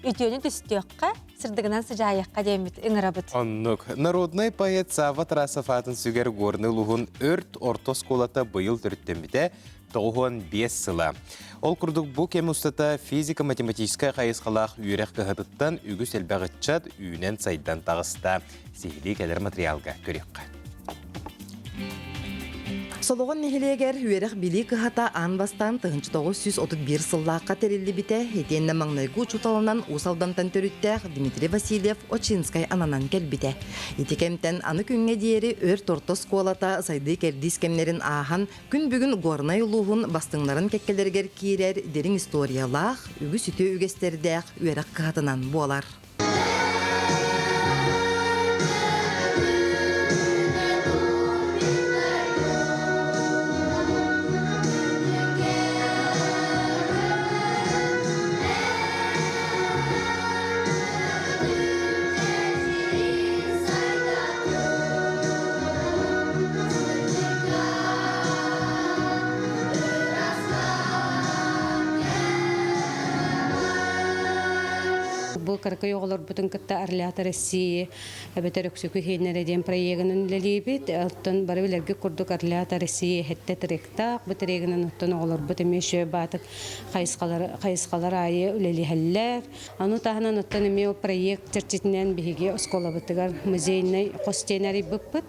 үтүөнү түстүөххэ, сырдыгынан сыдьаайыахха диэммит ыҥырабыт. Оннук. Народнай поэт Савва Тарасов аатын сүгэр Горный улууһун өрт орто оскуолата быйыл төрүттэммитэ 95 сыла. Ол курдук бу кэм устата физико-математическай хайысхалаах үөрэх кыһатыттан үгүс элбэх ыччат үүнэн-сайдан таҕыста. Сиһилии кэлэр материалга көрүөххэ. Солоҕон нэһилиэгэр үөрэх-билии кыһата аан бастаан 1931 сыллаахха тэриллибитэ, итиэннэ маҥнайгы учууталынан Уус Алдантан төрүттээх Дмитрий Васильев Очинскай ананан кэлбитэ. Ити кэмтэн аны күҥҥэ диэри Өрт орто оскуолата сайдыы кэрдиис кэмнэрин ааһан, күн бүгүн Горнай улууһун бастыҥнарын кэккэлэригэр киирэр дириҥ историялаах, үгүс үтүө үгэстэрдээх үөрэх кыһатынан буолар. Бу кыракый оҕолорбутун кытта Орлята России эбэтэр Өксөкү иһиэннэрэ диэн проегынан үлэлиибит. Оттон бары билэргит курдук Орлята России эһэттэ тректаах. Бу трегынан оттон оҕолорбут эмиэ үчүгэй баатык хайысхалар, хайысхалар аайы үлэлиһэллэр. Ону таһынан оттон эмиэ ол проект чэрчитинэн биһиги оскуолабытыгар музейнай хос диэн арыйбыппыт.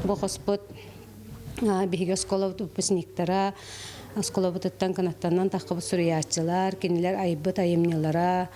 Бу хоспут биһиги оскуолабыт выпускниктара оскуолабытыттан кынаттанан таххыбыт суруйааччылар, кинилэр айбыт айымньылара,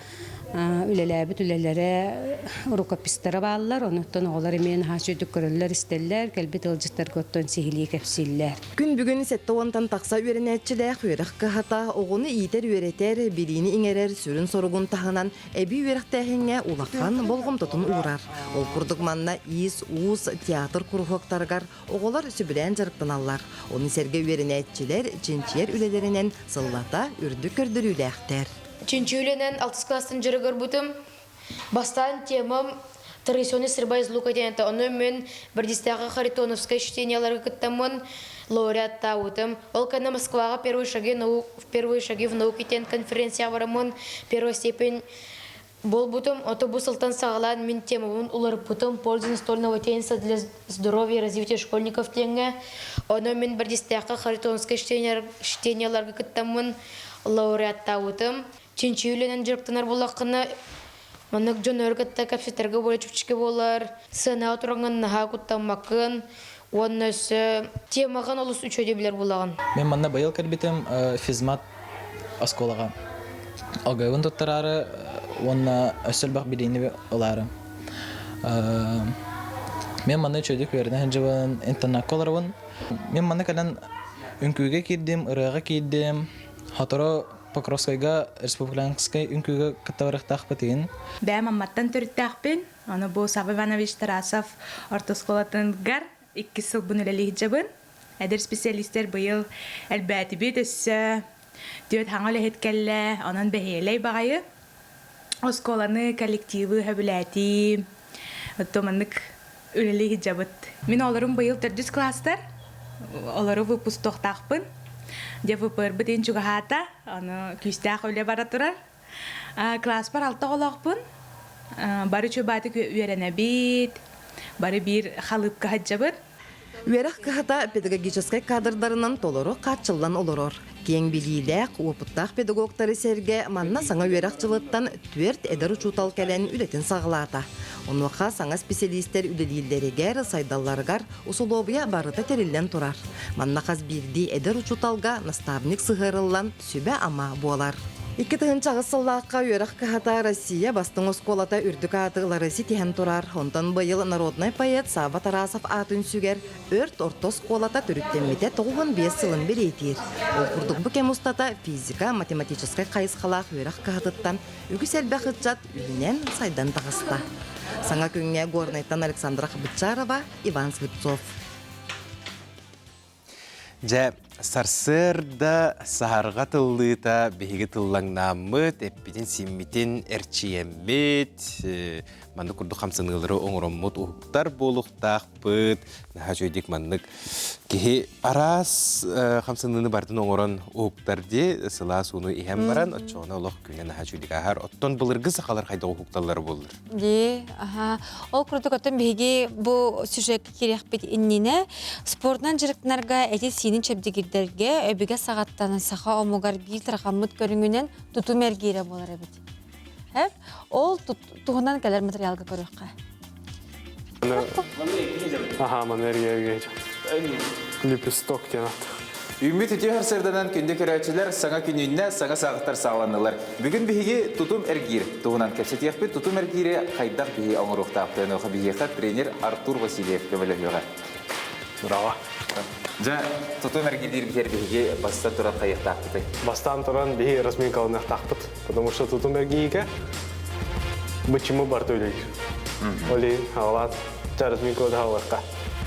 үлэлээбит үлэлэрэ, рукопистара бааллар. Онуттан оҕолор эмиэ наһаа үчүгүйдүк көрөллөр-истэллэр, кэлбит ыалдьыттарга оттон сиһилии кэпсииллэр. Күн бүгүн 70-тан тахса үөрэнээччилээх үөрэх кыһата оҕону иитэр-үөрэтэр, билиини иҥэрэр сүрүн соругун таһынан эбии үөрэхтээһиҥҥэ улахан болҕомтотун уурар. Ол курдук манна иис-уус, театр куруһуоктарыгар Оҕолор сөбүлээн дьарыктаналлар. Ону сэргэ үөрэнээччилэр чинчийэр үлэлэринэн сыллата үрдүк көрдөрүүлээхтэр. Чинчийүү үлэнэн алтыс класстан дьарыгырбытым. Бастаан темам традиционный стрельба из лука диэн этэ. Ону мин Бердистээҕи Харитоновскай чтенияларга кыттаммын лауреаттаабытым. Ол кэннэ Москваҕа первые шаги, наук, первые шаги в науке диэн конференцияҕа бараммын первая степень Буолбутум, ото бу сылтан саҕалаан мин темабын уларыппытым «Польза настольного тенниса для здоровья и развития школьников» диэҥҥэ. Ону мин Бэрдистээххэ Харитонскай чтенияларга кыттаммын лауреаттаабытым. Чинчийүү үлэнэн дьарыктанар буоллаххына, маннык дьоннору кытта кэпсэтэргэ буола чэпчэки буолар, сыанаҕа тураҥҥын наһаа куттаммаккын уонна өссө темаҕын олус үчүгэй билэр буолаҕын. Мин манна быйыл кэлбитим физмат. оскуолаҕа ОГЭ-бын туттараары уонна өссө элбэх билиини ылаары. Мен манна үчүгэйдик үөрэнэ сылдьабын, интернакка олоробун. Мен манна кэлэн үҥкүүгэ киирдим, ырыаҕа киирдим. Сотору Покровскайга республиканскай үҥкүүгэ кытта барыахтаахпыт игин. Бэйэм Амматтан төрүттээхпин. Аны бу Савва Иванович Тарасов орто оскуолатыгар иккис сылбын үлэлии сылдьабын. Эдэр специалистэр быйыл элбээтибит өссө түөрт хаҥа үлэһит кэллэ, онон бэһиэлэй баҕайы. Оскуоланы, коллективы сөбүлээтим. Оттон маннык үлэлии сылдьабыт. Мин олорум быйыл төрдүс класстар. Олору выпустуохтаахпын. Дьэ ВПР-быт иһин чугаһаата. Аны күүстээх үлэ бара турар. Класспар алта оҕолоохпун. Бары чубаатык үөрэнэбит. Бары биир халыыпка сылдьабыт. Үөрэх кыһата педагогическай кадрдарынан толору хааччыллан олорор. Киэҥ билиилээх, уопуттаах педагогтары сэргэ манна саҥа үөрэх дьылыттан түөрт эдэр учуутал кэлэн үлэтин саҕалаата. Онуоха саҥа специалистэр үлэлииллэригэр, сайдалларыгар усулуобуйа барыта тэриллэн турар. Манна хас биирдии эдэр учууталга наставник сыһыарыллан сүбэ-ама буолар. 2008 сыллаахха үөрэх кыһата Россия бастыҥ оскуолата үрдүк ааты ылары ситиһэн турар. Онтон быйыл народнай поэт Савва Тарасов аатын сүгэр Өрт орто оскуолата төрүттэммитэ 95 сылын бэлиэтиир. Ол курдук бу кэм устата физика, математическай хайысхалаах үөрэх кыһатыттан үгүс элбэх ыччат үүнэн сайдан таҕыста. Саҥа күҥҥэ Горнайтан Александра Хабычарова, Иван Слепцов. Дьэ, сарсыарда саһарҕа тыллыыта биһиги тыллаҥнааммыт, эппитин-симмитин эрчийэммит, маннык курдук хамсаныылары оҥороммут уһуктар буолуохтаахпыт. Наһаа үчүгэйдик маннык киһи араас хамсаныыны барытын оҥорон уһуктар дии, сылаас ууну иһэн баран, оччоҕуна олох күнэ наһаа үчүгэйдик ааһар. Оттон былыргы сахалар хайдах уһукталлара буоллар? Дии, аха. Ол курдук оттон биһиги бу сюжекка кириэхпит иннинэ спортунан дьарыктанарга эти-сиинин чэбдигирдэргэ өбүгэ саҕаттан саха омугар биир тарҕаммыт көрүҥүнэн тутум эргиирэ буолар эбит. Эп, ол туһунан кэлэр материалга көрүөххэ. Аха, маны эргиэргэ лепесток диэн Үүммүт үтүө сарсыарданан күндү көрөөччүлэр саҥа күнүннэ саҥа саҕахтар саҕаланнылар. Бүгүн биһиги тутум эргиир туһунан кэпсэтиэхпит. Тутум эргиири хайдах биһи оҥоруохтаахпытын онуоха биһиэхэ тренер Артур Васильев көмөлөһүөҕэ. Браво! Дьэ, тутум эргиир биһиэр биһиги бастан туран хайыахтаахпытый? Бастаан туран биһи разминкаланыахтаахпыт. Потому что тутум эргиигэ бычымы барыта үлэлиир. Ол иһин аҕалаан разминкалады хаалыахха.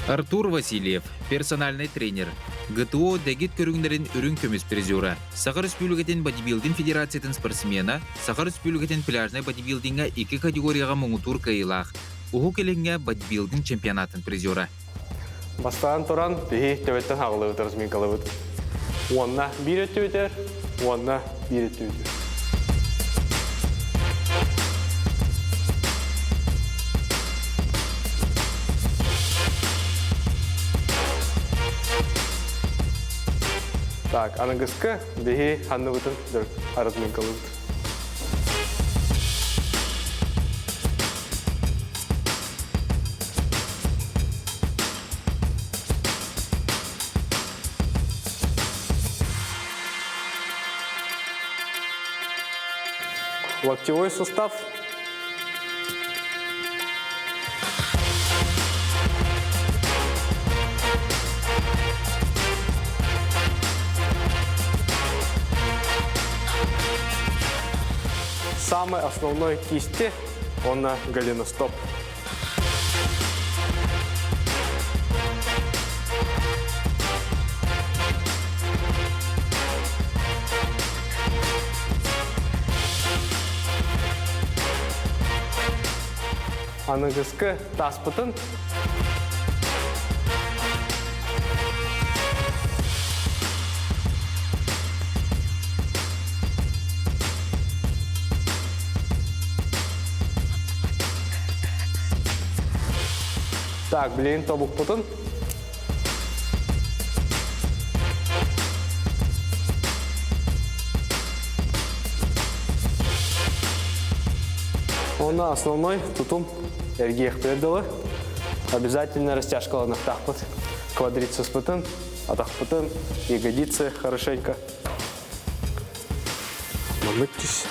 Артур Васильев, персональный тренер, ГТО дэгит көрүҥнэрин үрүҥ көмүс призера, Саха Республикатын бодибилдинг федерациятын спортсмена, Саха Республикатын пляжнай бодибилдиҥҥа икки категорияҕа муҥутуур кыайыылаах, Уһук Илиҥҥэ бодибилдинг чемпионатын призера. Бастаан туран биһи төбөттөн хаҕылыбыт разминкалыбыт. Уонна биир өттүбүтэр, уонна биир өттүбүтэр. Так, аныгыскы биһи ханныбытын разминкалыбыт. Локтевой сустав. Самый основной кисти, он на голеностоп. Аныгыскы таспытын Так, блин, тобукпутун. Оны основной тутум эргиэхпэр дылы. Обязательно растяжкаланыахтаахпыт. Квадрицепспытын, атахпытын, ягодицы хорошенько. Маннык түс.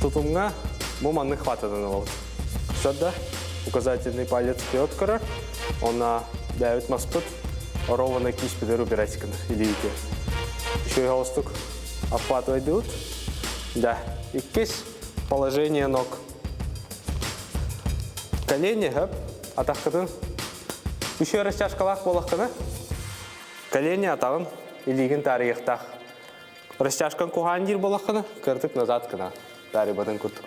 Тутумҥа бу маннык хватадан ылабыт. Кырсар да указательный палец вперед көрөр, онна бэйэбит маспыт ровно киспитер убирать гынар илиитигэр. Үчүгэй холостук обхватывайдыбыт. Да. Иккис положение ног. Колени хөп, атаххытын үчүгэй растяжкалаах буолаххына, колени атаҕын илиигин таарыйыахтаах. Растяжкан куһаан диир буолаххына, кыртык назад гына таарыйбатын курдук.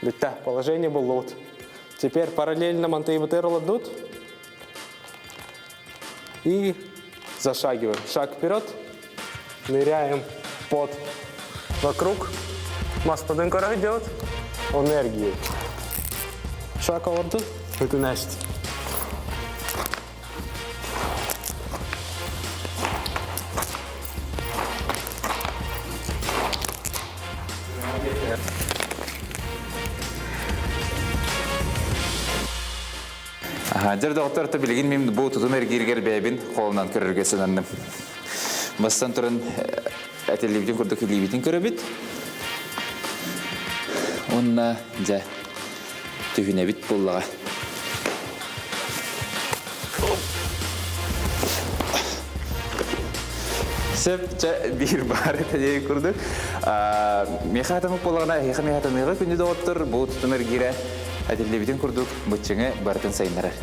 Бүттэ, положение буллубут. Теперь параллельно мантайбытыгар олордут. И зашагиваем. Шаг вперед. Ныряем под вокруг. Маспадын көрө делать. Энергии. Шаг олорду. Өтүнәст. Дьэр доҕоттор, билигин мин бу тутум эргииригэр бэйэбин холунан көрөргө сананным. Бастан туран этиллибитин курдук илиибитин көрөбүт. Уонна дьэ түһүнэбит буоллаҕа. Сөп, чэ, биир баар этэ курдук. Миэхэ атамык буоллаҕына, эһиэхэ миэхэ атаныыга күндү доҕоттор, бу тутум эргиирэ этиллибитин курдук быччыҥы барытын сайыннарар.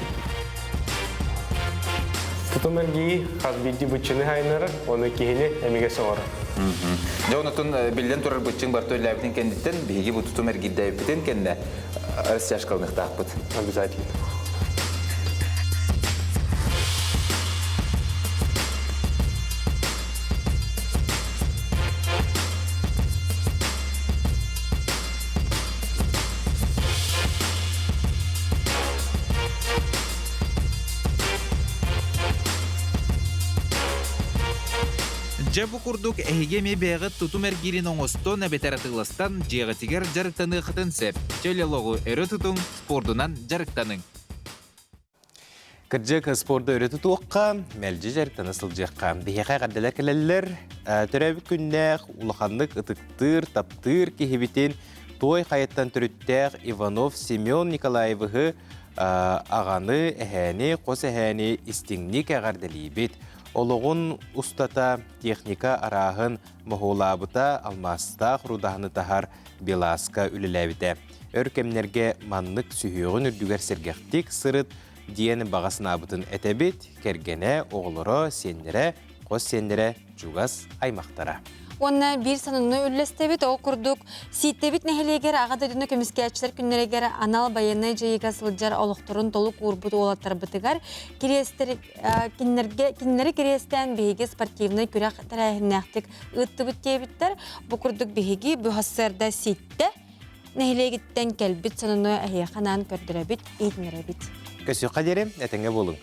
Тутум эргии хас биирдии быччыны сайыннарар, ону киһини эмигэ соҕорор. Дьэ, онотун биллэн турар быччыҥ барыта үллээбитин кэнниттэн биһиги бу тутум эргийдээбиппитин кэннэ растяжкаланыахтаахпыт. Обязательно. Дьэ бу курдук эһиги эмиэ бэйэҕит тутум эргиирин оҥостон эбэтэр атыыластан дьиэҕитигэр дьарыктаныаххытын сөп. Чөл олоҕу өрө тутуҥ, спордунан дьарыктаныҥ. Кырдьык, спорду өрө тутуохха, мэлдьи дьарыктана сылдьыахха. Биһиэхэ эҕэрдэлэр кэлэллэр. Төрөөбүт күннээх, улаханнык ытыктыыр, таптыыр киһибитин Туой Хайаттан төрүттээх Иванов Семен Николаевиһы аҕаны, эһээни, хос эһээни истиҥник эҕэрдэлиибит. Олоҕун устата техника арааһын моһуолаабыта, алмаастаах рудаһаны таһар Беласка үлэлээбитэ. Өр кэмнэргэ маннык сүһүөҕүн үрдүгэр сэргэхтик сырыт диэн баҕа санаабытын этэбит, кэргэнэ, оҕолоро, сиэннэрэ, хос сиэннэрэ, чугас аймахтара. Уонна биир сананы үллэстэбит, ол курдук Сииттэбит нэһилиэгэр Аҕа дойдуну көмүскээччилэр күннэригэр анал байыаннай дьайыыга сылдьар олохторун толук уурбут уолаттарбытыгар кириэстэр кинилэргэ кинилэри кириэстээн биһиги спортивнай күрэх тэрээһиннээхтик ыыттыбыт диэбиттэр. Бу курдук биһиги бу сарсыарда Сииттэ нэһилиэгиттэн кэлбит сонуну эһиэхэ анаан көрдөрөбүт, иһитиннэрэбит. Көсүөххэ диэри этэҥҥэ буолуҥ.